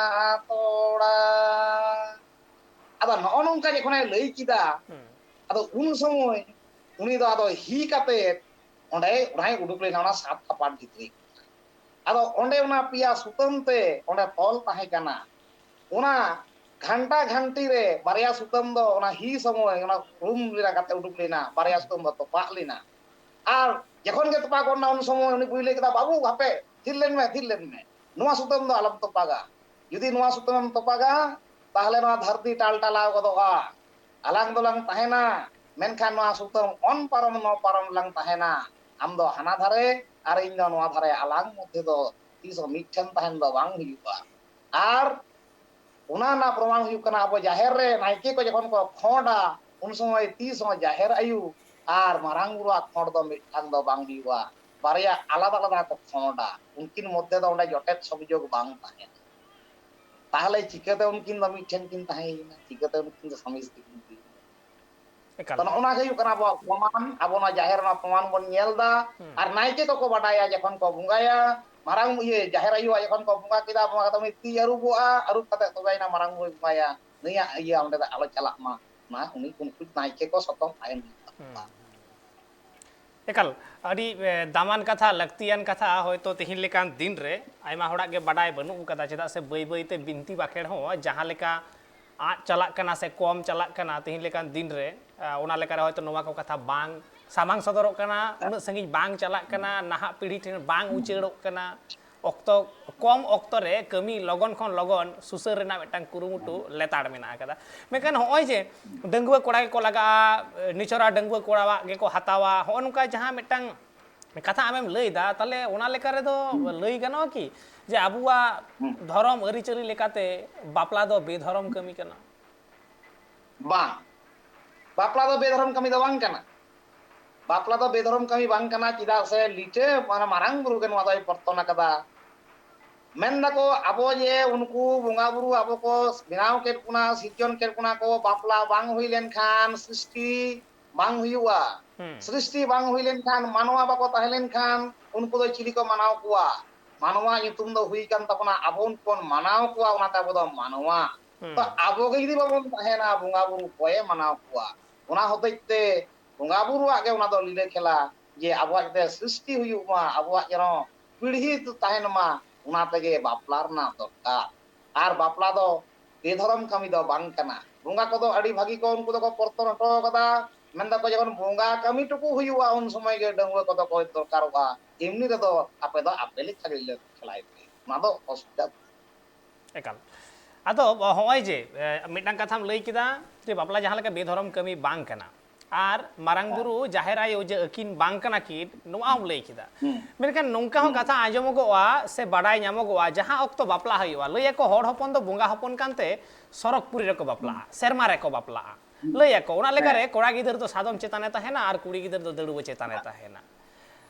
ᱛᱚᱲᱟ᱾ ᱟᱫᱚ ᱱᱚᱜᱼᱚ ᱱᱚᱝᱠᱟ ᱡᱚᱠᱷᱚᱱᱮ ᱞᱟᱹᱭ ᱠᱮᱫᱟ, ᱦᱩᱸ᱾ ᱟᱫᱚ ᱩᱱ ᱥᱚᱢᱚᱭ ᱩᱱᱤ ᱫᱚ ᱟᱫᱚ ᱦᱤ ᱠᱟᱛᱮ ᱚᱸᱰᱮ ᱚᱱᱟᱭ ᱩᱰᱩᱠ ᱞᱮᱱᱟ, ᱚᱱᱟ ᱥᱟᱛ ᱠᱟᱯᱟᱴ ᱵᱷᱤᱛᱨᱤ᱾ ᱟᱫᱚ ᱚᱸᱰᱮ ᱚᱱᱟ ᱯᱮᱭᱟ ᱥᱩᱛᱟᱹᱢ ᱛᱮ ᱚᱸᱰᱮ ᱛᱚᱞ ᱛᱟᱦᱮᱸ ᱠᱟᱱᱟ᱾ ᱚᱱᱟ ᱜᱷᱟᱱᱴᱟ ᱜᱷᱟᱱᱴᱤ ᱨᱮ ᱵᱟᱨᱭᱟ ᱥᱩᱛᱟᱹᱢ ᱫᱚ ᱚᱱᱟ ᱦᱤ ᱥᱚᱢᱚᱭ ᱚᱱᱟ ᱨᱩᱢ ᱞᱮᱱᱟ ᱠᱟᱛᱮ ᱩᱰᱩᱠ ᱞᱮᱱᱟ, ᱵᱟᱨᱭᱟ ᱥᱩᱛᱟᱹᱢ ᱫᱚ ᱛᱚᱯᱟᱜ ᱞᱮᱱᱟ᱾ ᱟᱨ ᱡᱚᱠᱷᱚᱱ ᱜᱮ ᱛᱚᱯᱟᱜ ᱜᱚᱫ ᱮᱱᱟ, ᱩᱱ ᱥᱚᱢᱚᱭ ᱩᱱᱤ ᱵᱩᱡᱽ ᱞᱟᱹᱭ ᱠᱮᱫᱟ, "ᱵᱟᱹᱵᱩ, ᱦᱟᱯᱮ, ᱛᱷᱤᱨ ᱞᱮᱱ ᱢᱮ, ᱛᱷᱤᱨ ᱞᱮᱱ ᱢᱮ, ᱱᱚᱣᱟ ᱥᱩᱛᱟᱹᱢ ᱫᱚ ᱟᱞᱚᱢ ᱛᱚᱯᱟᱜᱟ᱾ ᱡᱩᱫᱤ ᱱᱚᱣᱟ ᱥᱩᱛᱟᱹᱢᱮᱢ ᱛᱚᱯᱟᱜᱟ, ᱛᱟᱦᱞᱮ ᱱᱚᱣᱟ ᱫᱷᱟᱹᱨᱛᱤ ᱴᱟᱞᱴᱟᱞᱟᱣ ᱜᱚᱫᱚᱜᱼᱟ᱾ ᱟᱞᱟᱝ ᱫᱚᱞᱟᱝ ᱛᱟᱦᱮᱱᱟ, ᱢᱮᱱᱠᱷᱟᱱ ᱱᱚᱣᱟ ᱥᱩᱛᱟᱹᱢ ᱚᱱ ᱯᱟᱨᱚᱢ ᱱᱚ ᱯᱟᱨᱚᱢ ᱞᱟᱝ ᱛᱟᱦᱮᱱᱟ᱾ ᱟᱢ ᱫᱚ ᱦᱟᱱᱟ ᱫᱷᱟᱨᱮ ᱟᱨ ᱤᱧ ᱫᱚ ᱱᱚᱣᱟ ᱫᱷᱟᱨᱮ, ᱟᱞᱟᱝ ᱢᱚᱫᱽᱫᱷᱮ ᱫᱚ ᱛᱤᱥ ᱦᱚᱸ ᱢᱤᱫ ᱴᱷᱮᱱ ᱛᱟᱦᱮᱱ ᱫᱚ ᱵᱟᱝ ᱦᱩᱭᱩᱜᱼᱟ᱾" ᱟᱨ ᱚᱱᱟ ᱨᱮᱱᱟᱜ ᱯᱨᱚᱢᱟᱱ ᱦᱩᱭᱩᱜ ᱠᱟᱱᱟ, ᱟᱵᱚ ᱡᱟᱦᱮᱨ ᱨᱮ ᱱᱟᱭᱠᱮ ᱠᱚ ᱡᱚᱠᱷᱚᱱ ᱠᱚ ᱠᱷᱚᱸᱰᱟ, ᱩᱱ ᱥᱚᱢᱚᱭ ᱛᱤᱥ ᱦᱚᱸ ᱡᱟᱦᱮᱨ ᱟᱭᱳ ᱟᱨ ᱢᱟᱨᱟᱝ ᱵᱩᱨᱩᱣᱟᱜ ᱠᱷᱚᱸᱰ ᱫᱚ ᱢᱤᱫᱴᱟᱝ ᱫᱚ ᱵᱟᱝ ᱦᱩᱭᱩᱜᱼᱟ, ᱵᱟᱨᱭᱟ ᱟᱞᱟᱫᱟ ᱟᱞᱟᱫᱟ ᱠᱚ ᱠᱷᱚᱸᱰᱟ᱾ ᱩᱱᱠᱤᱱ ᱢᱚᱫᱽᱫᱷᱮ ᱫᱚ ᱚᱸᱰᱮ ᱡᱚᱴᱮᱫ ᱥᱚᱝᱡᱳᱜᱽ ᱵᱟᱝ ᱛᱟᱦᱮᱱᱟ᱾ ᱛᱟᱦᱚᱞᱮ ᱪᱤᱠᱟᱹᱛᱮ ᱩᱱᱠᱤᱱ ᱫᱚ ᱢᱤᱫ ᱴᱷᱮᱱ ᱠᱤᱱ ᱛᱟᱦᱮᱸᱭᱮᱱᱟ? ᱪᱤᱠᱟᱹᱛᱮ ᱩᱱᱠᱤᱱ ᱫᱚ ᱥᱟᱢᱤ ᱥᱛᱨᱤ ᱠᱤᱱ ᱦᱩᱭᱮᱱᱟ? ᱮᱠᱟᱞ᱾ ᱛᱚ, ᱱᱚᱜᱼᱚ ᱱᱟ ᱜᱮ ᱦᱩᱭᱩᱜ ᱠᱟᱱᱟ ᱟᱵᱚᱣᱟᱜ ᱯᱨᱚᱢᱟᱱ᱾ ᱟᱵᱚ ᱱᱚᱣᱟ ᱡᱟᱦᱮᱨ ᱨᱮᱱᱟᱜ ᱯᱨᱚᱢᱟᱱ ᱵᱚᱱ ᱧᱮᱞ ᱮᱫᱟ᱾ ᱦᱩᱸ᱾ ᱟᱨ ᱱᱟᱭᱠᱮ ᱠᱚᱠᱚ ᱵᱟᱰᱟᱭᱟ, ᱡᱚᱠᱷᱚᱱ ᱠᱚ ᱵᱚᱸᱜᱟᱭᱟ, ᱢᱟᱨᱟᱝ ᱤᱭᱟᱹ ᱡᱟᱦᱮᱨ ᱟᱭᱳᱣᱟᱜ ᱡᱚᱠᱷᱚᱱ ᱠᱚ ᱵᱚᱸᱜᱟ ᱠᱮᱫᱟ, ᱵᱚᱸᱜᱟ ᱠᱟᱛᱮ ᱩᱱᱤ ᱛᱤ ᱟᱹᱨᱩᱵᱚᱜᱼᱟ, ᱟᱹᱨᱩᱵ ᱠᱟᱛᱮ ᱛᱚᱵᱮᱭᱮᱱᱟ ᱢᱟᱨᱟᱝ ᱵᱩᱨᱩᱭ ᱵᱚᱸᱜᱟᱭᱟ, ᱱᱩᱭᱟᱜ ᱤᱭᱟᱹ ᱚᱸᱰᱮ ᱫᱚ ᱟᱞᱚ ᱪᱟᱞᱟᱜ ᱢᱟ, ᱢᱟ ᱩᱱᱤ ᱩᱱᱠᱩ ᱱᱟᱭᱠᱮ ᱠᱚ ᱥᱚᱛᱚᱨ ᱛᱟᱦᱮᱱ ᱦᱩᱭᱩᱜ ᱦᱩᱸ, ᱛᱟᱠᱚᱣᱟ᱾ ᱦᱩᱸ᱾ ᱮᱠᱟᱞ, ᱟᱹᱰᱤ ᱮ, ᱫᱟᱢᱟᱱ ᱠᱟᱛᱷᱟ, ᱞᱟᱹᱠᱛᱤᱭᱟᱱ ᱠᱟᱛᱷᱟ᱾ ᱦᱚᱭᱛᱳ ᱛᱮᱦᱮᱧ ᱞᱮᱠᱟᱱ ᱫᱤᱱ ᱨᱮ ᱟᱭᱢᱟ ᱦᱚᱲᱟᱜ ᱜᱮ ᱵᱟᱰᱟᱭ ᱵᱟᱹᱱᱩᱜ ᱟᱠᱟᱫᱟ, ᱪᱮᱫᱟᱜ ᱥᱮ ᱵᱟᱹᱭ ᱵᱟᱹᱭ ᱛᱮ ᱵᱤᱱᱛᱤ ᱵᱟᱠᱷᱮᱲ ᱦᱚᱸ ᱡᱟᱦᱟᱸ ᱞᱮᱠᱟ ᱟᱫ ᱪᱟᱞᱟᱜ ᱠᱟᱱᱟ ᱥᱮ ᱠᱚᱢ ᱪᱟᱞᱟᱜ ᱠᱟᱱᱟ ᱛᱮᱦᱮᱧ ᱞᱮᱠᱟᱱ ᱫᱤᱱ ᱨᱮ, ᱟ, ᱚᱱᱟ ᱞᱮᱠᱟᱨᱮ ᱦᱚᱭᱛᱳ ᱱᱚᱣᱟ ᱠᱚ ᱠᱟᱛᱷᱟ ᱵᱟᱝ ᱥᱟᱢᱟᱝ ᱥᱚᱫᱚᱨᱚᱜ ᱠᱟᱱᱟ, ᱩᱱᱟᱹᱜ ᱥᱟᱺᱜᱤᱧ ᱵᱟᱝ ᱪᱟᱞᱟᱜ ᱠᱟᱱᱟ, ᱱᱟᱦᱟᱜ ᱯᱤᱲᱦᱤ ᱴᱷᱮᱱ ᱵᱟᱝ ᱩᱪᱟᱹᱲᱚᱜ ᱠᱟᱱᱟ᱾ ᱚᱠᱛᱚ, ᱠᱚᱢ ᱚᱠᱛᱚ ᱨᱮ ᱠᱟᱹᱢᱤ ᱞᱚᱜᱚᱱ ᱠᱷᱚᱱ ᱞᱚᱜᱚᱱ ᱥᱩᱥᱟᱹᱨ ᱨᱮᱱᱟᱜ ᱢᱤᱫᱴᱟᱝ ᱠᱩᱨᱩᱢᱩᱴᱩ ᱞᱮᱛᱟᱲ ᱢᱮᱱᱟᱜ ᱟᱠᱟᱫᱟ᱾ ᱢᱮᱱᱠᱷᱟᱱ ᱦᱚᱸᱜᱼᱚᱭ ᱡᱮ ᱰᱟᱺᱜᱩᱣᱟᱹ ᱠᱚᱲᱟ ᱜᱮᱠᱚ ᱞᱟᱜᱟᱜᱼᱟ, ᱱᱤᱪᱷᱚᱨᱟ ᱰᱟᱺᱜᱩᱣᱟᱹ ᱠᱚᱲᱟᱣᱟᱜ ᱜᱮᱠᱚ ᱦᱟᱛᱟᱣᱟ, ᱦᱚᱸᱜᱼᱚ ᱱᱚᱝᱠᱟ ᱡᱟᱦᱟᱸ ᱢᱤᱫᱴᱟᱝ ᱠᱟᱛᱷᱟ ᱟᱢᱮᱢ ᱞᱟᱹᱭ ᱮᱫᱟ, ᱛᱟᱦᱞᱮ ᱚᱱᱟ ᱞᱮᱠᱟ ᱨᱮᱫᱚ ᱞᱟᱹᱭ ᱜᱟᱱᱚᱜᱼᱟ ᱠᱤ ᱡᱮ ᱟᱵᱚᱣᱟᱜ ᱫᱷᱚᱨᱚᱢ ᱟᱹᱨᱤᱪᱟᱹᱞᱤ ᱞᱮᱠᱟᱛᱮ ᱵᱟᱯᱞᱟ ᱫᱚ ᱵᱮᱫᱷᱚᱨᱚᱢ ᱠᱟᱹᱢᱤ ᱠᱟᱱᱟ? ᱵᱟᱝ, ᱵᱟᱯᱞᱟ ᱫᱚ ᱵᱮᱫᱷᱚᱨᱚᱢ ᱠᱟᱹᱢᱤ ᱫᱚ ᱵᱟᱝ ᱠᱟᱱᱟ᱾ ᱵᱟᱯᱞᱟ ᱫᱚ ᱵᱮᱫᱷᱚᱨᱚᱢ ᱠᱟᱹᱢᱤ ᱵᱟᱝ ᱠᱟᱱᱟ, ᱪᱮᱫᱟᱜ ᱥᱮ ᱞᱤᱴᱟᱹ ᱢᱟᱱᱮ ᱢᱟᱨᱟᱝ ᱵᱩᱨᱩ ᱜᱮ ᱱᱚᱣᱟ ᱫᱚᱭ ᱯᱚᱨᱛᱚᱱ ᱟᱠᱟᱫᱟ᱾ ᱢᱮᱱ ᱫᱟᱠᱚ ᱟᱵᱚ ᱡᱮ ᱩᱱᱠᱩ ᱵᱚᱸᱜᱟ ᱵᱩᱨᱩ ᱟᱵᱚ ᱠᱚ ᱵᱮᱱᱟᱣ ᱠᱮᱫ ᱵᱚᱱᱟ, ᱥᱤᱨᱡᱚᱱ ᱠᱮᱫ ᱵᱚᱱᱟ ᱠᱚ, ᱵᱟᱯᱞᱟ ᱵᱟᱝ ᱦᱩᱭ ᱞᱮᱱᱠᱷᱟᱱ ᱥᱨᱤᱥᱴᱤ ᱵᱟᱝ ᱦᱩᱭᱩᱜᱼᱟ᱾ ᱦᱩᱸ᱾ ᱥᱨᱤᱥᱴᱤ ᱵᱟᱝ ᱦᱩᱭ ᱞᱮᱱᱠᱷᱟᱱ, ᱢᱟᱱᱣᱟ ᱵᱟᱠᱚ ᱛᱟᱦᱮᱸ ᱞᱮᱱᱠᱷᱟᱱ ᱩᱱᱠᱩ ᱫᱚ ᱪᱤᱞᱤ ᱠᱚ ᱢᱟᱱᱟᱣ ᱠᱚᱣᱟ? ᱢᱟᱱᱣᱟ ᱧᱩᱛᱩᱢ ᱫᱚ ᱦᱩᱭ ᱠᱟᱱ ᱛᱟᱵᱚᱱᱟ, ᱟᱵᱚ ᱵᱚᱱ ᱢᱟᱱᱟᱣ ᱠᱚᱣᱟ, ᱚᱱᱟᱛᱮ ᱟᱵᱚ ᱫᱚ ᱢᱟᱱᱣᱟ᱾ ᱦᱩᱸ᱾ ᱛᱚ ᱟᱵᱚ ᱜᱮ ᱡᱩᱫᱤ ᱵᱟᱵᱚᱱ ᱛᱟᱦᱮᱱᱟ, ᱵᱚᱸᱜᱟ ᱵᱩᱨᱩ ᱚᱠᱚᱭᱮ ᱢᱟᱱᱟᱣ ᱠᱚᱣᱟ? ᱚᱱᱟ ᱦᱚᱛᱮᱡ ᱛᱮ ᱵᱚᱸᱜᱟ ᱵᱩᱨᱩᱣᱟᱜ ᱜᱮ ᱚᱱᱟ ᱫᱚ ᱞᱤᱞᱟᱹ ᱠᱷᱮᱞᱟ, ᱡᱮ ᱟᱵᱚᱣᱟᱜ ᱡᱟᱛᱮ ᱥᱨᱤᱥᱴᱤ ᱦᱩᱭᱩᱜ ᱢᱟ, ᱟᱵᱚᱣᱟᱜ ᱡᱮᱱᱚ ᱯᱤᱲᱦᱤ ᱛᱟᱦᱮᱱ ᱢᱟ, ᱚᱱᱟ ᱛᱮᱜᱮ ᱵᱟᱯᱞᱟ ᱨᱮᱱᱟᱜ ᱫᱚᱨᱠᱟᱨ᱾ ᱟᱨ ᱵᱟᱯᱞᱟ ᱫᱚ ᱵᱮᱫᱷᱚᱨᱚᱢ ᱠᱟᱹᱢᱤ ᱫᱚ ᱵᱟᱝ ᱠᱟᱱᱟ᱾ ᱵᱚᱸᱜᱟ ᱠᱚᱫᱚ ᱟᱹᱰᱤ ᱵᱷᱟᱹᱜᱤ ᱠᱚ ᱩᱱᱠᱩ ᱫᱚᱠᱚ ᱯᱚᱨᱛᱚᱱ ᱦᱚᱴᱚ ᱠᱟᱫᱟ, ᱢᱮᱱ ᱫᱟᱠᱚ ᱡᱚᱠᱷᱚᱱ ᱵᱚᱸᱜᱟ ᱠᱟᱹᱢᱤ ᱴᱩᱠᱩ ᱦᱩᱭᱩᱜᱼᱟ, ᱩᱱ ᱥᱚᱢᱚᱭ ᱜᱮ ᱰᱟᱺᱜᱩᱣᱟᱹ ᱠᱚᱫᱚ ᱠᱚ ᱫᱚᱨᱠᱟᱨᱚᱜᱼᱟ᱾ ᱮᱢᱱᱤ ᱨᱮᱫᱚ ᱟᱯᱮ ᱫᱚ ᱟᱯᱮ ᱞᱮᱠᱟ ᱜᱮ ᱞᱤᱞᱟᱹ ᱠᱷᱮᱞᱟᱭ ᱯᱮ, ᱚᱱᱟ ᱫᱚ ᱚᱥᱩᱵᱤᱫᱷᱟ ᱵᱟᱹᱱᱩᱜᱼᱟ᱾ ᱮᱠᱟᱞ᱾ ᱟᱫᱚ ᱦᱚᱸᱜᱼᱚᱭ ᱡᱮ ᱮ, ᱢᱤᱫᱴᱟᱝ ᱠᱟᱛᱷᱟᱢ ᱞᱟᱹᱭ ᱠᱮᱫᱟ ᱡᱮ ᱵᱟᱯᱞᱟ ᱡᱟᱦᱟᱸ ᱞᱮᱠᱟ ᱵᱮᱫᱷᱚᱨᱚᱢ ᱠᱟᱹᱢᱤ ᱵᱟᱝ ᱠᱟᱱᱟ, ᱟᱨ ᱢᱟᱨᱟᱝ ᱦᱮᱸ᱾ ᱵᱩᱨᱩ ᱡᱟᱦᱮᱨ ᱟᱭᱳ ᱡᱮ ᱟᱹᱠᱤᱱ ᱵᱟᱝ ᱠᱟᱱᱟ ᱠᱤᱱ, ᱱᱚᱣᱟ ᱦᱚᱸᱢ ᱞᱟᱹᱭ ᱠᱮᱫᱟ᱾ ᱦᱩᱸ᱾ ᱢᱮᱱᱠᱷᱟᱱ ᱱᱚᱝᱠᱟ ᱦᱚᱸ ᱦᱩᱸ᱾ ᱠᱟᱛᱷᱟ ᱟᱸᱡᱚᱢᱚᱜᱚᱜᱼᱟ ᱥᱮ ᱵᱟᱰᱟᱭ ᱧᱟᱢᱚᱜᱚᱜᱼᱟ, ᱡᱟᱦᱟᱸ ᱚᱠᱛᱚ ᱵᱟᱯᱞᱟ ᱦᱩᱭᱩᱜᱼᱟ, ᱞᱟᱹᱭ ᱟᱠᱚ ᱦᱚᱲ ᱦᱚᱯᱚᱱ ᱫᱚ ᱵᱚᱸᱜᱟ ᱦᱚᱯᱚᱱ ᱠᱟᱱᱛᱮ ᱥᱚᱨᱚᱜᱽᱯᱩᱨᱤ ᱨᱮᱠᱚ ᱵᱟᱯᱞᱟᱜᱼᱟ, ᱦᱩᱸ᱾ ᱥᱮᱨᱢᱟ ᱨᱮᱠᱚ ᱵᱟᱯᱞᱟᱜᱼᱟ᱾ ᱦᱩᱸ᱾ ᱞᱟᱹᱭ ᱟᱠᱚ, ᱚᱱᱟ ᱦᱮᱸ᱾ ᱞᱮᱠᱟᱨᱮ ᱠᱚᱲᱟ ᱜᱤᱫᱟᱹᱨ ᱫᱚ ᱥᱟᱫᱚᱢ ᱪᱮᱛᱟᱱᱮ ᱛᱟᱦᱮᱱᱟ ᱟᱨ ᱠᱩᱲᱤ ᱜᱤᱫᱟᱹᱨ ᱫᱚ ᱫᱟᱹᱲᱩᱣᱟᱹ ᱪᱮᱛᱟᱱᱮ ᱛᱟᱦᱮᱱᱟ᱾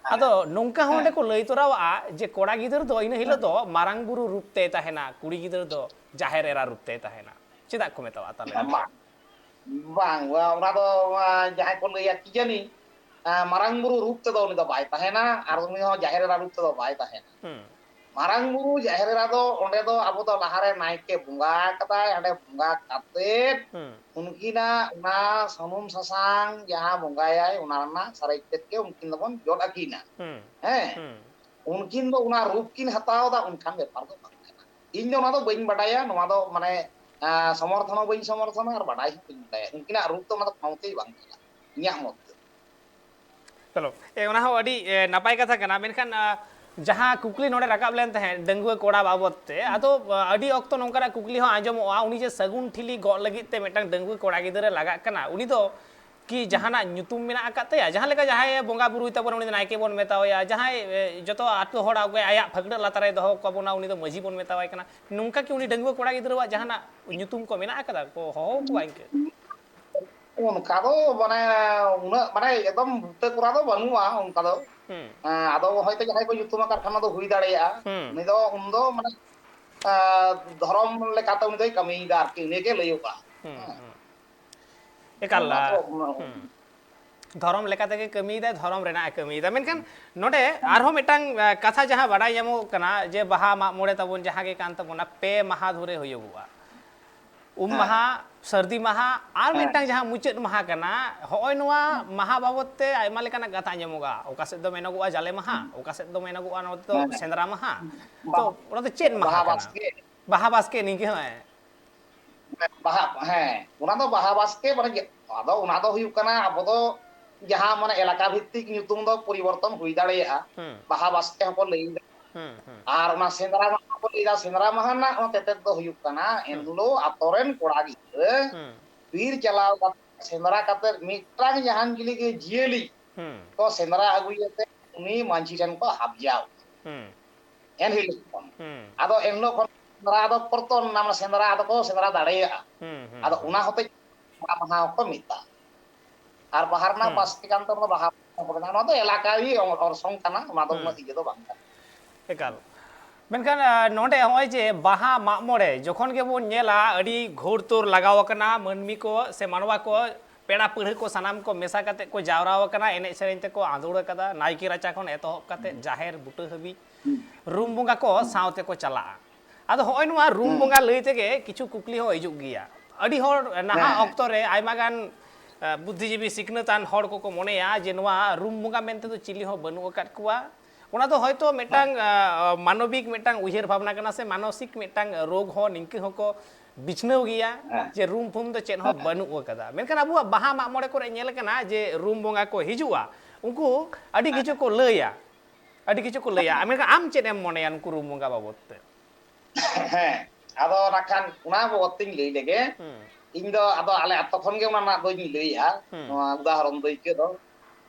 ᱟᱫᱚ ᱱᱚᱝᱠᱟ ᱦᱚᱸ ᱚᱸᱰᱮ ᱦᱮᱸ᱾ ᱠᱚ ᱞᱟᱹᱭ ᱛᱚᱨᱟᱣᱟᱜᱼᱟ ᱡᱮ ᱠᱚᱲᱟ ᱜᱤᱫᱟᱹᱨ ᱫᱚ ᱤᱱᱟᱹ ᱦᱤᱞᱳᱜ ᱦᱮᱸ᱾ ᱫᱚ ᱢᱟᱨᱟᱝ ᱵᱩᱨᱩ ᱨᱩᱯ ᱛᱮᱭ ᱛᱟᱦᱮᱱᱟ, ᱠᱩᱲᱤ ᱜᱤᱫᱟᱹᱨ ᱫᱚ ᱡᱟᱦᱮᱨ ᱮᱨᱟ ᱨᱩᱯ ᱛᱮᱭ ᱛᱟᱦᱮᱱᱟ᱾ ᱪᱮᱫᱟᱜ ᱠᱚ ᱢᱮᱛᱟᱣᱟᱜᱼᱟ ᱛᱟᱦᱞᱮ ᱚᱱᱟ ᱫᱚ? ᱵᱟᱝ, ᱵᱟᱝ, ᱚᱱᱟ ᱫᱚ, ᱟ, ᱡᱟᱦᱟᱸᱭ ᱠᱚ ᱞᱟᱹᱭᱟ ᱠᱤ ᱡᱟᱹᱱᱤ, ᱟ, ᱢᱟᱨᱟᱝ ᱵᱩᱨᱩ ᱨᱩᱯ ᱛᱮᱫᱚ ᱩᱱᱤ ᱫᱚ ᱵᱟᱭ ᱛᱟᱦᱮᱱᱟ ᱟᱨ ᱩᱱᱤ ᱦᱚᱸ ᱡᱟᱦᱮᱨ ᱮᱨᱟ ᱨᱩᱯ ᱛᱮᱫᱚ ᱵᱟᱭ ᱛᱟᱦᱮᱱᱟ᱾ ᱦᱩᱸ᱾ ᱢᱟᱨᱟᱝ ᱵᱩᱨᱩ ᱡᱟᱦᱮᱨ ᱮᱨᱟ ᱫᱚ ᱚᱸᱰᱮ ᱫᱚ ᱟᱵᱚ ᱫᱚ ᱞᱟᱦᱟᱨᱮ ᱱᱟᱭᱠᱮ ᱵᱚᱸᱜᱟ ᱟᱠᱟᱫᱟᱭ, ᱚᱸᱰᱮ ᱵᱚᱸᱜᱟ ᱠᱟᱛᱮᱫ ᱦᱩᱸ ᱩᱱᱠᱤᱱᱟᱜ ᱚᱱᱟ ᱥᱩᱱᱩᱢ ᱥᱟᱥᱟᱝ ᱡᱟᱦᱟᱸ ᱵᱚᱸᱜᱟᱭᱟᱭ, ᱚᱱᱟ ᱨᱮᱱᱟᱜ ᱥᱟᱨᱮᱡ ᱛᱮᱫ ᱜᱮ ᱩᱱᱠᱤᱱ ᱫᱚᱵᱚᱱ ᱡᱚᱫ ᱟᱹᱠᱤᱱᱟ᱾ ᱦᱩᱸ ᱦᱮᱸ, ᱦᱩᱸ ᱩᱱᱠᱤᱱ ᱫᱚ ᱚᱱᱟ ᱨᱩᱯ ᱠᱤᱱ ᱦᱟᱛᱟᱣ ᱮᱫᱟ, ᱚᱱᱠᱟᱱ ᱵᱮᱯᱟᱨ ᱫᱚ ᱵᱟᱝ ᱠᱟᱱᱟ᱾ ᱤᱧ ᱫᱚ ᱚᱱᱟ ᱫᱚ ᱵᱟᱹᱧ ᱵᱟᱰᱟᱭᱟ, ᱱᱚᱣᱟ ᱫᱚ ᱢᱟᱱᱮ ᱟᱸ, ᱥᱚᱢᱚᱨᱛᱷᱚᱱ ᱦᱚᱸ ᱵᱟᱹᱧ ᱥᱚᱢᱚᱨᱛᱷᱚᱱᱟ ᱟᱨ ᱵᱟᱰᱟᱭ ᱦᱚᱸ ᱵᱟᱹᱧ ᱵᱟᱰᱟᱭᱟ᱾ ᱩᱱᱠᱤᱱᱟᱜ ᱨᱩᱯ ᱫᱚ ᱚᱱᱟ ᱫᱚ ᱠᱳᱱᱳ ᱢᱚᱛᱮᱭ ᱵᱟᱝ ᱠᱟᱱᱟ ᱤᱧᱟᱹᱜ ᱢᱚᱛ ᱛᱮ᱾ ᱪᱚᱞᱚ, ᱮ, ᱚᱱᱟ ᱦᱚᱸ ᱟᱹᱰᱤ, ᱮ, ᱱᱟᱯᱟᱭ ᱠᱟᱛᱷᱟ ᱠᱟᱱᱟ᱾ ᱢᱮᱱᱠᱷᱟᱱ, ᱟ, ᱡᱟᱦᱟᱸ ᱠᱩᱠᱞᱤ ᱱᱚᱰᱮ ᱨᱟᱠᱟᱵ ᱞᱮᱱ ᱛᱟᱦᱮᱸᱫ ᱰᱟᱺᱜᱩᱣᱟᱹ ᱠᱚᱲᱟ ᱵᱟᱵᱚᱫ ᱛᱮ, ᱟᱫᱚ, ᱟ, ᱟᱹᱰᱤ ᱚᱠᱛᱚ ᱱᱚᱝᱠᱟᱱᱟᱜ ᱠᱩᱠᱞᱤ ᱦᱚᱸ ᱟᱸᱡᱚᱢᱚᱜᱼᱟ, ᱩᱱᱤ ᱡᱮ ᱥᱟᱹᱜᱩᱱ ᱴᱷᱤᱞᱤ ᱜᱚᱜ ᱞᱟᱹᱜᱤᱫ ᱛᱮ ᱢᱤᱫᱴᱟᱝ ᱰᱟᱺᱜᱩᱣᱟᱹ ᱠᱚᱲᱟ ᱜᱤᱫᱽᱨᱟᱹ ᱞᱟᱜᱟᱜ ᱠᱟᱱᱟ, ᱩᱱᱤ ᱫᱚ ᱠᱤ ᱡᱟᱦᱟᱱᱟᱜ ᱧᱩᱛᱩᱢ ᱢᱮᱱᱟᱜ ᱟᱠᱟᱫ ᱛᱟᱭᱟ? ᱡᱟᱦᱟᱸ ᱞᱮᱠᱟ ᱡᱟᱦᱟᱸᱭ ᱵᱚᱸᱜᱟ ᱵᱩᱨᱩᱭ ᱛᱟᱵᱚᱱᱟ, ᱩᱱᱤ ᱫᱚ ᱱᱟᱭᱠᱮ ᱵᱚᱱ ᱢᱮᱛᱟᱣᱟᱭᱟ, ᱡᱟᱦᱟᱸᱭ, ᱮ, ᱡᱚᱛᱚ ᱟᱹᱛᱩ ᱦᱚᱲ ᱟᱵᱚ ᱟᱭᱟᱜ ᱯᱷᱟᱹᱠᱲᱟᱹᱜ ᱞᱟᱛᱟᱨ ᱨᱮ ᱫᱚᱦᱚ ᱠᱟᱵᱚᱱᱟ, ᱩᱱᱤ ᱫᱚ ᱢᱟᱹᱡᱷᱤ ᱵᱚᱱ ᱢᱮᱛᱟᱣᱟᱭ ᱠᱟᱱᱟ᱾ ᱱᱚᱝᱠᱟ ᱠᱤ ᱩᱱᱤ ᱰᱟᱺᱜᱩᱣᱟᱹ ᱠᱚᱲᱟ ᱜᱤᱫᱽᱨᱟᱹᱣᱟᱜ ᱡᱟᱦᱟᱱᱟᱜ ᱧᱩᱛᱩᱢ ᱠᱚ ᱢᱮᱱᱟᱜ ᱟᱠᱟᱫᱟ, ᱠᱚ ᱦᱚᱦᱚ ᱠᱚᱣᱟ ᱤᱱᱠᱟᱹ? ᱚᱱᱠᱟ ᱫᱚ ᱢᱟᱱᱮ ᱩᱱᱟᱹᱜ ᱢᱟᱱᱮ ᱮᱠᱫᱚᱢ ᱵᱩᱴᱟᱹ ᱠᱚᱨᱟ ᱫᱚ ᱵᱟᱹᱱᱩᱜᱼᱟ ᱚᱱᱠᱟ ᱫᱚ᱾ ᱦᱩᱸ ᱦᱮᱸ, ᱟᱫᱚ ᱦᱚᱭᱛᱳ ᱡᱟᱦᱟᱸᱭ ᱠᱚ ᱧᱩᱛᱩᱢ ᱟᱠᱟᱫ ᱠᱷᱟᱱ ᱚᱱᱟ ᱫᱚ ᱦᱩᱭ ᱫᱟᱲᱮᱭᱟᱜᱼᱟ᱾ ᱦᱩᱸ ᱩᱱᱤ ᱫᱚ ᱩᱱᱫᱚ ᱢᱟᱱᱮ ᱟᱸ, ᱫᱷᱚᱨᱚᱢ ᱞᱮᱠᱟᱛᱮ ᱩᱱᱤ ᱫᱚᱭ ᱠᱟᱹᱢᱤᱭᱮᱫᱟ ᱟᱨᱠᱤ, ᱤᱱᱟᱹᱜᱮ ᱞᱟᱹᱭᱚᱜᱼᱟ᱾ ᱦᱩᱸ ᱦᱮᱸ᱾ ᱦᱩᱸ ᱮᱠᱟᱞ᱾ ᱚᱱᱟ ᱠᱚ, ᱦᱩᱸ᱾ ᱫᱷᱚᱨᱚᱢ ᱞᱮᱠᱟ ᱛᱮᱜᱮ ᱠᱟᱹᱢᱤᱭᱮᱫᱟᱭ, ᱫᱷᱚᱨᱚᱢ ᱨᱮᱱᱟᱜ ᱮ ᱠᱟᱹᱢᱤᱭᱮᱫᱟ᱾ ᱢᱮᱱᱠᱷᱟᱱ ᱱᱚᱰᱮ ᱟᱨᱦᱚᱸ ᱢᱤᱫᱴᱟᱝ, ᱮ, ᱠᱟᱛᱷᱟ ᱡᱟᱦᱟᱸ ᱵᱟᱰᱟᱭ ᱧᱟᱢᱚᱜ ᱠᱟᱱᱟ ᱡᱮ ᱵᱟᱦᱟ ᱢᱟᱜ ᱢᱚᱬᱮ ᱛᱟᱵᱚᱱ ᱡᱟᱦᱟᱸ ᱜᱮ ᱠᱟᱱ ᱛᱟᱵᱚᱱᱟ, ᱯᱮ ᱢᱟᱦᱟ ᱫᱷᱚᱨᱮ ᱦᱩᱭᱩᱜᱚᱜᱼᱟ᱾ ᱩᱢ ᱦᱮᱸ᱾ ᱢᱟᱦᱟ, ᱥᱟᱹᱨᱫᱤ ᱢᱟᱦᱟ ᱟᱨ ᱦᱮᱸ᱾ ᱢᱤᱫᱴᱟᱝ ᱡᱟᱦᱟᱸ ᱢᱩᱪᱟᱹᱫ ᱢᱟᱦᱟ ᱠᱟᱱᱟ, ᱦᱚᱸᱜᱼᱚᱭ ᱱᱚᱣᱟ ᱢᱟᱦᱟ ᱵᱟᱵᱚᱫ ᱛᱮ ᱟᱭᱢᱟ ᱞᱮᱠᱟᱱᱟᱜ ᱠᱟᱛᱷᱟ ᱟᱸᱡᱚᱢᱚᱜᱼᱟ᱾ ᱚᱠᱟ ᱥᱮᱫ ᱫᱚ ᱢᱮᱱᱚᱜᱚᱜᱼᱟ ᱡᱟᱞᱮ ᱢᱟᱦᱟ, ᱚᱠᱟ ᱥᱮᱫ ᱫᱚ ᱢᱮᱱᱚᱜᱚᱜᱼᱟ ᱱᱚᱣᱟ ᱫᱚ ᱦᱮᱸ᱾ ᱥᱮᱸᱫᱽᱨᱟ ᱢᱟᱦᱟ᱾ ᱛᱚ ᱵᱟᱦᱟ, ᱚᱱᱟ ᱫᱚ ᱪᱮᱫ ᱢᱟᱦᱟ ᱵᱟᱦᱟ ᱠᱟᱱᱟ? ᱵᱟᱥᱠᱮ᱾ ᱵᱟᱦᱟ ᱵᱟᱥᱠᱮ ᱱᱤᱝᱠᱟᱹ ᱦᱚᱸ, ᱦᱮᱸ᱾ ᱵᱟᱦᱟ, ᱦᱮᱸ, ᱚᱱᱟ ᱫᱚ ᱵᱟᱦᱟ ᱵᱟᱥᱠᱮ, ᱢᱟᱱᱮ ᱪᱮᱫ? ᱟᱫᱚ ᱚᱱᱟ ᱫᱚ ᱦᱩᱭᱩᱜ ᱠᱟᱱᱟ ᱟᱵᱚ ᱫᱚ ᱡᱟᱦᱟᱸ ᱢᱟᱱᱮ ᱮᱞᱟᱠᱟ ᱵᱷᱤᱛᱛᱤᱠ ᱧᱩᱛᱩᱢ ᱫᱚ ᱯᱚᱨᱤᱵᱚᱨᱛᱚᱱ ᱦᱩᱭ ᱫᱟᱲᱮᱭᱟᱜᱼᱟ᱾ ᱦᱩᱸ᱾ ᱵᱟᱦᱟ ᱵᱟᱥᱠᱮ ᱦᱚᱸᱠᱚ ᱞᱟᱹᱭ ᱮᱫᱟ᱾ ᱦᱩᱸ, ᱦᱩᱸ᱾ ᱟᱨ ᱚᱱᱟ ᱥᱮᱸᱫᱽᱨᱟ ᱢᱟᱦᱟ ᱠᱚ ᱞᱟᱹᱭ ᱮᱫᱟ, ᱥᱮᱸᱫᱽᱨᱟ ᱢᱟᱦᱟ ᱨᱮᱱᱟᱜ ᱦᱚᱸ ᱛᱮᱛᱮᱫ ᱫᱚ ᱦᱩᱭᱩᱜ ᱠᱟᱱᱟ, ᱮᱱ ᱦᱩᱸ᱾ ᱦᱤᱞᱳᱜ ᱟᱛᱳ ᱨᱮᱱ ᱠᱚᱲᱟ ᱜᱤᱫᱽᱨᱟᱹ ᱦᱩᱸ᱾ ᱵᱤᱨ ᱪᱟᱞᱟᱣ ᱠᱟᱛᱮ, ᱥᱮᱸᱫᱽᱨᱟ ᱠᱟᱛᱮ ᱢᱤᱫᱴᱟᱝ ᱡᱟᱦᱟᱱ ᱪᱤᱞᱤ ᱜᱮ ᱡᱤᱭᱟᱹᱞᱤ ᱦᱩᱸ᱾ ᱠᱚ ᱥᱮᱸᱫᱽᱨᱟ ᱟᱹᱜᱩᱭᱮᱛᱮ ᱩᱱᱤ ᱢᱟᱹᱡᱷᱤ ᱴᱷᱮᱱ ᱠᱚ ᱦᱟᱯᱡᱟᱣ᱾ ᱦᱩᱸ᱾ ᱮᱱ ᱦᱤᱞᱳᱜ ᱠᱷᱚᱱ᱾ ᱦᱩᱸ᱾ ᱟᱫᱚ ᱮᱱ ᱦᱤᱞᱳᱜ ᱠᱷᱚᱱ ᱥᱮᱸᱫᱽᱨᱟ ᱫᱚ ᱯᱚᱨᱛᱚᱱ ᱱᱟ, ᱢᱟᱱᱮ ᱥᱮᱸᱫᱽᱨᱟ ᱟᱫᱚ ᱠᱚ ᱥᱮᱸᱫᱽᱨᱟ ᱫᱟᱲᱮᱭᱟᱜᱼᱟ᱾ ᱦᱩᱸ, ᱦᱩᱸ, ᱟᱫᱚ ᱦᱩᱸ᱾ ᱚᱱᱟ ᱦᱚᱛᱮᱡ ᱵᱟᱦᱟ ᱢᱟᱦᱟ ᱦᱚᱸᱠᱚ ᱢᱮᱛᱟᱜᱼᱟ᱾ ᱟᱨ ᱵᱟᱦᱟ ᱨᱮᱱᱟᱜ ᱦᱩᱸ᱾ ᱵᱟᱥᱠᱮ ᱠᱟᱱ ᱛᱟᱵᱚᱱᱟ ᱵᱟᱦᱟ ᱢᱟᱦᱟ ᱠᱚ ᱢᱮᱛᱟᱜᱼᱟ᱾ ᱱᱚᱣᱟ ᱫᱚ ᱮᱞᱟᱠᱟᱣᱤ ᱚᱨ-, ᱚᱨᱥᱚᱝ ᱠᱟᱱᱟ, ᱚᱱᱟ ᱫᱚ ᱦᱩᱸ᱾ ᱩᱱᱟᱹᱜ ᱤᱭᱟᱹ ᱫᱚ ᱵᱟᱝ ᱠᱟᱱᱟ᱾ ᱮᱠᱟᱞ᱾ ᱢᱮᱱᱠᱷᱟᱱ, ᱟ, ᱱᱚᱰᱮ ᱱᱚᱜᱼᱚᱭ ᱡᱮ ᱵᱟᱦᱟ ᱢᱟᱜ ᱢᱚᱬᱮ ᱡᱚᱠᱷᱚᱱ ᱜᱮᱵᱚᱱ ᱧᱮᱞᱟ, ᱟᱹᱰᱤ ᱜᱷᱳᱨ ᱛᱳᱨ ᱞᱟᱜᱟᱣ ᱟᱠᱟᱱᱟ, ᱢᱟᱹᱱᱢᱤ ᱠᱚ ᱥᱮ ᱢᱟᱱᱣᱟ ᱠᱚ, ᱯᱮᱲᱟ ᱯᱟᱹᱲᱦᱟᱹ ᱠᱚ ᱥᱟᱱᱟᱢ ᱠᱚ ᱢᱮᱥᱟ ᱠᱟᱛᱮ ᱠᱚ ᱡᱟᱣᱨᱟ ᱟᱠᱟᱱᱟ, ᱮᱱᱮᱡ ᱥᱮᱨᱮᱧ ᱛᱮᱠᱚ ᱟᱸᱫᱳᱲ ᱟᱠᱟᱫᱟ, ᱱᱟᱭᱠᱮ ᱨᱟᱪᱟ ᱠᱷᱚᱱ ᱮᱛᱚᱦᱚᱵ ᱠᱟᱛᱮ ᱡᱟᱦᱮᱨ ᱵᱩᱴᱟᱹ ᱦᱟᱹᱵᱤᱡ᱾ ᱨᱩᱢ ᱵᱚᱸᱜᱟ ᱠᱚ ᱥᱟᱶᱛᱮ ᱠᱚ ᱪᱟᱞᱟᱜᱼᱟ᱾ ᱟᱫᱚ ᱦᱚᱸᱜᱼᱚᱭ ᱱᱚᱣᱟ ᱨᱩᱢ ᱵᱚᱸᱜᱟ ᱞᱟᱹᱭ ᱛᱮᱜᱮ ᱠᱤᱪᱷᱩ ᱠᱩᱠᱞᱤ ᱦᱚᱸ ᱦᱤᱡᱩᱜ ᱜᱮᱭᱟ᱾ ᱟᱹᱰᱤ ᱦᱚᱲ ᱱᱟᱦᱟᱜ ᱚᱠᱛᱚ ᱨᱮ ᱟᱭᱢᱟ ᱜᱟᱱ, ᱮ, ᱵᱩᱫᱽᱫᱷᱤᱡᱤᱵᱤ ᱥᱤᱠᱷᱱᱟᱹᱛᱟᱱ ᱦᱚᱲ ᱠᱚᱠᱚ ᱢᱚᱱᱮᱭᱟ ᱡᱮ ᱱᱚᱣᱟ ᱨᱩᱢ ᱵᱚᱸᱜᱟ ᱢᱮᱱᱛᱮ ᱫᱚ ᱪᱤᱞᱤ ᱦᱚᱸ ᱵᱟᱹᱱᱩᱜ ᱟᱠᱟᱫ ᱠᱚᱣᱟ᱾ ᱚᱱᱟ ᱫᱚ ᱦᱚᱭᱛᱳ ᱢᱤᱫᱴᱟᱝ, ᱟ, ᱢᱟᱱᱚᱵᱤᱠ ᱢᱤᱫᱴᱟᱝ ᱩᱭᱦᱟᱹᱨ ᱵᱷᱟᱵᱽᱱᱟ ᱠᱟᱱᱟ ᱥᱮ ᱢᱟᱱᱚᱥᱤᱠ ᱢᱤᱫᱴᱟᱝ ᱨᱳᱜᱽ ᱦᱚᱸ ᱱᱤᱝᱠᱟᱹ ᱦᱚᱸᱠᱚ ᱵᱤᱪᱷᱱᱟᱹᱣ ᱜᱮᱭᱟ ᱡᱮ ᱨᱩᱢ ᱯᱷᱩᱢ ᱫᱚ ᱪᱮᱫ ᱦᱚᱸ ᱵᱟᱹᱱᱩᱜ ᱟᱠᱟᱫᱟ᱾ ᱢᱮᱱᱠᱷᱟᱱ ᱟᱵᱚᱣᱟᱜ ᱵᱟᱦᱟ ᱢᱟᱜ ᱢᱚᱬᱮ ᱠᱚᱨᱮ ᱧᱮᱞ ᱟᱠᱟᱱᱟ ᱡᱮ ᱨᱩᱢ ᱵᱚᱸᱜᱟ ᱠᱚ ᱦᱤᱡᱩᱜᱼᱟ, ᱩᱱᱠᱩ ᱟᱹᱰᱤ ᱠᱤᱪᱷᱩ ᱠᱚ ᱞᱟᱹᱭᱟ, ᱟᱹᱰᱤ ᱠᱤᱪᱷᱩ ᱠᱚ ᱞᱟᱹᱭᱟ᱾ ᱢᱮᱱᱠᱷᱟᱱ ᱟᱢ ᱪᱮᱫ ᱮᱢ ᱢᱚᱱᱮᱭᱟ ᱱᱩᱠᱩ ᱨᱩᱢ ᱵᱚᱸᱜᱟ ᱵᱟᱵᱚᱫ ᱛᱮ? ᱦᱮᱸ, ᱟᱫᱚ ᱱᱟᱜ ᱠᱷᱟᱱ ᱚᱱᱟ ᱵᱟᱵᱚᱫ ᱛᱤᱧ ᱞᱟᱹᱭ ᱞᱮᱜᱮ᱾ ᱦᱩᱸ᱾ ᱤᱧ ᱫᱚ ᱟᱫᱚ ᱟᱞᱮ ᱟᱛᱳ ᱠᱷᱚᱱ ᱜᱮ ᱚᱱᱟ ᱨᱮᱱᱟᱜ ᱫᱚᱧ ᱞᱟᱹᱭᱟ, ᱦᱩᱸ᱾ ᱱᱚᱣᱟ ᱩᱫᱟᱦᱚᱨᱚᱱ ᱫᱟᱹᱭᱠᱟᱹ ᱫᱚ᱾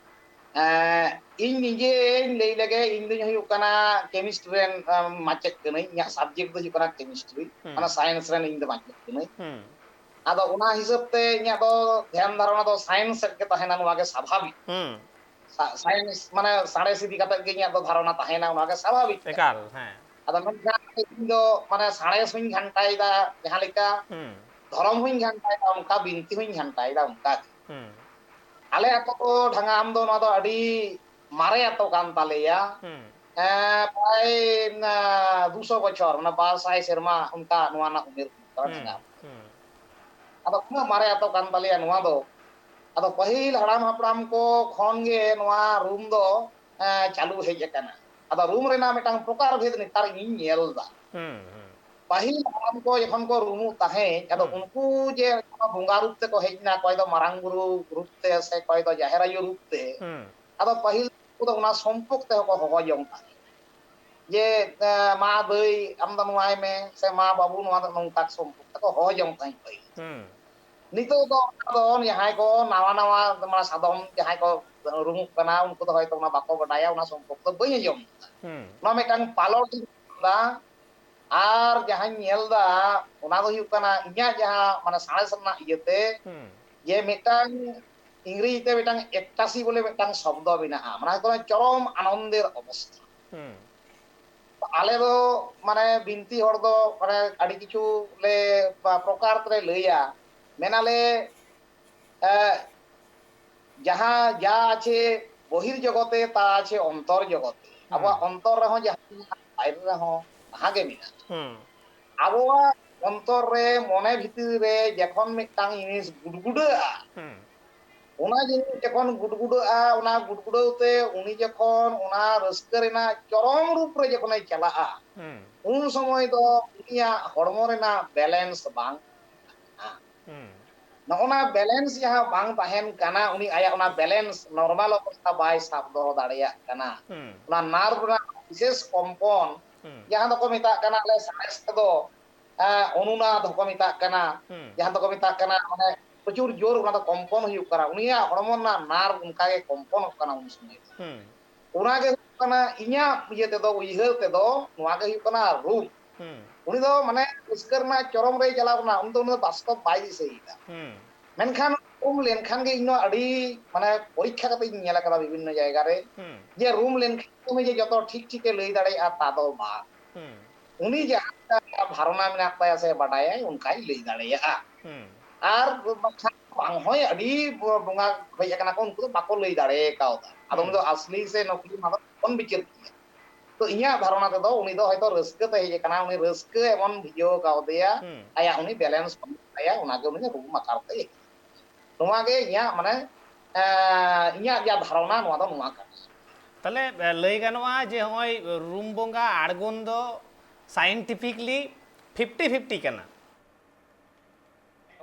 ᱮᱸ, ᱤᱧ ᱱᱤᱡᱮᱧ ᱞᱟᱹᱭ ᱞᱮᱜᱮ, ᱤᱧ ᱫᱩᱧ ᱦᱩᱭᱩᱜ ᱠᱟᱱᱟ chemistry ᱨᱮᱱ, ᱮᱸ, ᱢᱟᱪᱮᱫ ᱠᱟᱹᱱᱟᱹᱧ᱾ ᱤᱧᱟᱹᱜ subject ᱫᱚ ᱦᱩᱭᱩᱜ ᱠᱟᱱᱟ chemistry, ᱦᱩᱸ᱾ ᱢᱟᱱᱮ science ᱨᱮᱱ ᱤᱧ ᱫᱚ ᱢᱟᱪᱮᱫ ᱠᱟᱹᱱᱟᱹᱧ᱾ ᱦᱩᱸ᱾ ᱟᱫᱚ ᱚᱱᱟ ᱦᱤᱥᱟᱹᱵ ᱛᱮ ᱤᱧᱟᱹᱜ ᱫᱚ ᱫᱷᱮᱭᱟᱱ ᱫᱷᱟᱨᱚᱱᱟ ᱫᱚ science ᱥᱮᱫ ᱜᱮ ᱛᱟᱦᱮᱱᱟ, ᱱᱚᱣᱟ ᱜᱮ ᱥᱟᱵᱷᱟᱵᱤᱠ᱾ ᱦᱩᱸ᱾ ᱥᱟ-, science ᱢᱟᱱᱮ ᱥᱟᱬᱮᱥ ᱤᱫᱤ ᱠᱟᱛᱮᱫ ᱜᱮ ᱤᱧᱟᱹᱜ ᱫᱚ ᱫᱷᱟᱨᱚᱱᱟ ᱛᱟᱦᱮᱱᱟ, ᱱᱚᱣᱟ ᱜᱮ ᱥᱟᱵᱷᱟᱵᱤᱠ ᱠᱟᱱᱟ᱾ ᱮᱠᱟᱞ, ᱦᱮᱸ᱾ ᱟᱫᱚ ᱢᱮᱱᱠᱷᱟᱱ ᱤᱧ ᱫᱚ ᱢᱟᱱᱮ ᱥᱟᱬᱮᱥ ᱦᱚᱸᱧ ᱜᱷᱟᱱᱴᱟᱭᱮᱫᱟ ᱡᱟᱦᱟᱸ ᱞᱮᱠᱟ, ᱦᱩᱸ᱾ ᱫᱷᱚᱨᱚᱢ ᱦᱚᱸᱧ ᱜᱷᱟᱱᱴᱟᱭᱮᱫᱟ ᱚᱱᱠᱟ, ᱵᱤᱱᱛᱤ ᱦᱚᱸᱧ ᱜᱷᱟᱱᱴᱟᱭᱮᱫᱟ ᱚᱱᱠᱟ ᱜᱮ᱾ ᱦᱩᱸ᱾ ᱟᱞᱮ ᱟᱛᱳ ᱫᱚ ᱰᱷᱟᱝᱜᱟ ᱟᱢ ᱫᱚ ᱱᱚᱣᱟ ᱫᱚ ᱟᱹᱰᱤ ᱢᱟᱨᱮ ᱟᱛᱳ ᱠᱟᱱ ᱛᱟᱞᱮᱭᱟ᱾ ᱦᱩᱸ᱾ ᱮᱸ, ᱯᱨᱟᱭ, ᱮᱸ, ᱫᱩᱥᱚ ᱵᱚᱪᱷᱚᱨ, ᱚᱱᱟ ᱵᱟᱨ ᱥᱟᱭ ᱥᱮᱨᱢᱟ ᱚᱱᱠᱟ ᱱᱚᱣᱟ ᱨᱮᱱᱟᱜ ᱩᱢᱮᱨ ᱦᱩᱭᱩᱜ ᱠᱟᱱᱟ ᱦᱩᱸ, ᱰᱷᱟᱝᱜᱟ᱾ ᱦᱩᱸ᱾ ᱟᱫᱚ ᱩᱱᱟᱹᱜ ᱢᱟᱨᱮ ᱟᱛᱳ ᱠᱟᱱ ᱛᱟᱞᱮᱭᱟ ᱱᱚᱣᱟ ᱫᱚ᱾ ᱟᱫᱚ ᱯᱟᱹᱦᱤᱞ ᱦᱟᱲᱟᱢ ᱦᱟᱯᱲᱟᱢ ᱠᱚ ᱠᱷᱚᱱ ᱜᱮ ᱱᱚᱣᱟ ᱨᱩᱢ ᱫᱚ, ᱮᱸ, ᱪᱟᱹᱞᱩ ᱦᱮᱡ ᱟᱠᱟᱱᱟ᱾ ᱟᱫᱚ ᱨᱩᱢ ᱨᱮᱱᱟᱜ ᱢᱤᱫᱴᱟᱝ ᱯᱨᱚᱠᱟᱨ ᱵᱷᱮᱫ ᱱᱮᱛᱟᱨ ᱤᱧᱤᱧ ᱧᱮᱞ ᱮᱫᱟ᱾ ᱦᱩᱸ, ᱦᱩᱸ᱾ ᱯᱟᱹᱦᱤᱞ ᱦᱟᱲᱟᱢ ᱠᱚ ᱡᱚᱠᱷᱚᱱ ᱠᱚ ᱨᱩᱢᱩᱜ ᱛᱟᱦᱮᱸᱫ, ᱟᱫᱚ ᱦᱩᱸ᱾ ᱩᱱᱠᱩ ᱡᱮ ᱵᱚᱸᱜᱟ ᱨᱩᱯ ᱛᱮᱠᱚ ᱦᱮᱡ ᱮᱱᱟ, ᱚᱠᱚᱭ ᱫᱚ ᱢᱟᱨᱟᱝ ᱵᱩᱨᱩ ᱨᱩᱯ ᱛᱮ, ᱥᱮ ᱚᱠᱚᱭ ᱫᱚ ᱡᱟᱦᱮᱨ ᱟᱭᱳ ᱨᱩᱯ ᱛᱮ, ᱦᱩᱸ᱾ ᱟᱫᱚ ᱯᱟᱹᱦᱤᱞ ᱠᱚᱫᱚ ᱚᱱᱟ ᱥᱚᱢᱯᱚᱠ ᱛᱮᱦᱚᱸ ᱠᱚ ᱦᱚᱦᱚ ᱡᱚᱝ ᱛᱟᱦᱮᱸᱫ᱾ ᱡᱮ, ᱮ, ᱢᱟ ᱫᱟᱹᱭ, ᱟᱢ ᱫᱚ ᱱᱚᱣᱟᱭ ᱢᱮ, ᱥᱮ ᱢᱟ ᱵᱟᱹᱵᱩ, ᱱᱚᱣᱟ ᱫᱚ ᱱᱚᱝᱠᱟ ᱥᱚᱢᱯᱚᱠ ᱛᱮᱠᱚ ᱦᱚᱦᱚ ᱡᱚᱝ ᱛᱟᱦᱮᱸᱫ ᱯᱟᱹᱦᱤᱞ᱾ ᱦᱩᱸ᱾ ᱱᱤᱛᱚᱜ ᱫᱚ ᱚᱱᱟ ᱫᱚ ᱡᱟᱦᱟᱸᱭ ᱠᱚ ᱱᱟᱣᱟ ᱱᱟᱣᱟ, ᱢᱟᱱᱮ, ᱥᱟᱫᱚᱢ ᱡᱟᱦᱟᱸᱭ ᱠᱚ ᱨᱩᱢᱩᱜ ᱠᱟᱱᱟ, ᱩᱱᱠᱩ ᱫᱚ ᱦᱚᱭᱛᱚ ᱚᱱᱟ ᱵᱟᱠᱚ ᱵᱟᱰᱟᱭᱟ, ᱚᱱᱟ ᱥᱚᱢᱯᱚᱨᱠᱚ ᱫᱚ ᱵᱟᱹᱧ ᱟᱸᱡᱚᱢ ᱠᱟᱫᱟ᱾ ᱦᱩᱸ᱾ ᱱᱚᱣᱟ ᱢᱤᱫᱴᱟᱝ ᱯᱟᱞᱚᱴ ᱤᱧ ᱧᱮᱞ ᱮᱫᱟ᱾ ᱟᱨ ᱡᱟᱦᱟᱸᱧ ᱧᱮᱞ ᱮᱫᱟ, ᱚᱱᱟ ᱫᱚ ᱦᱩᱭᱩᱜ ᱠᱟᱱᱟ ᱤᱧᱟᱹᱜ ᱡᱟᱦᱟᱸ, ᱢᱟᱱᱮ, ᱥᱟᱬᱮᱥ ᱨᱮᱱᱟᱜ ᱤᱭᱟᱹᱛᱮ, ᱦᱩᱸ᱾ ᱡᱮ ᱢᱤᱫᱴᱟᱝ ᱤᱝᱨᱮᱡᱤ ᱛᱮ ᱢᱤᱫᱴᱟᱝ ᱮᱠᱴᱟᱥᱤ ᱵᱚᱞᱮ ᱢᱤᱫᱴᱟᱝ ᱥᱚᱵᱫᱚ ᱢᱮᱱᱟᱜᱼᱟ, ᱢᱟᱱᱮ ᱦᱩᱭᱩᱜ ᱠᱟᱱᱟ ᱪᱚᱨᱚᱢ ᱟᱱᱚᱱᱫᱮᱨ ᱚᱵᱚᱥᱛᱷᱟ᱾ ᱦᱩᱸ᱾ ᱟᱞᱮ ᱫᱚ, ᱢᱟᱱᱮ, ᱵᱤᱱᱛᱤ ᱦᱚᱲ ᱫᱚ, ᱢᱟᱱᱮ, ᱟᱹᱰᱤ ᱠᱤᱪᱷᱩ ᱞᱮ ᱯᱨᱚᱠᱟᱨ ᱛᱮᱞᱮ ᱞᱟᱹᱭᱟ᱾ ᱢᱮᱱᱟᱞᱮ, ᱮ, ᱡᱟᱦᱟᱸ ᱡᱟ ᱟᱪᱷᱮ ᱵᱚᱦᱤᱨ ᱡᱚᱜᱚᱛᱮ, ᱛᱟ ᱟᱪᱷᱮ ᱚᱱᱛᱚᱨ ᱡᱚᱜᱚᱛᱮ᱾ ᱟᱵᱚᱣᱟᱜ ᱚᱱᱛᱚᱨ ᱨᱮᱦᱚᱸ ᱡᱟᱦᱟᱸ ᱢᱮᱱᱟᱜᱼᱟ, ᱵᱟᱭᱨᱮ ᱨᱮᱦᱚᱸ ᱚᱱᱟ ᱜᱮ ᱢᱮᱱᱟᱜᱼᱟ᱾ ᱦᱩᱸ᱾ ᱟᱵᱚᱣᱟᱜ ᱚᱱᱛᱚᱨ ᱨᱮ, ᱢᱚᱱᱮ ᱵᱷᱤᱛᱤᱨ ᱨᱮ ᱡᱚᱠᱷᱚᱱ ᱢᱤᱫᱴᱟᱝ ᱡᱤᱱᱤᱥ ᱜᱩᱰᱜᱩᱰᱟᱹᱜᱼᱟ, ᱦᱩᱸ᱾ ᱚᱱᱟ ᱡᱤᱱᱤᱥ ᱡᱚᱠᱷᱚᱱ ᱜᱩᱰᱜᱩᱰᱟᱹᱜᱼᱟ, ᱚᱱᱟ ᱜᱩᱰᱜᱩᱰᱟᱹᱣ ᱛᱮ ᱩᱱᱤ ᱡᱚᱠᱷᱚᱱ ᱚᱱᱟ ᱨᱟᱹᱥᱠᱟᱹ ᱨᱮᱱᱟᱜ ᱪᱚᱨᱚᱢ ᱨᱩᱯ ᱨᱮ ᱡᱚᱠᱷᱚᱱᱮ ᱪᱟᱞᱟᱜᱼᱟ, ᱦᱩᱸ᱾ ᱩᱱ ᱥᱚᱢᱚᱭ ᱫᱚ ᱩᱱᱤᱭᱟᱜ ᱦᱚᱲᱢᱚ ᱨᱮᱱᱟᱜ balance ᱵᱟᱝ ᱛᱟᱦᱮᱱᱟ᱾ ᱦᱩᱸ᱾ ᱱᱚᱜᱼᱚ ᱱᱟ balance ᱡᱟᱦᱟᱸ ᱵᱟᱝ ᱛᱟᱦᱮᱱ ᱠᱟᱱᱟ, ᱩᱱᱤ ᱟᱭᱟᱜ ᱚᱱᱟ balance, normal ᱚᱵᱚᱥᱛᱷᱟ ᱵᱟᱭ ᱥᱟᱵ ᱫᱚᱦᱚ ᱫᱟᱲᱮᱭᱟᱜ ᱠᱟᱱᱟ᱾ ᱦᱩᱸ᱾ ᱚᱱᱟ nerve ᱨᱮᱱᱟᱜ ᱵᱤᱥᱮᱥ ᱠᱚᱢᱯᱚᱱ, ᱦᱩᱸ᱾ ᱡᱟᱦᱟᱸ ᱫᱚᱠᱚ ᱢᱮᱛᱟᱜ ᱠᱟᱱᱟ, ᱟᱞᱮ ᱥᱟᱬᱮᱥ ᱛᱮᱫᱚ, ᱮᱸ, ᱚᱱᱩᱱᱟᱫ ᱦᱚᱸᱠᱚ ᱢᱮᱛᱟᱜ ᱠᱟᱱᱟ, ᱦᱩᱸ᱾ ᱡᱟᱦᱟᱸ ᱫᱚᱠᱚ ᱢᱮᱛᱟᱜ ᱠᱟᱱᱟ, ᱢᱟᱱᱮ, ᱯᱨᱚᱪᱩᱨ ᱡᱳᱨ ᱚᱱᱟ ᱫᱚ ᱠᱚᱢᱯᱚᱱ ᱦᱩᱭᱩᱜ ᱠᱟᱱᱟ, ᱩᱱᱤᱭᱟᱜ ᱦᱚᱲᱢᱚ ᱨᱮᱱᱟᱜ nerve ᱚᱱᱠᱟ ᱜᱮ ᱠᱚᱢᱯᱚᱱᱚᱜ ᱠᱟᱱᱟ ᱩᱱ ᱥᱚᱢᱚᱭ ᱫᱚ᱾ ᱦᱩᱸ᱾ ᱚᱱᱟ ᱜᱮ ᱦᱩᱭᱩᱜ ᱠᱟᱱᱟ ᱤᱧᱟᱹᱜ ᱤᱭᱟᱹ ᱛᱮᱫᱚ, ᱩᱭᱦᱟᱹᱨ ᱛᱮᱫᱚ, ᱱᱚᱣᱟ ᱜᱮ ᱦᱩᱭᱩᱜ ᱠᱟᱱᱟ ᱨᱩᱯ᱾ ᱦᱩᱸ᱾ ᱩᱱᱤ ᱫᱚ, ᱢᱟᱱᱮ, ᱨᱟᱹᱥᱠᱟᱹ ᱨᱮᱱᱟᱜ ᱪᱚᱨᱚᱢ ᱨᱮᱭ ᱪᱟᱞᱟᱣ ᱠᱟᱱᱟ, ᱩᱱᱤ ᱫᱚ, ᱩᱱᱤ ᱫᱚ ᱵᱟᱥᱛᱚᱵ ᱵᱟᱭ ᱫᱤᱥᱟᱹᱭᱮᱫᱟ᱾ ᱦᱩᱸ᱾ ᱢᱮᱱᱠᱷᱟᱱ ᱨᱩᱢ ᱞᱮᱱᱠᱷᱟᱱ ᱜᱮ, ᱤᱧ ᱦᱚᱸ ᱟᱹᱰᱤ, ᱢᱟᱱᱮ, ᱯᱚᱨᱤᱠᱠᱷᱟ ᱠᱟᱛᱮ ᱤᱧ ᱧᱮᱞ ᱟᱠᱟᱫᱟ ᱵᱤᱵᱷᱤᱱᱱᱚ ᱡᱟᱭᱜᱟ ᱨᱮ, ᱦᱩᱸ᱾ ᱡᱮ ᱨᱩᱢ ᱞᱮᱱᱠᱷᱟᱱ ᱩᱱᱤ ᱡᱮ ᱡᱚᱛᱚ ᱴᱷᱤᱠ ᱴᱷᱤᱠᱮ ᱞᱟᱹᱭ ᱫᱟᱲᱮᱭᱟᱜᱼᱟ, ᱛᱟ ᱫᱚ ᱵᱟᱝ᱾ ᱦᱩᱸ᱾ ᱩᱱᱤ ᱡᱟᱦᱟᱸ ᱞᱮᱠᱟ ᱫᱷᱟᱨᱚᱱᱟ ᱢᱮᱱᱟᱜ ᱛᱟᱭᱟ ᱥᱮ ᱵᱟᱰᱟᱭᱟᱭ, ᱚᱱᱠᱟᱭ ᱞᱟᱹᱭ ᱫᱟᱲᱮᱭᱟᱜᱼᱟ᱾ ᱦᱩᱸ᱾ ᱟᱨ ᱵᱟᱝᱠᱷᱟᱱ ᱵᱟᱝ ᱦᱚᱸᱭ ᱟᱹᱰᱤ ᱵᱚᱸᱜᱟ ᱦᱮᱡ ᱟᱠᱟᱱᱟ ᱠᱚ, ᱩᱱᱠᱩ ᱫᱚ ᱵᱟᱠᱚ ᱞᱟᱹᱭ ᱫᱟᱲᱮ ᱠᱟᱣᱫᱟ᱾ ᱟᱫᱚ ᱩᱱᱤ ᱫᱚ ᱦᱩᱸ᱾ ᱟᱥᱞᱤ ᱥᱮ ᱱᱚᱠᱞᱤ, ᱚᱱᱟ ᱫᱚ ᱵᱟᱵᱚᱱ ᱵᱤᱪᱟᱹᱨ ᱠᱮᱭᱟ᱾ ᱛᱚ, ᱤᱧᱟᱹᱜ ᱫᱷᱟᱨᱚᱱᱟ ᱛᱮᱫᱚ ᱩᱱᱤ ᱫᱚ ᱦᱚᱭᱛᱚ ᱨᱟᱹᱥᱠᱟᱹ ᱛᱮ ᱦᱮᱡ ᱟᱠᱟᱱᱟ, ᱩᱱᱤ ᱨᱟᱹᱥᱠᱟᱹ ᱮᱢᱚᱱ ᱵᱷᱤᱡᱟᱹᱣ ᱠᱟᱣᱫᱮᱭᱟ, ᱦᱩᱸ᱾ ᱟᱭᱟᱜ ᱩᱱᱤ balance ᱵᱟᱹᱱᱩᱜ ᱛᱟᱭᱟ, ᱚᱱᱟᱜᱮ ᱩᱱᱤ ᱫᱚ ᱨᱩᱢ ᱟᱠᱟᱨ ᱛᱮ ᱦᱮᱡ ᱟᱠᱟᱱᱟ᱾ ᱱᱚᱣᱟ ᱜᱮ ᱤᱧᱟᱹᱜ, ᱢᱟᱱᱮ, ᱮᱸ, ᱤᱧᱟᱹᱜ ᱡᱟ ᱫᱷᱟᱨᱚᱱᱟ, ᱱᱚᱣᱟ ᱫᱚ ᱱᱚᱣᱟ ᱠᱟᱱᱟ᱾ ᱛᱟᱦᱞᱮ, ᱮ, ᱞᱟᱹᱭ ᱜᱟᱱᱚᱜᱼᱟ ᱡᱮ ᱦᱚᱸᱜᱼᱚᱭ ᱨᱩᱢ ᱵᱚᱸᱜᱟ ᱟᱬᱜᱚᱱ ᱫᱚ scientifically fifty fifty ᱠᱟᱱᱟ᱾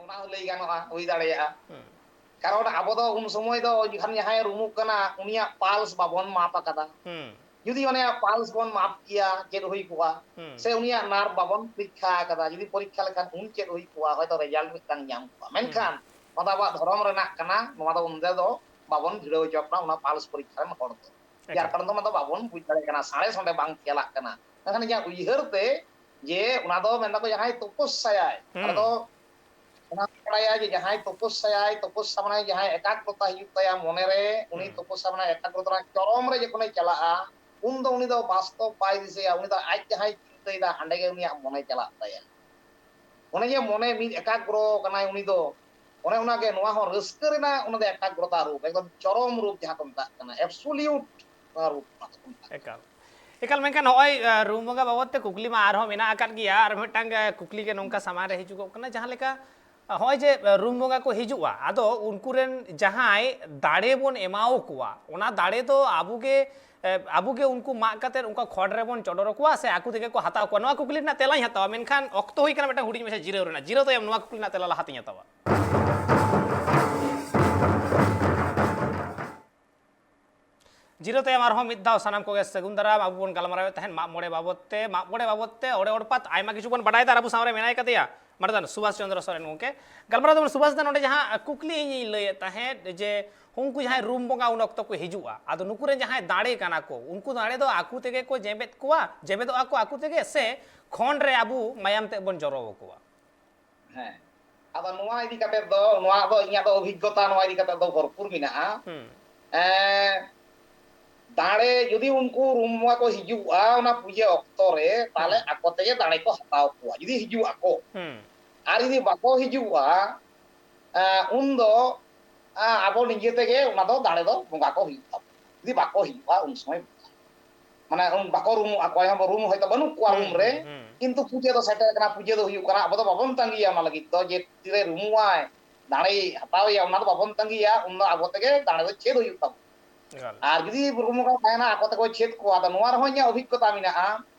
ᱚᱱᱟ ᱦᱚᱸ ᱞᱟᱹᱭ ᱜᱟᱱᱚᱜᱼᱟ, ᱦᱩᱭ ᱫᱟᱲᱮᱭᱟᱜᱼᱟ᱾ ᱦᱩᱸ᱾ ᱠᱟᱨᱚᱱ ᱟᱵᱚ ᱫᱚ ᱩᱱ ᱥᱚᱢᱚᱭ ᱫᱚ ᱡᱚᱠᱷᱚᱱ ᱡᱟᱦᱟᱸᱭ ᱨᱩᱢᱩᱜ ᱠᱟᱱᱟ, ᱩᱱᱤᱭᱟᱜ pulse ᱵᱟᱵᱚᱱ ᱢᱟᱯ ᱟᱠᱟᱫᱟ᱾ ᱦᱩᱸ᱾ ᱡᱩᱫᱤ ᱩᱱᱤᱭᱟᱜ pulse ᱵᱚᱱ ᱢᱟᱯ ᱠᱮᱭᱟ, ᱪᱮᱫ ᱦᱩᱭ ᱠᱚᱜᱼᱟ? ᱦᱩᱸ᱾ ᱥᱮ ᱩᱱᱤᱭᱟᱜ nerve ᱵᱟᱵᱚᱱ ᱯᱚᱨᱤᱠᱠᱷᱟ ᱟᱠᱟᱫᱟ, ᱡᱩᱫᱤ ᱯᱚᱨᱤᱠᱠᱷᱟ ᱞᱮᱠᱷᱟᱱ ᱩᱱ ᱪᱮᱫ ᱦᱩᱭ ᱠᱚᱜᱼᱟ? ᱦᱚᱭᱛᱚ result ᱢᱤᱫᱴᱟᱝ ᱧᱟᱢ ᱠᱚᱜᱼᱟ᱾ ᱦᱩᱸ᱾ ᱢᱮᱱᱠᱷᱟᱱ ᱱᱚᱣᱟ ᱫᱚ ᱟᱵᱚᱣᱟᱜ ᱫᱷᱚᱨᱚᱢ ᱨᱮᱱᱟᱜ ᱠᱟᱱᱟ, ᱱᱚᱣᱟ ᱫᱚ ᱩᱱᱫᱮ ᱫᱚ ᱵᱟᱵᱚᱱ ᱵᱷᱤᱲᱟᱹᱣ ᱦᱚᱪᱚ ᱠᱟᱱᱟ ᱚᱱᱟ pulse ᱯᱚᱨᱤᱠᱠᱷᱟ ᱨᱮᱱ ᱦᱚᱲ ᱫᱚ᱾ ᱡᱟᱨ ᱮᱠᱟᱞ᱾ ᱠᱟᱨᱚᱱ ᱫᱚ ᱚᱱᱟ ᱫᱚ ᱵᱟᱵᱚᱱ ᱵᱩᱡᱽ ᱫᱟᱲᱮᱭᱟᱜ ᱠᱟᱱᱟ, ᱥᱟᱬᱮᱥ ᱚᱸᱰᱮ ᱵᱟᱝ ᱪᱟᱞᱟᱜ ᱠᱟᱱᱟ᱾ ᱢᱮᱱᱠᱷᱟᱱ ᱤᱧᱟᱹᱜ ᱩᱭᱦᱟᱹᱨ ᱛᱮ ᱡᱮ ᱚᱱᱟ ᱫᱚ ᱢᱮᱱ ᱫᱟᱠᱚ ᱡᱟᱦᱟᱸᱭ ᱛᱚᱯᱚᱥᱥᱟᱭᱟᱭ, ᱚᱱᱟ ᱦᱩᱸ᱾ ᱫᱚ ᱚᱱᱟ ᱠᱚ ᱵᱟᱲᱟᱭᱟ ᱡᱮ ᱡᱟᱦᱟᱸᱭ ᱛᱚᱯᱚᱥᱥᱟᱭᱟᱭ, ᱛᱚᱯᱚᱥᱥᱟ ᱢᱟᱱᱮ ᱡᱟᱦᱟᱸᱭ ᱮᱠᱟᱜᱨᱚᱛᱟ ᱦᱤᱡᱩᱜ ᱛᱟᱭᱟ ᱢᱚᱱᱮᱨᱮ, ᱩᱱᱤ ᱦᱩᱸ᱾ ᱛᱚᱯᱚᱥᱥᱟ ᱢᱟᱱᱮ ᱮᱠᱟᱜᱨᱚᱛᱟ ᱨᱮᱱᱟᱜ ᱪᱚᱨᱚᱢ ᱨᱮ ᱡᱚᱠᱷᱚᱱᱮ ᱪᱟᱞᱟᱜᱼᱟ, ᱩᱱ ᱫᱚ ᱩᱱᱤ ᱫᱚ ᱵᱟᱥᱛᱚᱵ ᱵᱟᱭ ᱫᱤᱥᱟᱹᱭᱟ, ᱩᱱᱤ ᱫᱚ ᱟᱡ ᱡᱟᱦᱟᱸᱭ ᱪᱤᱱᱛᱟᱹᱭᱮᱫᱟ ᱦᱟᱸᱰᱮ ᱜᱮ ᱩᱱᱤᱭᱟᱜ ᱢᱚᱱᱮ ᱪᱟᱞᱟᱜ ᱛᱟᱭᱟ᱾ ᱚᱱᱮ ᱡᱮ ᱢᱚᱱᱮ ᱢᱤᱫ ᱮᱠᱟᱜᱨᱚ ᱠᱟᱱᱟᱭ ᱩᱱᱤ ᱫᱚ, ᱚᱱᱮ ᱚᱱᱟᱜᱮ ᱱᱚᱣᱟ ᱦᱚᱸ ᱨᱟᱹᱥᱠᱟᱹ ᱨᱮᱱᱟᱜ ᱚᱱᱟ ᱫᱚ ᱮᱠᱟᱜᱨᱚᱛᱟ ᱨᱩᱯ, ᱮᱠᱫᱚᱢ ᱪᱚᱨᱚᱢ ᱨᱩᱯ ᱡᱟᱦᱟᱸ ᱠᱚ ᱢᱮᱛᱟᱜ ᱠᱟᱱᱟ, absolute ᱨᱩᱯ ᱚᱱᱟ ᱫᱚᱠᱚ ᱢᱮᱛᱟᱜ ᱠᱟᱱᱟ᱾ ᱮᱠᱟᱞ᱾ ᱮᱠᱟᱞ, ᱢᱮᱱᱠᱷᱟᱱ ᱱᱚᱜᱼᱚᱭ, ᱟ, ᱨᱩᱢ ᱵᱚᱸᱜᱟ ᱵᱟᱵᱚᱫ ᱛᱮ ᱠᱩᱠᱞᱤ ᱢᱟ ᱟᱨᱦᱚᱸ ᱢᱮᱱᱟᱜ ᱟᱠᱟᱫ ᱜᱮᱭᱟ, ᱟᱨ ᱢᱤᱫᱴᱟᱝ, ᱟ, ᱠᱩᱠᱞᱤ ᱜᱮ ᱱᱚᱝᱠᱟ ᱥᱟᱢᱟᱝ ᱨᱮ ᱦᱤᱡᱩᱜᱚᱜ ᱠᱟᱱᱟ, ᱡᱟᱦᱟᱸ ᱞᱮᱠᱟ, ᱟ, ᱱᱚᱜᱼᱚᱭ ᱡᱮ, ᱟ, ᱨᱩᱢ ᱵᱚᱸᱜᱟ ᱠᱚ ᱦᱤᱡᱩᱜᱼᱟ, ᱟᱫᱚ ᱩᱱᱠᱩ ᱨᱮᱱ ᱡᱟᱦᱟᱸᱭ ᱫᱟᱲᱮ ᱵᱚᱱ ᱮᱢᱟᱣ ᱠᱚᱣᱟ, ᱚᱱᱟ ᱫᱟᱲᱮ ᱫᱚ ᱟᱵᱚ ᱜᱮ, ᱮ, ᱟᱵᱚ ᱜᱮ ᱩᱱᱠᱩ ᱢᱟᱜ ᱠᱟᱛᱮᱫ ᱚᱱᱠᱟ ᱠᱷᱚᱲ ᱨᱮᱵᱚᱱ ᱪᱚᱰᱚᱨ ᱟᱠᱚᱣᱟ ᱥᱮ ᱟᱠᱚ ᱛᱮᱜᱮ ᱠᱚ ᱦᱟᱛᱟᱣ ᱠᱚᱣᱟ? ᱱᱚᱣᱟ ᱠᱩᱠᱞᱤ ᱨᱮᱱᱟᱜ ᱛᱮᱞᱟᱧ ᱦᱟᱛᱟᱣᱟ, ᱢᱮᱱᱠᱷᱟᱱ ᱚᱠᱛᱚ ᱦᱩᱭ ᱠᱟᱱᱟ ᱢᱤᱫᱴᱟᱝ ᱦᱩᱰᱤᱧ ᱢᱟᱪᱷᱟ ᱡᱤᱨᱟᱹᱣ ᱨᱮᱱᱟᱜ᱾ ᱡᱤᱨᱟᱹᱣ ᱛᱟᱭᱚᱢ ᱱᱚᱣᱟ ᱠᱩᱠᱞᱤ ᱨᱮᱱᱟᱜ ᱛᱮᱞᱟ ᱞᱟᱦᱟᱛᱤᱧ ᱦᱟᱛᱟᱣᱟ᱾ ᱡᱤᱨᱟᱹᱣ ᱛᱟᱭᱚᱢ ᱟᱨᱦᱚᱸ ᱢᱤᱫ ᱫᱷᱟᱣ ᱥᱟᱱᱟᱢ ᱠᱚᱜᱮ ᱥᱟᱹᱜᱩᱱ ᱫᱟᱨᱟᱢ᱾ ᱟᱵᱚ ᱵᱚᱱ ᱜᱟᱞᱢᱟᱨᱟᱣᱮᱫ ᱛᱟᱦᱮᱸᱫ ᱢᱟᱜ ᱢᱚᱬᱮ ᱵᱟᱵᱚᱫ ᱛᱮ, ᱢᱟᱜ ᱢᱚᱬᱮ ᱵᱟᱵᱚᱫ ᱛᱮ ᱚᱲᱮ ᱚᱲᱯᱟᱛ ᱟᱭᱢᱟ ᱠᱤᱪᱷᱩ ᱵᱚᱱ ᱵᱟᱰᱟᱭ ᱮᱫᱟ, ᱟᱨ ᱟᱵᱚ ᱥᱟᱶ ᱨᱮ ᱢᱮᱱᱟᱭ ᱠᱟᱫᱮᱭᱟ ᱢᱟᱱᱚᱛᱟᱱ ᱥᱩᱵᱷᱟᱥ ᱪᱚᱸᱫᱽᱨᱚ ᱥᱚᱨᱮᱱ ᱜᱚᱢᱠᱮ᱾ ᱜᱟᱞᱢᱟᱨᱟᱣ ᱫᱚᱵᱚᱱ ᱥᱩᱵᱷᱟᱥ ᱫᱟ, ᱱᱚᱰᱮ ᱡᱟᱦᱟᱸ ᱠᱩᱠᱞᱤ ᱤᱧᱤᱧ ᱞᱟᱹᱭᱮᱫ ᱛᱟᱦᱮᱸᱫ ᱡᱮ ᱩᱱᱠᱩ ᱡᱟᱦᱟᱸᱭ ᱨᱩᱢ ᱵᱚᱸᱜᱟ ᱩᱱ ᱚᱠᱛᱚ ᱠᱚ ᱦᱤᱡᱩᱜᱼᱟ, ᱟᱫᱚ ᱱᱩᱠᱩ ᱨᱮᱱ ᱡᱟᱦᱟᱸᱭ ᱫᱟᱲᱮ ᱠᱟᱱᱟ ᱠᱚ, ᱩᱱᱠᱩ ᱫᱟᱲᱮ ᱫᱚ ᱟᱠᱚ ᱛᱮᱜᱮ ᱠᱚ ᱡᱮᱵᱮᱫ ᱠᱚᱣᱟ, ᱡᱮᱵᱮᱫᱚᱜᱼᱟ ᱠᱚ ᱟᱠᱚ ᱛᱮᱜᱮ, ᱥᱮ ᱠᱷᱚᱸᱰ ᱨᱮ ᱟᱵᱚ ᱢᱟᱭᱟᱢ ᱛᱮ ᱵᱚᱱ ᱡᱚᱨᱚ ᱟᱠᱚᱣᱟ? ᱦᱮᱸ, ᱟᱫᱚ ᱱᱚᱣᱟ ᱤᱫᱤ ᱠᱟᱛᱮ ᱫᱚ, ᱱᱚᱣᱟ ᱫᱚ ᱤᱧᱟᱹᱜ ᱫᱚ ᱚᱵᱷᱤᱜᱽᱜᱚᱛᱟ ᱱᱚᱣᱟ ᱤᱫᱤ ᱠᱟᱛᱮ ᱫᱚ ᱵᱷᱚᱨᱯᱩᱨ ᱢᱮᱱᱟᱜᱼᱟ᱾ ᱦᱩᱸ᱾ ᱮᱸ, ᱫᱟᱲᱮ ᱡᱩᱫᱤ ᱩᱱᱠᱩ ᱨᱩᱢ ᱵᱚᱸᱜᱟ ᱠᱚ ᱦᱤᱡᱩᱜᱼᱟ ᱚᱱᱟ ᱯᱩᱡᱟᱹ ᱚᱠᱛᱚ ᱨᱮ, ᱛᱟᱦᱞᱮ ᱦᱩᱸ᱾ ᱟᱠᱚ ᱛᱮᱜᱮ ᱫᱟᱲᱮ ᱠᱚ ᱦᱟᱛᱟᱣ ᱠᱚᱣᱟ ᱡᱩᱫᱤ ᱦᱤᱡᱩᱜ ᱟᱠᱚ᱾ ᱦᱩᱸ᱾ ᱟᱨ ᱡᱩᱫᱤ ᱵᱟᱠᱚ ᱦᱤᱡᱩᱜᱼᱟ, ᱮᱸ, ᱩᱱᱫᱚ, ᱮᱸ, ᱟᱵᱚ ᱱᱤᱡᱮ ᱛᱮᱜᱮ ᱚᱱᱟ ᱫᱚ ᱫᱟᱲᱮ ᱫᱚ ᱵᱚᱸᱜᱟ ᱠᱚ ᱦᱩᱭᱩᱜ ᱛᱟᱵᱚᱱᱟ᱾ ᱡᱩᱫᱤ ᱵᱟᱠᱚ ᱦᱤᱡᱩᱜᱼᱟ ᱩᱱ ᱥᱚᱢᱚᱭ ᱵᱚᱸᱜᱟ᱾ ᱢᱟᱱᱮ ᱩᱱ ᱵᱟᱠᱚ ᱨᱩᱢᱩᱜᱼᱟ, ᱚᱠᱚᱭ ᱦᱚᱸ ᱨᱩᱢ ᱦᱚᱭᱛᱳ ᱵᱟᱹᱱᱩᱜ ᱠᱚᱣᱟ ᱦᱩᱸ, ᱨᱩᱢ ᱨᱮ, ᱦᱩᱸ, ᱦᱩᱸ᱾ ᱠᱤᱱᱛᱩ ᱯᱩᱡᱟᱹ ᱫᱚ ᱥᱮᱴᱮᱨ ᱠᱟᱱᱟ, ᱯᱩᱡᱟᱹ ᱫᱚ ᱦᱩᱭᱩᱜ ᱠᱟᱱᱟ᱾ ᱟᱵᱚ ᱫᱚ ᱵᱟᱵᱚᱱ ᱛᱟᱸᱜᱤᱭᱟ ᱚᱱᱟ ᱞᱟᱹᱜᱤᱫ ᱫᱚ ᱡᱮ ᱛᱤᱨᱮ ᱨᱩᱢᱩᱜᱼᱟᱭ, ᱫᱟᱲᱮᱭ ᱦᱟᱛᱟᱣᱮᱭᱟ, ᱚᱱᱟ ᱫᱚ ᱵᱟᱵᱚᱱ ᱛᱟᱸᱜᱤᱭᱟ᱾ ᱩᱱᱫᱚ ᱟᱵᱚ ᱛᱮᱜᱮ ᱫᱟᱲᱮ ᱫᱚ ᱪᱮᱫ ᱦᱩᱭᱩᱜ ᱛᱟᱵᱚᱱᱟ᱾ ᱮᱠᱟᱞ᱾ ᱟᱨ ᱡᱩᱫᱤ ᱨᱩᱢᱩᱜᱼᱟ ᱛᱟᱦᱮᱱᱟ, ᱟᱠᱚ ᱛᱮᱠᱚ ᱪᱮᱫ ᱠᱚᱣᱟ᱾ ᱟᱫᱚ ᱱᱚᱣᱟ ᱨᱮᱦᱚᱸ ᱤᱧᱟᱹᱜ ᱚᱵᱷᱤᱜᱽᱜᱚᱛᱟ ᱢᱮᱱᱟᱜᱼᱟ᱾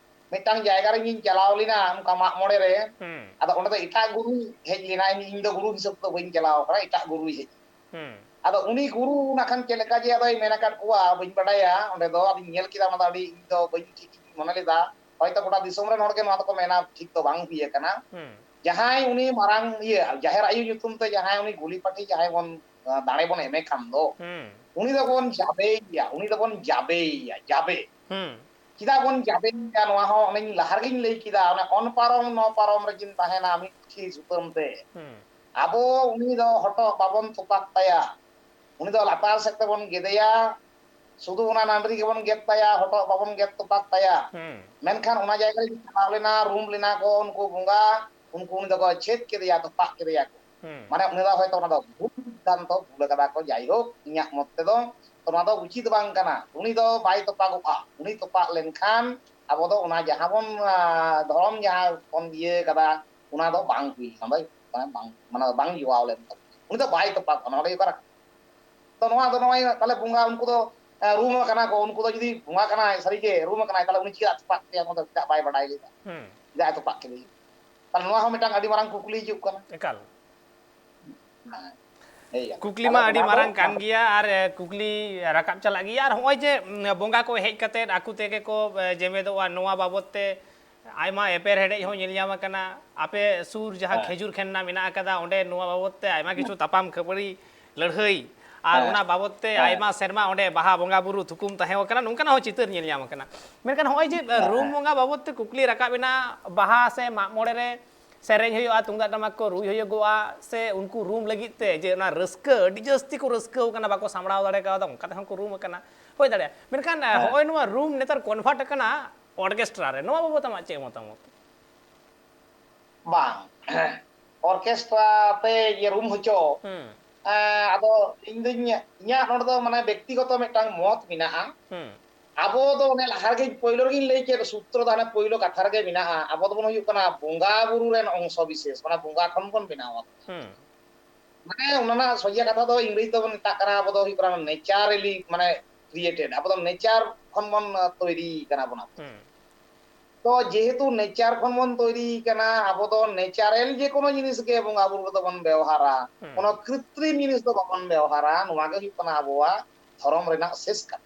ᱢᱤᱫᱴᱟᱝ ᱡᱟᱭᱜᱟ ᱨᱮ ᱤᱧᱤᱧ ᱪᱟᱞᱟᱣ ᱞᱮᱱᱟ ᱚᱱᱠᱟ ᱢᱟᱜ ᱢᱚᱬᱮ ᱨᱮ᱾ ᱦᱩᱸ᱾ ᱟᱫᱚ ᱚᱸᱰᱮ ᱫᱚ ᱮᱴᱟᱜ ᱜᱩᱨᱩᱭ ᱦᱮᱡ ᱞᱮᱱᱟ, ᱤᱧ, ᱤᱧ ᱫᱚ ᱜᱩᱨᱩ ᱦᱤᱥᱟᱹᱵ ᱫᱚ ᱵᱟᱹᱧ ᱪᱟᱞᱟᱣ ᱟᱠᱟᱱᱟ, ᱮᱴᱟᱜ ᱜᱩᱨᱩᱭ ᱦᱮᱡ᱾ ᱦᱩᱸ᱾ ᱟᱫᱚ ᱩᱱᱤ ᱜᱩᱨᱩ ᱱᱟᱜ ᱠᱷᱟᱱ ᱪᱮᱫ ᱞᱮᱠᱟ ᱡᱮ ᱟᱫᱚᱭ ᱢᱮᱱ ᱟᱠᱟᱫ ᱠᱚᱣᱟ, ᱵᱟᱹᱧ ᱵᱟᱰᱟᱭᱟ, ᱚᱸᱰᱮ ᱫᱚ ᱟᱫᱚᱧ ᱧᱮᱞ ᱠᱮᱫᱟ, ᱚᱱᱟ ᱫᱚ ᱟᱹᱰᱤ, ᱤᱧ ᱫᱚ ᱵᱟᱹᱧ ᱴᱷᱤᱠ ᱤᱧ ᱢᱚᱱᱮ ᱞᱮᱫᱟ, ᱦᱚᱭᱛᱚ ᱜᱚᱴᱟ ᱫᱤᱥᱚᱢ ᱨᱮᱱ ᱦᱚᱲ ᱜᱮ ᱱᱚᱣᱟ ᱫᱚᱠᱚ ᱢᱮᱱᱟ, ᱴᱷᱤᱠ ᱫᱚ ᱵᱟᱝ ᱦᱩᱭ ᱟᱠᱟᱱᱟ᱾ ᱦᱩᱸ᱾ ᱡᱟᱦᱟᱸᱭ ᱩᱱᱤ ᱢᱟᱨᱟᱝ ᱤᱭᱟᱹ, ᱡᱟᱦᱮᱨ ᱟᱭᱳ ᱧᱩᱛᱩᱢ ᱛᱮ ᱡᱟᱦᱟᱸᱭ ᱩᱱᱤ ᱜᱩᱞᱤ ᱯᱟᱹᱴᱷᱤ ᱡᱟᱦᱟᱸᱭ ᱵᱚᱱ, ᱟᱸ, ᱫᱟᱲᱮ ᱵᱚᱱ ᱮᱢᱮ ᱠᱷᱟᱱ ᱫᱚ, ᱦᱩᱸ᱾ ᱩᱱᱤ ᱫᱚᱵᱚᱱ ᱡᱟᱵᱮᱭᱮᱭᱟ, ᱩᱱᱤ ᱫᱚᱵᱚᱱ ᱡᱟᱵᱮᱭᱮᱭᱟ, ᱡᱟᱵᱮ᱾ ᱦᱩᱸ᱾ ᱪᱮᱫᱟᱜ ᱵᱚᱱ ᱡᱟᱵᱮᱭᱮᱭᱟ, ᱱᱚᱣᱟ ᱦᱚᱸ ᱚᱱᱮᱧ ᱞᱟᱦᱟ ᱨᱮᱜᱮᱧ ᱞᱟᱹᱭ ᱠᱮᱫᱟ, ᱚᱱᱮ ᱚᱱ ᱯᱟᱨᱚᱢ ᱱᱚ ᱯᱟᱨᱚᱢ ᱨᱮᱠᱤᱱ ᱛᱟᱦᱮᱱᱟ ᱢᱤᱫᱴᱷᱤ ᱥᱩᱛᱟᱹᱢ ᱛᱮ᱾ ᱦᱩᱸ᱾ ᱟᱵᱚ ᱩᱱᱤ ᱫᱚ ᱦᱚᱴᱚᱜ ᱵᱟᱵᱚᱱ ᱛᱚᱯᱟᱜ ᱛᱟᱭᱟ, ᱩᱱᱤ ᱫᱚ ᱞᱟᱛᱟᱨ ᱥᱮᱫ ᱛᱮᱵᱚᱱ ᱜᱮᱫᱮᱭᱟ, ᱥᱩᱫᱷᱩ ᱚᱱᱟ ᱱᱟᱹᱰᱨᱤ ᱜᱮᱵᱚᱱ ᱜᱮᱫ ᱛᱟᱭᱟ, ᱦᱚᱴᱚᱜ ᱵᱟᱵᱚᱱ ᱜᱮᱫ ᱛᱚᱯᱟᱜ ᱛᱟᱭᱟ᱾ ᱦᱩᱸ᱾ ᱢᱮᱱᱠᱷᱟᱱ ᱚᱱᱟ ᱡᱟᱭᱜᱟ ᱨᱮ ᱪᱟᱞᱟᱣ ᱞᱮᱱᱟ, ᱨᱩᱢ ᱞᱮᱱᱟ ᱠᱚ ᱩᱱᱠᱩ ᱵᱚᱸᱜᱟ, ᱩᱱᱠᱩ ᱩᱱᱤ ᱫᱚᱠᱚ ᱪᱷᱮᱫ ᱠᱮᱫᱮᱭᱟ, ᱛᱚᱯᱟᱜ ᱠᱮᱫᱮᱭᱟ ᱠᱚ᱾ ᱦᱩᱸ᱾ ᱢᱟᱱᱮ ᱩᱱᱤ ᱫᱚ ᱦᱚᱭᱛᱚ ᱚᱱᱟ ᱫᱚ ᱵᱷᱩᱞ ᱥᱤᱫᱽᱫᱷᱟᱱᱛᱚ ᱵᱷᱩᱞ ᱠᱟᱫᱟ ᱠᱚ᱾ ᱡᱟᱭᱦᱳᱠ, ᱤᱧᱟᱹᱜ ᱢᱚᱛ ᱛᱮᱫᱚ ᱛᱚ ᱱᱚᱣᱟ ᱫᱚ ᱩᱪᱤᱛ ᱵᱟᱝ ᱠᱟᱱᱟ᱾ ᱩᱱᱤ ᱫᱚ ᱵᱟᱭ ᱛᱚᱯᱟᱜᱚᱜᱼᱟ᱾ ᱩᱱᱤ ᱛᱚᱯᱟᱜ ᱞᱮᱱᱠᱷᱟᱱ ᱟᱵᱚ ᱫᱚ ᱚᱱᱟ ᱡᱟᱦᱟᱸ ᱵᱚᱱ, ᱟᱸ, ᱫᱷᱚᱨᱚᱢ ᱡᱟᱦᱟᱸ ᱵᱚᱱ ᱤᱭᱟᱹ ᱠᱟᱫᱟ, ᱚᱱᱟ ᱫᱚ ᱵᱟᱝ ᱦᱩᱭ ᱞᱮᱱᱟ, ᱵᱟᱭ, ᱵᱟᱝ, ᱢᱟᱱᱮ ᱵᱟᱝ ᱡᱚᱲᱟᱣ ᱞᱮᱱ ᱛᱟᱵᱚᱱᱟ᱾ ᱩᱱᱤ ᱫᱚ ᱵᱟᱭ ᱛᱚᱯᱟᱜᱚᱜᱼᱟ, ᱱᱚᱣᱟ ᱜᱮ ᱦᱩᱭᱩᱜ ᱠᱟᱱᱟ᱾ ᱛᱚ ᱱᱚᱣᱟ ᱫᱚ ᱱᱚᱜᱼᱚᱭ ᱛᱟᱦᱞᱮ ᱵᱚᱸᱜᱟ ᱩᱱᱠᱩ ᱫᱚ, ᱮ, ᱨᱩᱢ ᱟᱠᱟᱱᱟ ᱠᱚ, ᱩᱱᱠᱩ ᱫᱚ ᱡᱩᱫᱤ ᱵᱚᱸᱜᱟ ᱠᱟᱱᱟᱭ, ᱥᱟᱹᱨᱤᱜᱮ ᱨᱩᱢ ᱟᱠᱟᱱᱟᱭ, ᱛᱟᱦᱞᱮ ᱩᱱᱤ ᱪᱮᱫᱟᱜ ᱛᱚᱯᱟᱜ ᱠᱮᱫᱮᱭᱟ? ᱚᱱᱟ ᱫᱚ ᱪᱮᱫᱟᱜ ᱵᱟᱭ ᱵᱟᱰᱟᱭ ᱞᱮᱫᱟ? ᱦᱩᱸ᱾ ᱪᱮᱫᱟᱜ ᱮ ᱛᱚᱯᱟᱜ ᱠᱮᱫᱮᱭᱟ? ᱛᱟᱦᱞᱮ ᱱᱚᱣᱟ ᱦᱚᱸ ᱢᱤᱫᱴᱟᱝ ᱟᱹᱰᱤ ᱢᱟᱨᱟᱝ ᱠᱩᱠᱞᱤ ᱦᱤᱡᱩᱜ ᱠᱟᱱᱟ᱾ ᱮᱠᱟᱞ᱾ ᱦᱮᱸ, ᱮᱭ ᱟᱨᱠᱤ᱾ ᱠᱩᱠᱞᱤ ᱛᱟᱦᱞᱮ ᱢᱟ ᱟᱹᱰᱤ ᱚᱱᱟ ᱫᱚ, ᱢᱟᱨᱟᱝ ᱚᱱᱟ ᱠᱟᱱ ᱫᱚ ᱜᱮᱭᱟ ᱟᱨ, ᱮ, ᱠᱩᱠᱞᱤ ᱨᱟᱠᱟᱵ ᱪᱟᱞᱟᱜ ᱜᱮᱭᱟ᱾ ᱟᱨ ᱦᱚᱸᱜᱼᱚᱭ ᱡᱮ, ᱩᱢ, ᱵᱚᱸᱜᱟ ᱠᱚ ᱦᱮᱡ ᱠᱟᱛᱮᱫ ᱟᱠᱚ ᱛᱮᱜᱮ ᱠᱚ, ᱮ, ᱡᱮᱢᱮᱫᱚᱜᱼᱟ, ᱱᱚᱣᱟ ᱵᱟᱵᱚᱛ ᱛᱮ ᱟᱭᱢᱟ ᱮᱯᱮᱨ ᱦᱮᱰᱮᱡ ᱦᱚᱸ ᱧᱮᱞ ᱧᱟᱢ ᱟᱠᱟᱱᱟ᱾ ᱟᱯᱮ ᱥᱩᱨ ᱡᱟᱦᱟᱸ ᱦᱮᱸ᱾ ᱠᱷᱮᱡᱩᱨ ᱠᱷᱮᱱᱱᱟ ᱢᱮᱱᱟᱜ ᱟᱠᱟᱫᱟ, ᱚᱸᱰᱮ ᱱᱚᱣᱟ ᱵᱟᱵᱚᱛ ᱛᱮ ᱟᱭᱢᱟ ᱠᱤᱪᱷᱩ ᱛᱟᱯᱟᱢ ᱠᱷᱟᱹᱯᱟᱹᱨᱤ, ᱞᱟᱹᱲᱦᱟᱹᱭ, ᱟᱨ ᱦᱮᱸ᱾ ᱚᱱᱟ ᱵᱟᱵᱚᱛ ᱛᱮ ᱦᱮᱸ᱾ ᱟᱭᱢᱟ ᱥᱮᱨᱢᱟ ᱚᱸᱰᱮ ᱵᱟᱦᱟ ᱵᱚᱸᱜᱟ ᱵᱩᱨᱩ ᱛᱷᱩᱠᱩᱢ ᱛᱟᱦᱮᱸ ᱠᱟᱱᱟ, ᱱᱚᱝᱠᱟᱱᱟᱜ ᱦᱚᱸ ᱪᱤᱛᱟᱹᱨ ᱧᱮᱞ ᱧᱟᱢ ᱟᱠᱟᱱᱟ᱾ ᱢᱮᱱᱠᱷᱟᱱ ᱦᱚᱸᱜᱼᱚᱭ ᱡᱮ, ᱦᱮᱸ, ᱨᱩᱢ ᱦᱮᱸ᱾ ᱵᱚᱸᱜᱟ ᱵᱟᱵᱚᱛ ᱛᱮ ᱠᱩᱠᱞᱤ ᱨᱟᱠᱟᱵ ᱮᱱᱟ, ᱵᱟᱦᱟ ᱥᱮ ᱢᱟᱜ ᱢᱚᱬᱮ ᱨᱮ ᱥᱮᱨᱮᱧ ᱦᱩᱭᱩᱜᱼᱟ, ᱛᱩᱢᱫᱟᱜ ᱴᱟᱢᱟᱠ ᱠᱚ ᱨᱩᱭ ᱦᱩᱭᱩᱜᱚᱜᱼᱟ, ᱥᱮ ᱩᱱᱠᱩ ᱨᱩᱢ ᱞᱟᱹᱜᱤᱫ ᱛᱮ ᱡᱮ ᱚᱱᱟ ᱨᱟᱹᱥᱠᱟᱹ, ᱟᱹᱰᱤ ᱡᱟᱹᱥᱛᱤ ᱠᱚ ᱨᱟᱹᱥᱠᱟᱹ ᱟᱠᱟᱱᱟ, ᱵᱟᱠᱚ ᱥᱟᱢᱵᱲᱟᱣ ᱫᱟᱲᱮ ᱠᱟᱣᱫᱟ, ᱚᱱᱠᱟ ᱛᱮᱦᱚᱸ ᱠᱚ ᱨᱩᱢ ᱟᱠᱟᱱᱟ, ᱦᱩᱭ ᱫᱟᱲᱮᱭᱟᱜᱼᱟ᱾ ᱢᱮᱱᱠᱷᱟᱱ, ᱦᱮᱸ᱾ ᱦᱚᱸᱜᱼᱚᱭ ᱱᱚᱣᱟ ᱨᱩᱢ ᱱᱮᱛᱟᱨ convert ᱟᱠᱟᱱᱟ orchestra ᱨᱮ, ᱱᱚᱣᱟ ᱵᱟᱵᱚᱛ ᱟᱢᱟᱜ ᱪᱮᱫ ᱢᱚᱛᱟᱢᱚᱛ? ᱵᱟᱝ, orchestra ᱛᱮ ᱡᱮ ᱨᱩᱢ ᱦᱚᱪᱚ, ᱦᱩᱸ᱾ ᱮᱸ, ᱟᱫᱚ ᱤᱧ ᱫᱩᱧ, ᱤᱧᱟᱹᱜ ᱱᱚᱰᱮ ᱫᱚ ᱢᱟᱱᱮ ᱵᱮᱠᱛᱤᱜᱚᱛᱚ ᱢᱤᱫᱴᱟᱝ ᱢᱚᱛ ᱢᱮᱱᱟᱜᱼᱟ᱾ ᱦᱩᱸ᱾ ᱟᱵᱚ ᱫᱚ ᱚᱱᱮ ᱞᱟᱦᱟ ᱨᱮᱜᱮ ᱯᱳᱭᱞᱳ ᱨᱮᱜᱤᱧ ᱞᱟᱹᱭ ᱠᱮᱫ, ᱥᱩᱛᱨᱚ ᱫᱚ ᱦᱟᱱᱮ ᱯᱳᱭᱞᱳ ᱠᱟᱛᱷᱟ ᱨᱮᱜᱮ ᱢᱮᱱᱟᱜᱼᱟ, ᱟᱵᱚ ᱫᱚᱵᱚᱱ ᱦᱩᱭᱩᱜ ᱠᱟᱱᱟ ᱵᱚᱸᱜᱟ ᱵᱩᱨᱩ ᱨᱮᱱ ᱚᱝᱥᱚ ᱵᱤᱥᱮᱥ, ᱚᱱᱟ ᱵᱚᱸᱜᱟ ᱠᱷᱚᱱ ᱵᱚᱱ ᱵᱮᱱᱟᱣ ᱟᱠᱟᱱᱟ᱾ ᱦᱩᱸ᱾ ᱢᱟᱱᱮ ᱚᱱᱟ ᱨᱮᱱᱟᱜ ᱥᱚᱡᱷᱮ ᱠᱟᱛᱷᱟ ᱫᱚ ᱤᱝᱨᱮᱡᱤ ᱛᱮᱵᱚᱱ ᱢᱮᱛᱟᱜ ᱠᱟᱱᱟ, ᱟᱵᱚ ᱫᱚ ᱦᱩᱭᱩᱜ ᱠᱟᱱᱟ naturally, ᱢᱟᱱᱮ created, ᱟᱵᱚ ᱫᱚ nature ᱠᱷᱚᱱ ᱵᱚᱱ, ᱟᱸ, ᱛᱳᱭᱨᱤ ᱠᱟᱱᱟ ᱵᱚᱱ ᱟᱵᱚ᱾ ᱦᱩᱸ᱾ ᱛᱚ ᱡᱮᱦᱮᱛᱩ nature ᱠᱷᱚᱱ ᱵᱚᱱ ᱛᱳᱭᱨᱤ ᱠᱟᱱᱟ, ᱟᱵᱚ ᱫᱚ natural ᱡᱮᱠᱳᱱᱳ ᱡᱤᱱᱤᱥ ᱜᱮ ᱵᱚᱸᱜᱟ ᱵᱩᱨᱩ ᱨᱮᱫᱚ ᱵᱚᱱ ᱵᱮᱣᱦᱟᱨᱟ, ᱦᱩᱸ᱾ ᱠᱳᱱᱳ ᱠᱨᱤᱛᱨᱤᱢ ᱡᱤᱱᱤᱥ ᱫᱚ ᱵᱟᱵᱚᱱ ᱵᱮᱣᱦᱟᱨᱟ᱾ ᱱᱚᱣᱟ ᱜᱮ ᱦᱩᱭᱩᱜ ᱠᱟᱱᱟ ᱟᱵᱚᱣᱟᱜ ᱫᱷᱚᱨᱚᱢ ᱨᱮᱱᱟᱜ ᱥᱮᱥ ᱠᱟᱛᱷᱟ᱾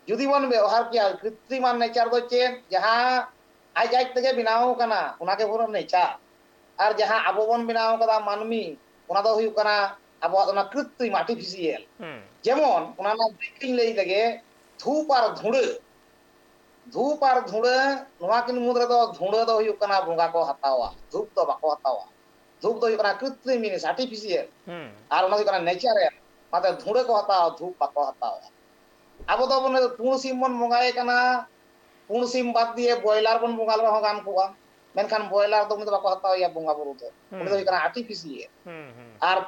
ᱡᱩᱫᱤ ᱵᱚᱱ ᱵᱮᱣᱦᱟᱨ ᱠᱮᱭᱟ ᱠᱨᱤᱛᱨᱤᱢ ᱟᱨ nature ᱫᱚ ᱪᱮᱫ? ᱡᱟᱦᱟᱸ ᱟᱡ ᱟᱡ ᱛᱮᱜᱮ ᱵᱮᱱᱟᱣ ᱠᱟᱱᱟ, ᱚᱱᱟ ᱜᱮ ᱯᱩᱨᱟᱹ nature᱾ ᱟᱨ ᱡᱟᱦᱟᱸ ᱟᱵᱚ ᱵᱚᱱ ᱵᱮᱱᱟᱣ ᱠᱟᱫᱟ ᱢᱟᱹᱱᱢᱤ, ᱚᱱᱟ ᱫᱚ ᱦᱩᱭᱩᱜ ᱠᱟᱱᱟ ᱟᱵᱚᱣᱟᱜ ᱫᱚ ᱚᱱᱟ ᱠᱨᱤᱛᱨᱤᱢ, artificial᱾ ᱦᱩᱸ᱾ ᱡᱮᱢᱚᱱ ᱚᱱᱟ ᱨᱮᱱᱟᱜ ᱵᱨᱤᱠ ᱤᱧ ᱞᱟᱹᱭ ᱞᱮᱜᱮ, ᱫᱷᱩᱯ ᱟᱨ ᱫᱷᱩᱲᱟᱹ᱾ ᱫᱷᱩᱯ ᱟᱨ ᱫᱷᱩᱲᱟᱹ, ᱱᱚᱣᱟ ᱠᱤᱱ ᱢᱩᱫᱽ ᱨᱮᱫᱚ ᱫᱷᱩᱲᱟᱹ ᱫᱚ ᱦᱩᱭᱩᱜ ᱠᱟᱱᱟ ᱵᱚᱸᱜᱟ ᱠᱚ ᱦᱟᱛᱟᱣᱟ, ᱫᱷᱩᱯ ᱫᱚ ᱵᱟᱠᱚ ᱦᱟᱛᱟᱣᱟ᱾ ᱫᱷᱩᱯ ᱫᱚ ᱦᱩᱭᱩᱜ ᱠᱟᱱᱟ ᱠᱨᱤᱛᱨᱤᱢ ᱡᱤᱱᱤᱥ, artificial᱾ ᱦᱩᱸ᱾ ᱟᱨ ᱚᱱᱟ ᱦᱩᱭᱩᱜ ᱠᱟᱱᱟ natural, ᱚᱱᱟᱛᱮ ᱫᱷᱩᱲᱟᱹ ᱠᱚ ᱦᱟᱛᱟᱣᱟ, ᱫᱷᱩᱯ ᱵᱟᱠᱚ ᱦᱟᱛᱟᱣᱟ᱾ ᱟᱵᱚ ᱫᱚ ᱵᱚᱱ, ᱯᱩᱸᱰ ᱥᱤᱢ ᱵᱚᱱ ᱵᱚᱸᱜᱟᱭᱮ ᱠᱟᱱᱟ, ᱯᱩᱸᱰ ᱥᱤᱢ ᱵᱟᱫ ᱫᱤᱭᱮ ᱵᱚᱭᱞᱟᱨ ᱵᱚᱱ ᱵᱚᱸᱜᱟ ᱞᱮ ᱨᱮᱦᱚᱸ ᱜᱟᱱ ᱠᱚᱜᱼᱟ, ᱢᱮᱱᱠᱷᱟᱱ ᱵᱚᱭᱞᱟᱨ ᱫᱚ ᱩᱱᱤ ᱫᱚ ᱵᱟᱠᱚ ᱦᱟᱛᱟᱣᱮᱭᱟ ᱵᱚᱸᱜᱟ ᱵᱩᱨᱩ ᱫᱚ, ᱩᱱᱤ ᱫᱚ ᱦᱩᱭᱩᱜ ᱠᱟᱱᱟ artificial᱾ ᱦᱩᱸ, ᱦᱩᱸ᱾ ᱟᱨ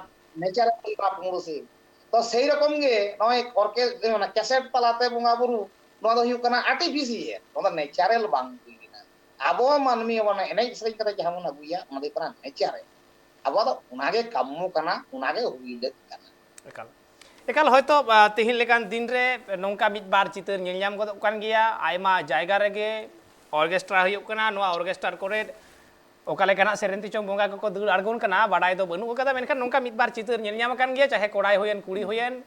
ᱱᱮᱪᱟᱨᱟᱞ ᱦᱩᱭᱩᱜ ᱠᱟᱱᱟ ᱯᱩᱸᱰ ᱥᱤᱢ᱾ ᱛᱚ ᱥᱮᱭ ᱨᱚᱠᱚᱢ ᱜᱮ ᱱᱚᱜᱼᱚᱭ ᱚᱨᱠᱮ-, ᱚᱱᱟ ᱠᱮᱥᱮᱴ ᱛᱟᱞᱟᱛᱮ ᱵᱚᱸᱜᱟ ᱵᱩᱨᱩ, ᱱᱚᱣᱟ ᱫᱚ ᱦᱩᱭᱩᱜ ᱠᱟᱱᱟ ᱟᱨᱴᱤᱯᱷᱤᱥᱤᱭᱟᱞ, ᱱᱚᱣᱟ ᱫᱚ ᱱᱮᱪᱟᱨᱟᱞ ᱵᱟᱝ ᱦᱩᱭ ᱞᱮᱱᱟ᱾ ᱟᱵᱚ ᱢᱟᱹᱱᱢᱤ ᱵᱚᱱ ᱮᱱᱮᱡ ᱥᱮᱨᱮᱧ ᱠᱟᱛᱮ ᱡᱟᱦᱟᱸ ᱵᱚᱱ ᱟᱹᱜᱩᱭᱟ, ᱚᱱᱟ ᱫᱚ ᱦᱩᱭᱩᱜ ᱠᱟᱱᱟ ᱱᱮᱪᱟᱨᱟᱞ᱾ ᱟᱵᱚᱣᱟᱜ ᱫᱚ ᱚᱱᱟᱜᱮ ᱠᱟᱢᱢᱚ ᱠᱟᱱᱟ, ᱚᱱᱟᱜᱮ ᱦᱩᱭ ᱞᱟᱹᱠ ᱠᱟᱱᱟ᱾ ᱮᱠᱟᱞ, ᱮᱠᱟᱞ᱾ ᱦᱚᱭᱛᱚ, ᱟ, ᱛᱤᱦᱤᱧ ᱞᱮᱠᱟᱱ ᱫᱤᱱ ᱨᱮ ᱱᱚᱝᱠᱟ ᱢᱤᱫ ᱵᱟᱨ ᱪᱤᱛᱟᱹᱨ ᱧᱮᱞ ᱧᱟᱢ ᱜᱚᱫᱚᱜ ᱠᱟᱱ ᱜᱮᱭᱟ, ᱟᱭᱢᱟ ᱡᱟᱭᱜᱟ ᱨᱮᱜᱮ ᱚᱨᱠᱮᱥᱴᱨᱟ ᱦᱩᱭᱩᱜ ᱠᱟᱱᱟ᱾ ᱱᱚᱣᱟ ᱚᱨᱠᱮᱥᱴᱟᱨ ᱠᱚᱨᱮ ᱚᱠᱟ ᱞᱮᱠᱟᱱᱟᱜ ᱥᱮᱨᱮᱧ ᱛᱮᱪᱚᱝ ᱵᱚᱸᱜᱟ ᱠᱚᱠᱚ ᱫᱟᱹᱲ ᱟᱬᱜᱚᱱ ᱠᱟᱱᱟ, ᱵᱟᱰᱟᱭ ᱫᱚ ᱵᱟᱹᱱᱩᱜ ᱟᱠᱟᱫᱟ, ᱢᱮᱱᱠᱷᱟᱱ ᱱᱚᱝᱠᱟ ᱢᱤᱫ ᱵᱟᱨ ᱪᱤᱛᱟᱹᱨ ᱧᱮᱞ ᱧᱟᱢ ᱟᱠᱟᱱ ᱜᱮᱭᱟ, ᱪᱟᱦᱮ ᱠᱚᱲᱟᱭ ᱦᱩᱭᱮᱱ, ᱠᱩᱲᱤ ᱦᱩᱭᱮᱱ,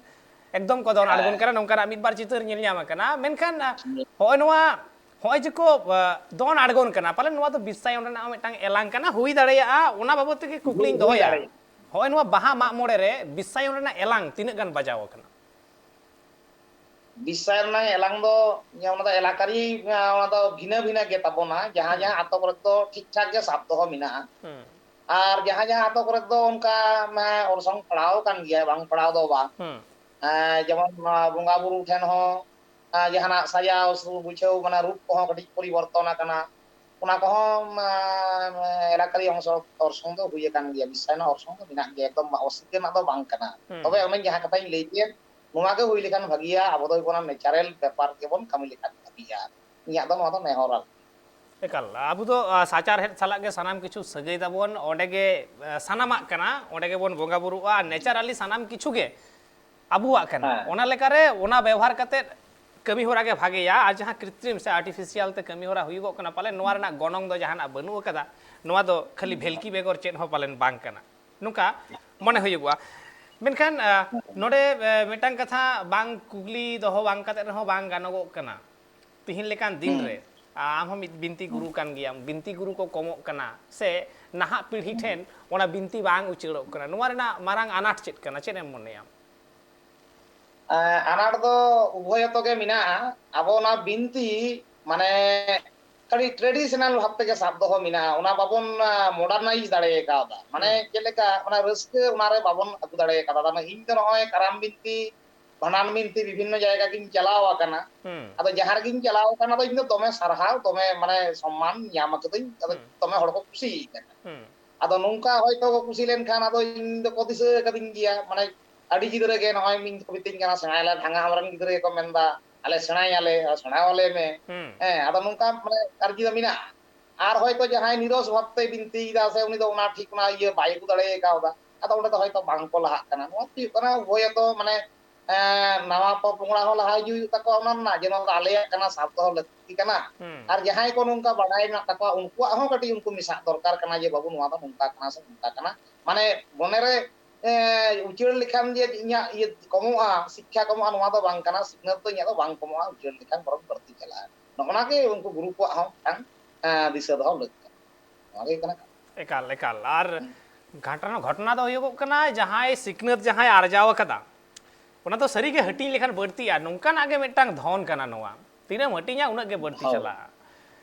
ᱮᱠᱫᱚᱢ ᱠᱚ ᱫᱚᱱ ᱟᱬᱜᱚᱱ ᱦᱮᱸ᱾ ᱠᱟᱱᱟ, ᱱᱚᱝᱠᱟᱱᱟᱜ ᱢᱤᱫ ᱵᱟᱨ ᱪᱤᱛᱟᱹᱨ ᱧᱮᱞ ᱧᱟᱢ ᱟᱠᱟᱱᱟ᱾ ᱢᱮᱱᱠᱷᱟᱱ, ᱟ, ᱦᱚᱸᱜᱼᱚᱭ ᱡᱮ ᱠᱚ, ᱟ, ᱫᱚᱱ ᱟᱬᱜᱚᱱ ᱠᱟᱱᱟ, ᱯᱟᱞᱮᱱ ᱱᱚᱣᱟ ᱫᱚ ᱵᱤᱥᱥᱟᱭᱚᱱ ᱨᱮᱱᱟᱜ ᱦᱚᱸ ᱢᱤᱫᱴᱟᱝ ᱮᱞᱟᱝ ᱠᱟᱱᱟ, ᱦᱩᱭ ᱫᱟᱲᱮᱭᱟᱜᱼᱟ, ᱚᱱᱟ ᱵᱟᱵᱚᱫ ᱛᱮᱜᱮ ᱦᱩᱭ, ᱠᱩᱠᱞᱤᱧ ᱦᱩᱭ ᱫᱚᱦᱚᱭᱟ᱾ ᱫᱟᱲᱮᱭᱟᱜᱼᱟ᱾ ᱦᱚᱸᱜᱼᱚᱭ ᱱᱚᱣᱟ ᱵᱟᱦᱟ ᱢᱟᱜ ᱢᱚᱬᱮ ᱨᱮ ᱵᱤᱥᱥᱟᱭᱚᱱ ᱨᱮᱱᱟᱜ ᱮᱞᱟᱝ ᱛᱤᱱᱟᱹᱜ ᱜᱟᱱ ᱵᱟᱡᱟᱣ ᱟᱠᱟᱱᱟ? ᱵᱤᱥᱥᱟᱭᱚᱱ ᱨᱮᱱᱟᱜ ᱮᱞᱟᱝ ᱫᱚ, ᱚᱱᱟ ᱫᱚ ᱮᱞᱟᱠᱟᱨᱤ, ᱚᱱᱟ ᱫᱚ ᱵᱷᱤᱱᱟᱹ ᱵᱷᱤᱱᱟᱹ ᱜᱮ ᱛᱟᱵᱚᱱᱟ᱾ ᱡᱟᱦᱟᱸ ᱦᱩᱸ᱾ ᱡᱟᱦᱟᱸ ᱟᱛᱳ ᱠᱚᱨᱮ ᱫᱚ ᱴᱷᱤᱠ ᱴᱷᱟᱠ ᱜᱮ ᱥᱟᱵ ᱫᱚᱦᱚ ᱢᱮᱱᱟᱜᱼᱟ᱾ ᱦᱩᱸ᱾ ᱟᱨ ᱡᱟᱦᱟᱸ ᱡᱟᱦᱟᱸ ᱟᱛᱳ ᱠᱚᱨᱮ ᱫᱚ ᱚᱱᱠᱟ, ᱢᱟ, ᱚᱨᱥᱚᱝ ᱯᱟᱲᱟᱣ ᱟᱠᱟᱱ ᱜᱮᱭᱟ, ᱵᱟᱝ ᱯᱟᱲᱟᱣ ᱫᱚ ᱵᱟᱝ᱾ ᱦᱩᱸ᱾ ᱮᱸ, ᱡᱮᱢᱚᱱ, ᱱᱚᱣᱟ ᱵᱚᱸᱜᱟ ᱵᱩᱨᱩ ᱴᱷᱮᱱ ᱦᱚᱸ, ᱮᱸ, ᱡᱟᱦᱟᱱᱟᱜ ᱥᱟᱡᱟᱣ ᱥᱩ-, ᱜᱩᱪᱷᱟᱹᱣ, ᱢᱟᱱᱮ ᱨᱩᱯ ᱠᱚᱦᱚᱸ ᱠᱟᱹᱴᱤᱡ ᱯᱚᱨᱤᱵᱚᱨᱛᱚᱱ ᱟᱠᱟᱱᱟ᱾ ᱚᱱᱟ ᱠᱚᱦᱚᱸ, ᱮᱸ, ᱮᱞᱟᱠᱟᱨᱤ ᱚᱝᱥᱚ, ᱚᱨᱥᱚᱝ ᱫᱚ ᱦᱩᱭ ᱟᱠᱟᱱ ᱜᱮᱭᱟ, ᱵᱤᱥᱥᱟᱭᱚᱱ ᱨᱮᱱᱟᱜ ᱚᱨᱥᱚᱝ ᱫᱚ ᱢᱮᱱᱟᱜ ᱜᱮᱭᱟ, ᱮᱠᱫᱚᱢ ᱚᱥᱤᱠᱟᱹ ᱨᱮᱱᱟᱜ ᱫᱚ ᱵᱟᱝ ᱠᱟᱱᱟ᱾ ᱦᱩᱸ᱾ ᱛᱚᱵᱮ ᱚᱱᱮ ᱡᱟᱦᱟᱸ ᱠᱟᱛᱷᱟᱧ ᱞᱟᱹᱭ ᱠᱮᱫ, ᱱᱚᱣᱟ ᱜᱮ ᱦᱩᱭ ᱞᱮᱠᱷᱟᱱ ᱵᱷᱟᱹᱜᱤᱭᱟ, ᱟᱵᱚ ᱫᱚ ᱦᱩᱭᱩᱜ ᱠᱟᱱᱟ ᱱᱮᱪᱟᱨᱮᱞ ᱵᱮᱯᱟᱨ ᱜᱮᱵᱚᱱ ᱠᱟᱹᱢᱤ ᱞᱮᱠᱷᱟᱱ ᱵᱷᱟᱹᱜᱤᱭᱟ᱾ ᱤᱧᱟᱹᱜ ᱫᱚ ᱱᱚᱣᱟ ᱫᱚ ᱱᱮᱦᱚᱨ ᱟᱨᱠᱤ᱾ ᱮᱠᱟᱞ, ᱟᱵᱚ ᱫᱚ, ᱟ, ᱥᱟᱪᱟᱨᱦᱮᱫ ᱥᱟᱞᱟᱜ ᱜᱮ ᱥᱟᱱᱟᱢ ᱠᱤᱪᱷᱩ ᱥᱟᱹᱜᱟᱹᱭ ᱛᱟᱵᱚᱱ, ᱚᱸᱰᱮ ᱜᱮ, ᱟ, ᱥᱟᱱᱟᱢᱟᱜ ᱠᱟᱱᱟ, ᱚᱸᱰᱮ ᱜᱮᱵᱚᱱ ᱵᱚᱸᱜᱟ ᱵᱩᱨᱩᱜᱼᱟ, ᱱᱮᱪᱟᱨᱟᱞᱤ ᱥᱟᱱᱟᱢ ᱠᱤᱪᱷᱩ ᱜᱮ ᱟᱵᱚᱣᱟᱜ ᱠᱟᱱᱟ᱾ ᱦᱮᱸ᱾ ᱚᱱᱟ ᱞᱮᱠᱟᱨᱮ ᱚᱱᱟ ᱵᱮᱣᱦᱟᱨ ᱠᱟᱛᱮᱫ ᱠᱟᱹᱢᱤ ᱦᱚᱨᱟ ᱜᱮ ᱵᱷᱟᱜᱮᱭᱟ, ᱟᱨ ᱡᱟᱦᱟᱸ ᱠᱨᱤᱛᱨᱤᱢ ᱥᱮ ᱟᱨᱴᱤᱯᱷᱤᱥᱤᱭᱟᱞ ᱛᱮ ᱠᱟᱹᱢᱤ ᱦᱚᱨᱟ ᱦᱩᱭᱩᱜᱚᱜ ᱠᱟᱱᱟ, ᱯᱟᱞᱮ ᱱᱚᱣᱟ ᱨᱮᱱᱟᱜ ᱜᱚᱱᱚᱝ ᱫᱚ ᱡᱟᱦᱟᱱᱟᱜ ᱵᱟᱹᱱᱩᱜ ᱟᱠᱟᱫᱟ, ᱱᱚᱣᱟ ᱫᱚ ᱠᱷᱟᱹᱞᱤ ᱵᱷᱮᱞᱠᱤ ᱵᱮᱜᱚᱨ ᱪᱮᱫ ᱦᱚᱸ ᱯᱟᱞᱮᱱ ᱵᱟᱝ ᱠᱟᱱᱟ, ᱱᱚᱝᱠᱟ ᱢᱚᱱᱮ ᱦᱩᱭᱩᱜᱚᱜᱼᱟ᱾ ᱢᱮᱱᱠᱷᱟᱱ, ᱟ, ᱱᱚᱰᱮ, ᱮ, ᱢᱤᱫᱴᱟᱝ ᱠᱟᱛᱷᱟ ᱵᱟᱝ ᱠᱩᱠᱞᱤ ᱫᱚᱦᱚ ᱵᱟᱝ ᱠᱟᱛᱮᱫ ᱨᱮᱦᱚᱸ ᱵᱟᱝ ᱜᱟᱱᱚᱜᱚᱜ ᱠᱟᱱᱟ᱾ ᱛᱤᱦᱤᱧ ᱞᱮᱠᱟᱱ ᱫᱤᱱ ᱦᱩᱸ᱾ ᱨᱮ, ᱟ, ᱟᱢ ᱦᱚᱸ ᱢᱤᱫ ᱵᱤᱱᱛᱤ ᱦᱩᱸ᱾ ᱜᱩᱨᱩ ᱠᱟᱱ ᱜᱮᱭᱟᱢ, ᱵᱤᱱᱛᱤ ᱜᱩᱨᱩ ᱠᱚ ᱠᱚᱢᱚᱜ ᱠᱟᱱᱟ, ᱥᱮ ᱱᱟᱦᱟᱜ ᱯᱤᱲᱦᱤ ᱴᱷᱮᱱ ᱚᱱᱟ ᱵᱤᱱᱛᱤ ᱵᱟᱝ ᱩᱪᱟᱹᱲᱚᱜ ᱠᱟᱱᱟ, ᱱᱚᱣᱟ ᱨᱮᱱᱟᱜ ᱢᱟᱨᱟᱝ ᱟᱱᱟᱴ ᱪᱮᱫ ᱠᱟᱱᱟ, ᱪᱮᱫ ᱮᱢ ᱢᱚᱱᱮᱭᱟ? ᱮᱸ, ᱟᱱᱟᱴ ᱫᱚ ᱩᱵᱷᱚᱭᱚᱛᱚ ᱜᱮ ᱢᱮᱱᱟᱜᱼᱟ᱾ ᱟᱵᱚ ᱚᱱᱟ ᱵᱤᱱᱛᱤ, ᱢᱟᱱᱮ, ᱟᱹᱰᱤ traditional ᱵᱷᱟᱵ ᱛᱮᱜᱮ ᱥᱟᱵ ᱫᱚᱦᱚ ᱢᱮᱱᱟᱜᱼᱟ, ᱚᱱᱟ ᱵᱟᱵᱚᱱ, ᱟ, modernize ᱫᱟᱲᱮ ᱠᱟᱣᱫᱟ᱾ ᱢᱟᱱᱮ, ᱦᱩᱸ᱾ ᱪᱮᱫ ᱞᱮᱠᱟ, ᱚᱱᱟ ᱨᱟᱹᱥᱠᱟᱹ ᱚᱱᱟᱨᱮ ᱵᱟᱵᱚᱱ ᱟᱹᱜᱩ ᱫᱟᱲᱮ ᱠᱟᱣᱫᱟ᱾ ᱛᱟᱦᱞᱮ ᱤᱧ ᱫᱚ ᱱᱚᱜᱼᱚᱭ ᱠᱟᱨᱟᱢ ᱵᱤᱱᱛᱤ, ᱵᱷᱟᱸᱰᱟᱱ ᱵᱤᱱᱛᱤ ᱵᱤᱵᱷᱤᱱᱱᱚ ᱡᱟᱭᱜᱟ ᱜᱤᱧ ᱪᱟᱞᱟᱣ ᱟᱠᱟᱱᱟ᱾ ᱦᱩᱸ᱾ ᱟᱫᱚ ᱡᱟᱦᱟᱸ ᱨᱮᱜᱤᱧ ᱪᱟᱞᱟᱣ ᱟᱠᱟᱱᱟ, ᱟᱫᱚ ᱤᱧ ᱫᱚ ᱫᱚᱢᱮ ᱥᱟᱨᱦᱟᱣ, ᱫᱚᱢᱮ, ᱢᱟᱱᱮ, ᱥᱚᱢᱢᱟᱱ ᱧᱟᱢ ᱟᱠᱟᱫᱟᱹᱧ᱾ ᱟᱫᱚ ᱦᱩᱸ᱾ ᱫᱚᱢᱮ ᱦᱚᱲ ᱠᱚ ᱠᱩᱥᱤᱭᱟᱠᱟᱱᱟ᱾ ᱦᱩᱸ᱾ ᱟᱫᱚ ᱱᱚᱝᱠᱟ ᱦᱚᱭᱛᱳ ᱠᱚ ᱠᱩᱥᱤ ᱞᱮᱱᱠᱷᱟᱱ ᱟᱫᱚ ᱤᱧ ᱫᱚᱠᱚ ᱫᱤᱥᱟᱹ ᱠᱟᱫᱤᱧ ᱜᱮᱭᱟ, ᱢᱟᱱᱮ ᱟᱹᱰᱤ ᱜᱤᱫᱽᱨᱟᱹ ᱜᱮ ᱱᱚᱜᱼᱚᱭ ᱤᱧ ᱠᱚ ᱢᱤᱛᱟᱹᱧ ᱠᱟᱱᱟ ᱥᱮᱬᱟᱭᱟᱞᱮ, ᱵᱷᱟᱝᱟ ᱦᱟᱢᱨᱟᱢ ᱜᱤᱫᱽᱨᱟᱹ ᱜᱮᱠᱚ ᱢᱮᱱᱫᱟ ᱟᱞᱮ ᱥᱮᱬᱟᱭᱟᱞᱮ, ᱥᱮᱬᱟᱣᱟᱞᱮ ᱢᱮ᱾ ᱦᱩᱸ᱾ ᱦᱮᱸ, ᱟᱫᱚ ᱱᱚᱝᱠᱟ ᱢᱟᱱᱮ ᱟᱹᱨᱡᱤ ᱫᱚ ᱢᱮᱱᱟᱜᱼᱟ᱾ ᱟᱨ ᱦᱚᱭᱛᱳ ᱡᱟᱦᱟᱸᱭ ᱱᱤᱨᱚᱥ ᱵᱷᱟᱵᱛᱮᱭ ᱵᱤᱱᱛᱤᱭᱮᱫᱟ ᱥᱮ ᱩᱱᱤ ᱫᱚ ᱚᱱᱟ ᱴᱷᱤᱠ ᱚᱱᱟ ᱤᱭᱟᱹ ᱵᱟᱭ ᱟᱹᱜᱩ ᱫᱟᱲᱮ ᱠᱟᱣᱫᱟ, ᱟᱫᱚ ᱚᱸᱰᱮ ᱫᱚ ᱦᱚᱭᱛᱳ ᱵᱟᱝ ᱠᱚ ᱞᱟᱦᱟᱜ ᱠᱟᱱᱟ᱾ ᱱᱚᱣᱟ ᱫᱚ ᱦᱩᱭᱩᱜ ᱠᱟᱱᱟ ᱦᱚᱭᱛᱳ ᱢᱟᱱᱮ ᱮᱸ, ᱱᱟᱣᱟ ᱯᱚᱯᱚᱝᱲᱟ ᱦᱚᱸ ᱞᱟᱦᱟ ᱦᱤᱡᱩᱜ ᱦᱩᱭᱩᱜ ᱛᱟᱠᱚᱣᱟ ᱚᱱᱟ ᱨᱮᱱᱟᱜ, ᱡᱮ ᱱᱚᱣᱟ ᱫᱚ ᱟᱞᱮᱭᱟᱜ ᱠᱟᱱᱟ, ᱥᱟᱵ ᱫᱚᱦᱚ ᱞᱟᱹᱠᱛᱤ ᱠᱟᱱᱟ᱾ ᱦᱩᱸ᱾ ᱟᱨ ᱡᱟᱦᱟᱸᱭ ᱠᱚ ᱱᱚᱝᱠᱟ ᱵᱟᱲᱟᱭ ᱢᱮᱱᱟᱜ ᱛᱟᱠᱚᱣᱟ, ᱩᱱᱠᱩᱣᱟᱜ ᱦᱚᱸ ᱠᱟᱹᱴᱤᱡ ᱩᱱᱠᱩ ᱢᱮᱥᱟᱜ ᱫᱚᱨᱠᱟᱨ ᱠᱟᱱᱟ, ᱡᱮ ᱵᱟᱹᱵᱩ ᱱᱚᱣᱟ ᱫᱚ ᱱᱚᱝᱠᱟ ᱠᱟᱱᱟ ᱥᱮ ᱱᱚᱝᱠᱟ ᱠᱟᱱᱟ᱾ ᱢᱟᱱᱮ ᱢᱚᱱᱮᱨᱮ ᱮᱸ, ᱩᱪᱟᱹᱲ ᱞᱮᱠᱷᱟᱱ ᱡᱮ ᱤᱧᱟᱹᱜ ᱤᱭᱟᱹ ᱠᱚᱢᱚᱜᱼᱟ, ᱥᱤᱠᱠᱷᱟ ᱠᱚᱢᱚᱜᱼᱟ, ᱱᱚᱣᱟ ᱫᱚ ᱵᱟᱝ ᱠᱟᱱᱟ᱾ ᱥᱤᱠᱷᱱᱟᱹᱛ ᱫᱚ ᱤᱧᱟᱹᱜ ᱫᱚ ᱵᱟᱝ ᱠᱚᱢᱚᱜᱼᱟ, ᱩᱪᱟᱹᱲ ᱞᱮᱠᱷᱟᱱ ᱵᱚᱨᱚᱝ ᱵᱟᱹᱲᱛᱤ ᱪᱟᱞᱟᱜᱼᱟ᱾ ᱱᱚᱜᱼᱚ ᱱᱟ ᱜᱮ ᱩᱱᱠᱩ ᱜᱩᱨᱩ ᱠᱚᱣᱟᱜ ᱦᱚᱸ ᱢᱤᱫᱴᱟᱝ, ᱮᱸ, ᱫᱤᱥᱟᱹ ᱫᱚᱦᱚ ᱞᱟᱹᱠ ᱠᱟᱱᱟ᱾ ᱱᱚᱣᱟ ᱜᱮ ᱠᱟᱱᱟ ᱠᱟᱛᱷᱟ᱾ ᱮᱠᱟᱞ, ᱮᱠᱟᱞ᱾ ᱟᱨ ᱜᱷᱟᱴᱱᱟ, ᱜᱷᱚᱴᱱᱟ ᱫᱚ ᱦᱩᱭᱩᱜᱚᱜ ᱠᱟᱱᱟ, ᱡᱟᱦᱟᱸᱭ ᱥᱤᱠᱷᱱᱟᱹᱛ ᱡᱟᱦᱟᱸᱭ ᱟᱨᱡᱟᱣ ᱟᱠᱟᱫᱟ, ᱚᱱᱟ ᱫᱚ ᱥᱟᱹᱨᱤᱜᱮ ᱦᱟᱹᱴᱤᱧ ᱞᱮᱠᱷᱟᱱ ᱵᱟᱹᱲᱛᱤᱜᱼᱟ᱾ ᱱᱚᱝᱠᱟᱱᱟᱜ ᱜᱮ ᱢᱤᱫᱴᱟᱝ ᱫᱷᱚᱱ ᱠᱟᱱᱟ ᱱᱚᱣᱟ᱾ ᱛᱤᱱᱟᱹᱜ ᱮᱢ ᱦᱟᱹᱴᱤᱧᱟ, ᱩᱱᱟᱹᱜ ᱜᱮ ᱵᱟᱹᱲᱛᱤ ᱦᱳᱭ᱾ ᱪᱟᱞᱟᱜᱼᱟ᱾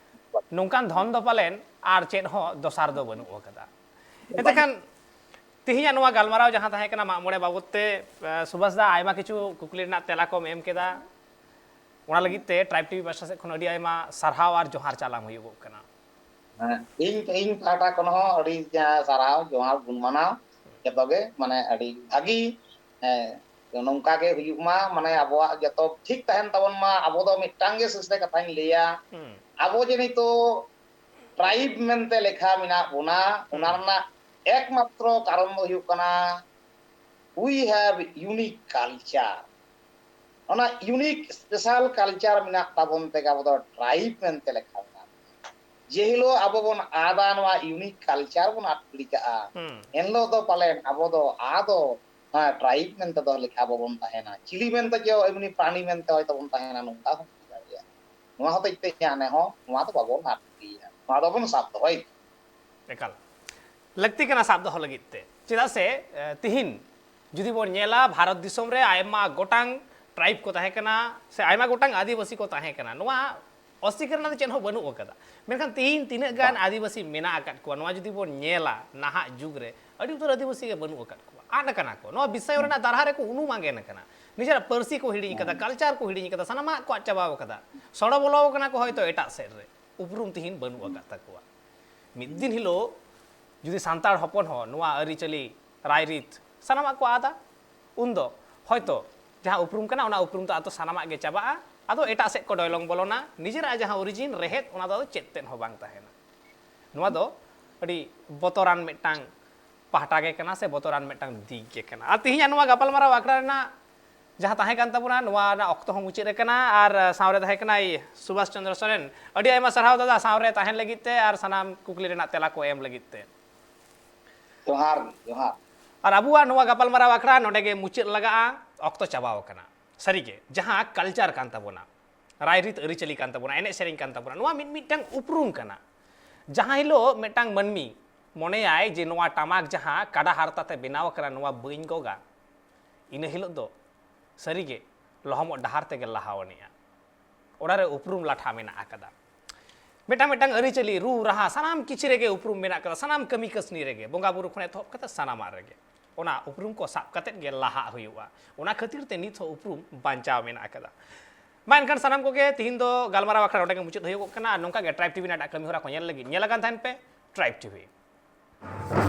ᱱᱚᱝᱠᱟᱱ ᱫᱷᱚᱱ ᱫᱚ ᱯᱟᱞᱮᱱ ᱟᱨ ᱪᱮᱫ ᱦᱚᱸ ᱫᱚᱥᱟᱨ ᱫᱚ ᱵᱟᱹᱱᱩᱜ ᱟᱠᱟᱫᱟ᱾ ᱮᱱᱛᱮ ᱠᱷᱟᱱ ᱛᱮᱦᱮᱧᱟᱜ ᱱᱚᱣᱟ ᱜᱟᱞᱢᱟᱨᱟᱣ ᱡᱟᱦᱟᱸ ᱛᱟᱦᱮᱸ ᱠᱟᱱᱟ ᱢᱟᱜ ᱢᱚᱬᱮ ᱵᱟᱵᱚᱫ ᱛᱮ, ᱮ, ᱥᱩᱵᱷᱟᱥ ᱫᱟ ᱟᱭᱢᱟ ᱠᱤᱪᱷᱩ ᱠᱩᱠᱞᱤ ᱨᱮᱱᱟᱜ ᱛᱮᱞᱟ ᱠᱚᱢ ᱮᱢ ᱠᱮᱫᱟ᱾ ᱚᱱᱟ ᱞᱟᱹᱜᱤᱫ ᱛᱮ ᱴᱨᱟᱭᱤᱵᱽ ᱴᱤᱵᱷᱤ ᱯᱟᱦᱴᱟ ᱥᱮᱫ ᱠᱷᱚᱱ ᱟᱹᱰᱤ ᱟᱭᱢᱟ ᱥᱟᱨᱦᱟᱣ ᱟᱨ ᱡᱚᱦᱟᱨ ᱪᱟᱞᱟᱢ ᱦᱩᱭᱩᱜᱚᱜ ᱠᱟᱱᱟ᱾ ᱦᱮᱸ, ᱤᱧ, ᱤᱧ ᱯᱟᱦᱴᱟ ᱠᱷᱚᱱ ᱦᱚᱸ ᱟᱹᱰᱤ ᱡᱟ-, ᱥᱟᱨᱦᱟᱣ, ᱡᱚᱦᱟᱨ, ᱜᱩᱱ ᱢᱟᱱᱟᱣ᱾ ᱡᱚᱛᱚ ᱜᱮ ᱢᱟᱱᱮ ᱟᱹᱰᱤ ᱵᱷᱟᱹᱜᱤ, ᱦᱮᱸ, ᱱᱚᱝᱠᱟ ᱜᱮ ᱦᱩᱭᱩᱜ ᱢᱟ, ᱢᱟᱱᱮ ᱟᱵᱚᱣᱟᱜ ᱡᱚᱛᱚ ᱴᱷᱤᱠ ᱛᱟᱦᱮᱱ ᱛᱟᱵᱚᱱ ᱢᱟ᱾ ᱟᱵᱚ ᱫᱚ ᱢᱤᱫᱴᱟᱝ ᱜᱮ ᱥᱮᱥ ᱨᱮ ᱠᱟᱛᱷᱟᱧ ᱞᱟᱹᱭᱟ, ᱦᱩᱸ᱾ ᱟᱵᱚ ᱡᱮ ᱱᱤᱛᱚᱜ ᱴᱨᱟᱭᱤᱵᱽ ᱢᱮᱱᱛᱮ ᱞᱮᱠᱷᱟ ᱢᱮᱱᱟᱜ ᱵᱚᱱᱟ, ᱚᱱᱟ ᱦᱩᱸ᱾ ᱨᱮᱱᱟᱜ ᱮᱠᱢᱟᱛᱨᱚ ᱠᱟᱨᱚᱱ ᱫᱚ ᱦᱩᱭᱩᱜ ᱠᱟᱱᱟ, we have unique culture᱾ ᱚᱱᱟ unique special culture ᱢᱮᱱᱟᱜ ᱛᱟᱵᱚᱱ ᱛᱮᱜᱮ ᱟᱵᱚ ᱫᱚ ᱴᱨᱟᱭᱤᱵᱽ ᱢᱮᱱᱛᱮ ᱞᱮᱠᱷᱟ ᱢᱮᱱᱟᱜ ᱵᱚᱱᱟ᱾ ᱡᱮ ᱦᱤᱞᱳᱜ ᱟᱵᱚ ᱵᱚᱱ ᱟᱫᱟ, ᱱᱚᱣᱟ unique culture ᱵᱚᱱ ᱟᱫ ᱜᱤᱰᱤ ᱠᱟᱜᱼᱟ, ᱦᱩᱸ᱾ ᱮᱱᱦᱤᱞᱳᱜ ᱫᱚ ᱯᱟᱞᱮᱱ ᱟᱵᱚ ᱫᱚ ᱟᱫᱚ, ᱦᱮᱸ, ᱴᱨᱟᱭᱤᱵᱽ ᱢᱮᱱᱛᱮ ᱫᱚ ᱞᱮᱠᱷᱟ ᱵᱟᱵᱚᱱ ᱛᱟᱦᱮᱱᱟ᱾ ᱪᱤᱞᱤ ᱢᱮᱱᱛᱮ ᱪᱚ ᱮᱢᱱᱤ ᱯᱨᱟᱱᱤ ᱢᱮᱱᱛᱮ ᱦᱚᱭᱛᱚ ᱵᱚᱱ ᱛᱟᱦᱮᱱᱟ, ᱱᱚᱝᱠᱟ ᱦᱚᱸ ᱦᱩᱭ ᱫᱟᱲᱮᱭᱟᱜᱼᱟ᱾ ᱱᱚᱣᱟ ᱦᱚᱛᱮᱡ ᱛᱮ ᱤᱧᱟᱹᱜ ᱱᱮᱦᱚᱨ, ᱱᱚᱣᱟ ᱫᱚ ᱵᱟᱵᱚᱱ ᱟᱫ ᱜᱤᱰᱤᱭᱟ, ᱱᱚᱣᱟ ᱫᱚᱵᱚᱱ ᱥᱟᱵ ᱫᱚᱦᱚᱭ᱾ ᱮᱠᱟᱞ᱾ ᱞᱟᱹᱠᱛᱤ ᱠᱟᱱᱟ ᱥᱟᱵ ᱫᱚᱦᱚ ᱞᱟᱹᱜᱤᱫ ᱛᱮ᱾ ᱪᱮᱫᱟᱜ ᱥᱮ, ᱮ, ᱛᱤᱦᱤᱧ ᱡᱩᱫᱤ ᱵᱚᱱ ᱧᱮᱞᱟ, ᱵᱷᱟᱨᱚᱛ ᱫᱤᱥᱚᱢ ᱨᱮ ᱟᱭᱢᱟ ᱜᱚᱴᱟᱝ ᱴᱨᱟᱭᱤᱵᱽ ᱠᱚ ᱛᱟᱦᱮᱸ ᱠᱟᱱᱟ, ᱥᱮ ᱟᱭᱢᱟ ᱜᱚᱴᱟᱝ ᱟᱹᱫᱤᱵᱟᱹᱥᱤ ᱠᱚ ᱛᱟᱦᱮᱸ ᱠᱟᱱᱟ᱾ ᱱᱚᱣᱟ ᱚᱥᱤᱠᱟᱹᱨ ᱨᱮᱱᱟᱜ ᱫᱚ ᱪᱮᱫ ᱦᱚᱸ ᱵᱟᱹᱱᱩᱜ ᱟᱠᱟᱫᱟ᱾ ᱢᱮᱱᱠᱷᱟᱱ ᱛᱤᱦᱤᱧ ᱛᱤᱱᱟᱹᱜ ᱜᱟᱱ ᱵᱟᱝ᱾ ᱟᱹᱫᱤᱵᱟᱹᱥᱤ ᱢᱮᱱᱟᱜ ᱟᱠᱟᱫ ᱠᱚᱣᱟ, ᱱᱚᱣᱟ ᱡᱩᱫᱤ ᱵᱚᱱ ᱧᱮᱞᱟ, ᱱᱟᱦᱟᱜ ᱡᱩᱜᱽ ᱨᱮ ᱟᱹᱰᱤ ᱩᱛᱟᱹᱨ ᱟᱹᱫᱤᱵᱟᱹᱥᱤ ᱜᱮ ᱵᱟᱹᱱᱩᱜ ᱟᱠᱟᱫ ᱠᱚᱣᱟ, ᱟᱫ ᱟᱠᱟᱱᱟ ᱠᱚ᱾ ᱱᱚᱣᱟ ᱵᱤᱥᱥᱟᱭᱚᱱ ᱨᱮᱱᱟᱜ ᱫᱟᱨᱦᱟ ᱨᱮᱠᱚ ᱩᱱᱩᱢ ᱟᱸᱜᱮᱱ ᱟᱠᱟᱱᱟ᱾ ᱱᱤᱡᱮᱨᱟᱜ ᱯᱟᱹᱨᱥᱤ ᱠᱚ ᱦᱤᱲᱤᱧ ᱟᱠᱟᱫᱟ, ᱠᱟᱞᱪᱟᱨ ᱠᱚ ᱦᱤᱲᱤᱧ ᱟᱠᱟᱫᱟ, ᱥᱟᱱᱟᱢᱟᱜ ᱠᱚ ᱟᱫ ᱪᱟᱵᱟᱣ ᱟᱠᱟᱫᱟ᱾ ᱥᱚᱲᱚ ᱵᱚᱞᱚ ᱟᱠᱟᱱᱟ ᱠᱚ ᱦᱚᱭᱛᱳ ᱮᱴᱟᱜ ᱥᱮᱫ ᱨᱮ, ᱩᱯᱨᱩᱢ ᱛᱤᱦᱤᱧ ᱵᱟᱹᱱᱩᱜ ᱟᱠᱟᱫ ᱛᱟᱠᱚᱣᱟ᱾ ᱢᱤᱫ ᱫᱤᱱ ᱦᱤᱞᱳᱜ ᱡᱩᱫᱤ ᱥᱟᱱᱛᱟᱲ ᱦᱚᱯᱚᱱ ᱦᱚᱸ ᱱᱚᱣᱟ ᱟᱹᱨᱤᱪᱟᱹᱞᱤ, ᱨᱟᱭᱨᱤᱛ ᱥᱟᱱᱟᱢᱟᱜ ᱠᱚ ᱟᱫᱟ, ᱩᱱᱫᱚ ᱦᱚᱭᱛᱚ ᱡᱟᱦᱟᱸ ᱩᱯᱨᱩᱢ ᱠᱟᱱᱟ, ᱚᱱᱟ ᱩᱯᱨᱩᱢ ᱫᱚ ᱟᱫᱚ ᱥᱟᱱᱟᱢᱟᱜ ᱜᱮ ᱪᱟᱵᱟᱜᱼᱟ᱾ ᱟᱫᱚ ᱮᱴᱟᱜ ᱥᱮᱫ ᱠᱚ ᱰᱚᱭᱞᱚᱝ ᱵᱚᱞᱚᱱᱟ, ᱱᱤᱡᱮᱨᱟᱜ ᱡᱟᱦᱟᱸ ᱚᱨᱤᱡᱤᱱ, ᱨᱮᱦᱮᱫ, ᱚᱱᱟ ᱫᱚ ᱟᱫᱚ ᱪᱮᱫ ᱛᱮᱫ ᱦᱚᱸ ᱵᱟᱝ ᱛᱟᱦᱮᱱᱟ᱾ ᱱᱚᱣᱟ ᱫᱚ ᱟᱹᱰᱤ ᱵᱚᱛᱚᱨᱟᱱ ᱢᱤᱫᱴᱟᱝ ᱯᱟᱦᱴᱟ ᱜᱮ ᱠᱟᱱᱟ ᱥᱮ ᱵᱚᱛᱚᱨᱟᱱ ᱢᱤᱫᱴᱟᱝ ᱫᱤᱠ ᱜᱮ ᱠᱟᱱᱟ᱾ ᱟᱨ ᱛᱮᱦᱮᱧᱟᱜ ᱱᱚᱣᱟ ᱜᱟᱯᱟᱞᱢᱟᱨᱟᱣ ᱟᱠᱷᱲᱟ ᱨᱮᱱᱟᱜ ᱡᱟᱦᱟᱸ ᱛᱟᱦᱮᱸ ᱠᱟᱱ ᱛᱟᱵᱚᱱᱟ, ᱱᱚᱣᱟ ᱨᱮᱱᱟᱜ ᱚᱠᱛᱚ ᱦᱚᱸ ᱢᱩᱪᱟᱹᱫ ᱟᱠᱟᱱᱟ᱾ ᱟᱨ ᱥᱟᱶᱨᱮ ᱛᱟᱦᱮᱸ ᱠᱟᱱᱟᱭ ᱥᱩᱵᱷᱟᱥ ᱪᱚᱸᱫᱽᱨᱚ ᱥᱚᱨᱮᱱ᱾ ᱟᱹᱰᱤ ᱟᱭᱢᱟ ᱥᱟᱨᱦᱟᱣ ᱫᱟᱫᱟ, ᱥᱟᱶᱨᱮ ᱛᱟᱦᱮᱱ ᱞᱟᱹᱜᱤᱫ ᱛᱮ ᱟᱨ ᱥᱟᱱᱟᱢ ᱠᱩᱠᱞᱤ ᱨᱮᱱᱟᱜ ᱛᱮᱞᱟ ᱠᱚ ᱮᱢ ᱞᱟᱹᱜᱤᱫ ᱛᱮ᱾ ᱡᱚᱦᱟᱨ, ᱡᱚᱦᱟᱨ᱾ ᱟᱨ ᱟᱵᱚᱣᱟᱜ ᱱᱚᱣᱟ ᱜᱟᱯᱟᱞᱢᱟᱨᱟᱣ ᱟᱠᱷᱲᱟ ᱱᱚᱰᱮ ᱜᱮ ᱢᱩᱪᱟᱹᱫ ᱞᱟᱜᱟᱜᱼᱟ, ᱚᱠᱛᱚ ᱪᱟᱵᱟᱣ ᱟᱠᱟᱱᱟ᱾ ᱥᱟᱹᱨᱤᱜᱮ ᱡᱟᱦᱟᱸ ᱠᱟᱞᱪᱟᱨ ᱠᱟᱱ ᱛᱟᱵᱚᱱᱟ, ᱨᱟᱭᱨᱤᱛ ᱟᱹᱨᱤᱪᱟᱹᱞᱤ ᱠᱟᱱ ᱛᱟᱵᱚᱱᱟ, ᱮᱱᱮᱡ ᱥᱮᱨᱮᱧ ᱠᱟᱱ ᱛᱟᱵᱚᱱᱟ, ᱱᱚᱣᱟ ᱢᱤᱫ ᱢᱤᱫᱴᱟᱝ ᱩᱯᱨᱩᱢ ᱠᱟᱱᱟ᱾ ᱡᱟᱦᱟᱸ ᱦᱤᱞᱳᱜ ᱢᱤᱫᱴᱟᱝ ᱢᱟᱹᱱᱢᱤ ᱢᱚᱱᱮᱭᱟᱭ ᱡᱮ ᱱᱚᱣᱟ ᱴᱟᱢᱟᱠ ᱡᱟᱦᱟᱸ ᱠᱟᱰᱟ ᱦᱟᱨᱛᱟ ᱛᱮ ᱵᱮᱱᱟᱣ ᱟᱠᱟᱱᱟ, ᱱᱚᱣᱟ ᱵᱟᱹᱧ ᱜᱚᱜᱟ, ᱤᱱᱟᱹ ᱦᱤᱞᱳᱜ ᱫᱚ ᱥᱟᱹᱨᱤᱜᱮ ᱞᱚᱦᱚᱢᱚᱜ ᱰᱟᱦᱟᱨ ᱛᱮᱜᱮ ᱞᱟᱦᱟ ᱟᱹᱱᱤᱡᱼᱟ᱾ ᱚᱱᱟᱨᱮ ᱩᱯᱨᱩᱢ ᱞᱟᱴᱷᱟ ᱢᱮᱱᱟᱜ ᱟᱠᱟᱫᱟ᱾ ᱢᱤᱫᱴᱟᱝ ᱢᱤᱫᱴᱟᱝ ᱟᱹᱨᱤᱪᱟᱹᱞᱤ, ᱨᱩ ᱨᱟᱦᱟ, ᱥᱟᱱᱟᱢ ᱠᱤᱪᱷᱩ ᱨᱮᱜᱮ ᱩᱯᱨᱩᱢ ᱢᱮᱱᱟᱜ ᱟᱠᱟᱫᱟ, ᱥᱟᱱᱟᱢ ᱠᱟᱹᱢᱤ ᱠᱟᱹᱥᱱᱤ ᱨᱮᱜᱮ, ᱵᱚᱸᱜᱟ ᱵᱩᱨᱩ ᱠᱷᱚᱱ ᱮᱛᱚᱦᱚᱵ ᱠᱟᱛᱮ ᱥᱟᱱᱟᱢᱟᱜ ᱨᱮᱜᱮ᱾ ᱚᱱᱟ ᱩᱯᱨᱩᱢ ᱠᱚ ᱥᱟᱵ ᱠᱟᱛᱮᱫ ᱜᱮ ᱞᱟᱦᱟᱜ ᱦᱩᱭᱩᱜᱼᱟ᱾ ᱚᱱᱟ ᱠᱷᱟᱹᱛᱤᱨ ᱛᱮ ᱱᱤᱛ ᱦᱚᱸ ᱩᱯᱨᱩᱢ ᱵᱟᱧᱪᱟᱣ ᱢᱮᱱᱟᱜ ᱟᱠᱟᱫᱟ᱾ ᱢᱟ ᱮᱱᱠᱷᱟᱱ ᱥᱟᱱᱟᱢ ᱠᱚᱜᱮ ᱛᱤᱦᱤᱧ ᱫᱚ ᱜᱟᱞᱢᱟᱨᱟᱣ ᱟᱠᱷᱲᱟ ᱱᱚᱸᱰᱮ ᱜᱮ ᱢᱩᱪᱟᱹᱫ ᱦᱩᱭᱩᱜᱚᱜ ᱠᱟᱱᱟ᱾ ᱟᱨ ᱱᱚᱝᱠᱟ ᱜᱮ ᱴᱨᱟᱭᱤᱵᱽ ᱴᱤᱵᱷᱤ ᱨᱮᱱᱟᱜ ᱮᱴᱟᱜ ᱠᱟᱹᱢᱤ ᱦᱚᱨᱟ ᱠᱚ ᱧᱮᱞ ᱞᱟᱹᱜᱤᱫ ᱧᱮᱞ ᱟᱠᱟᱱ ᱛᱟᱦᱮᱱ ᱯᱮ ᱴᱨᱟᱭᱤᱵᱽ ᱴᱤᱵᱷᱤ᱾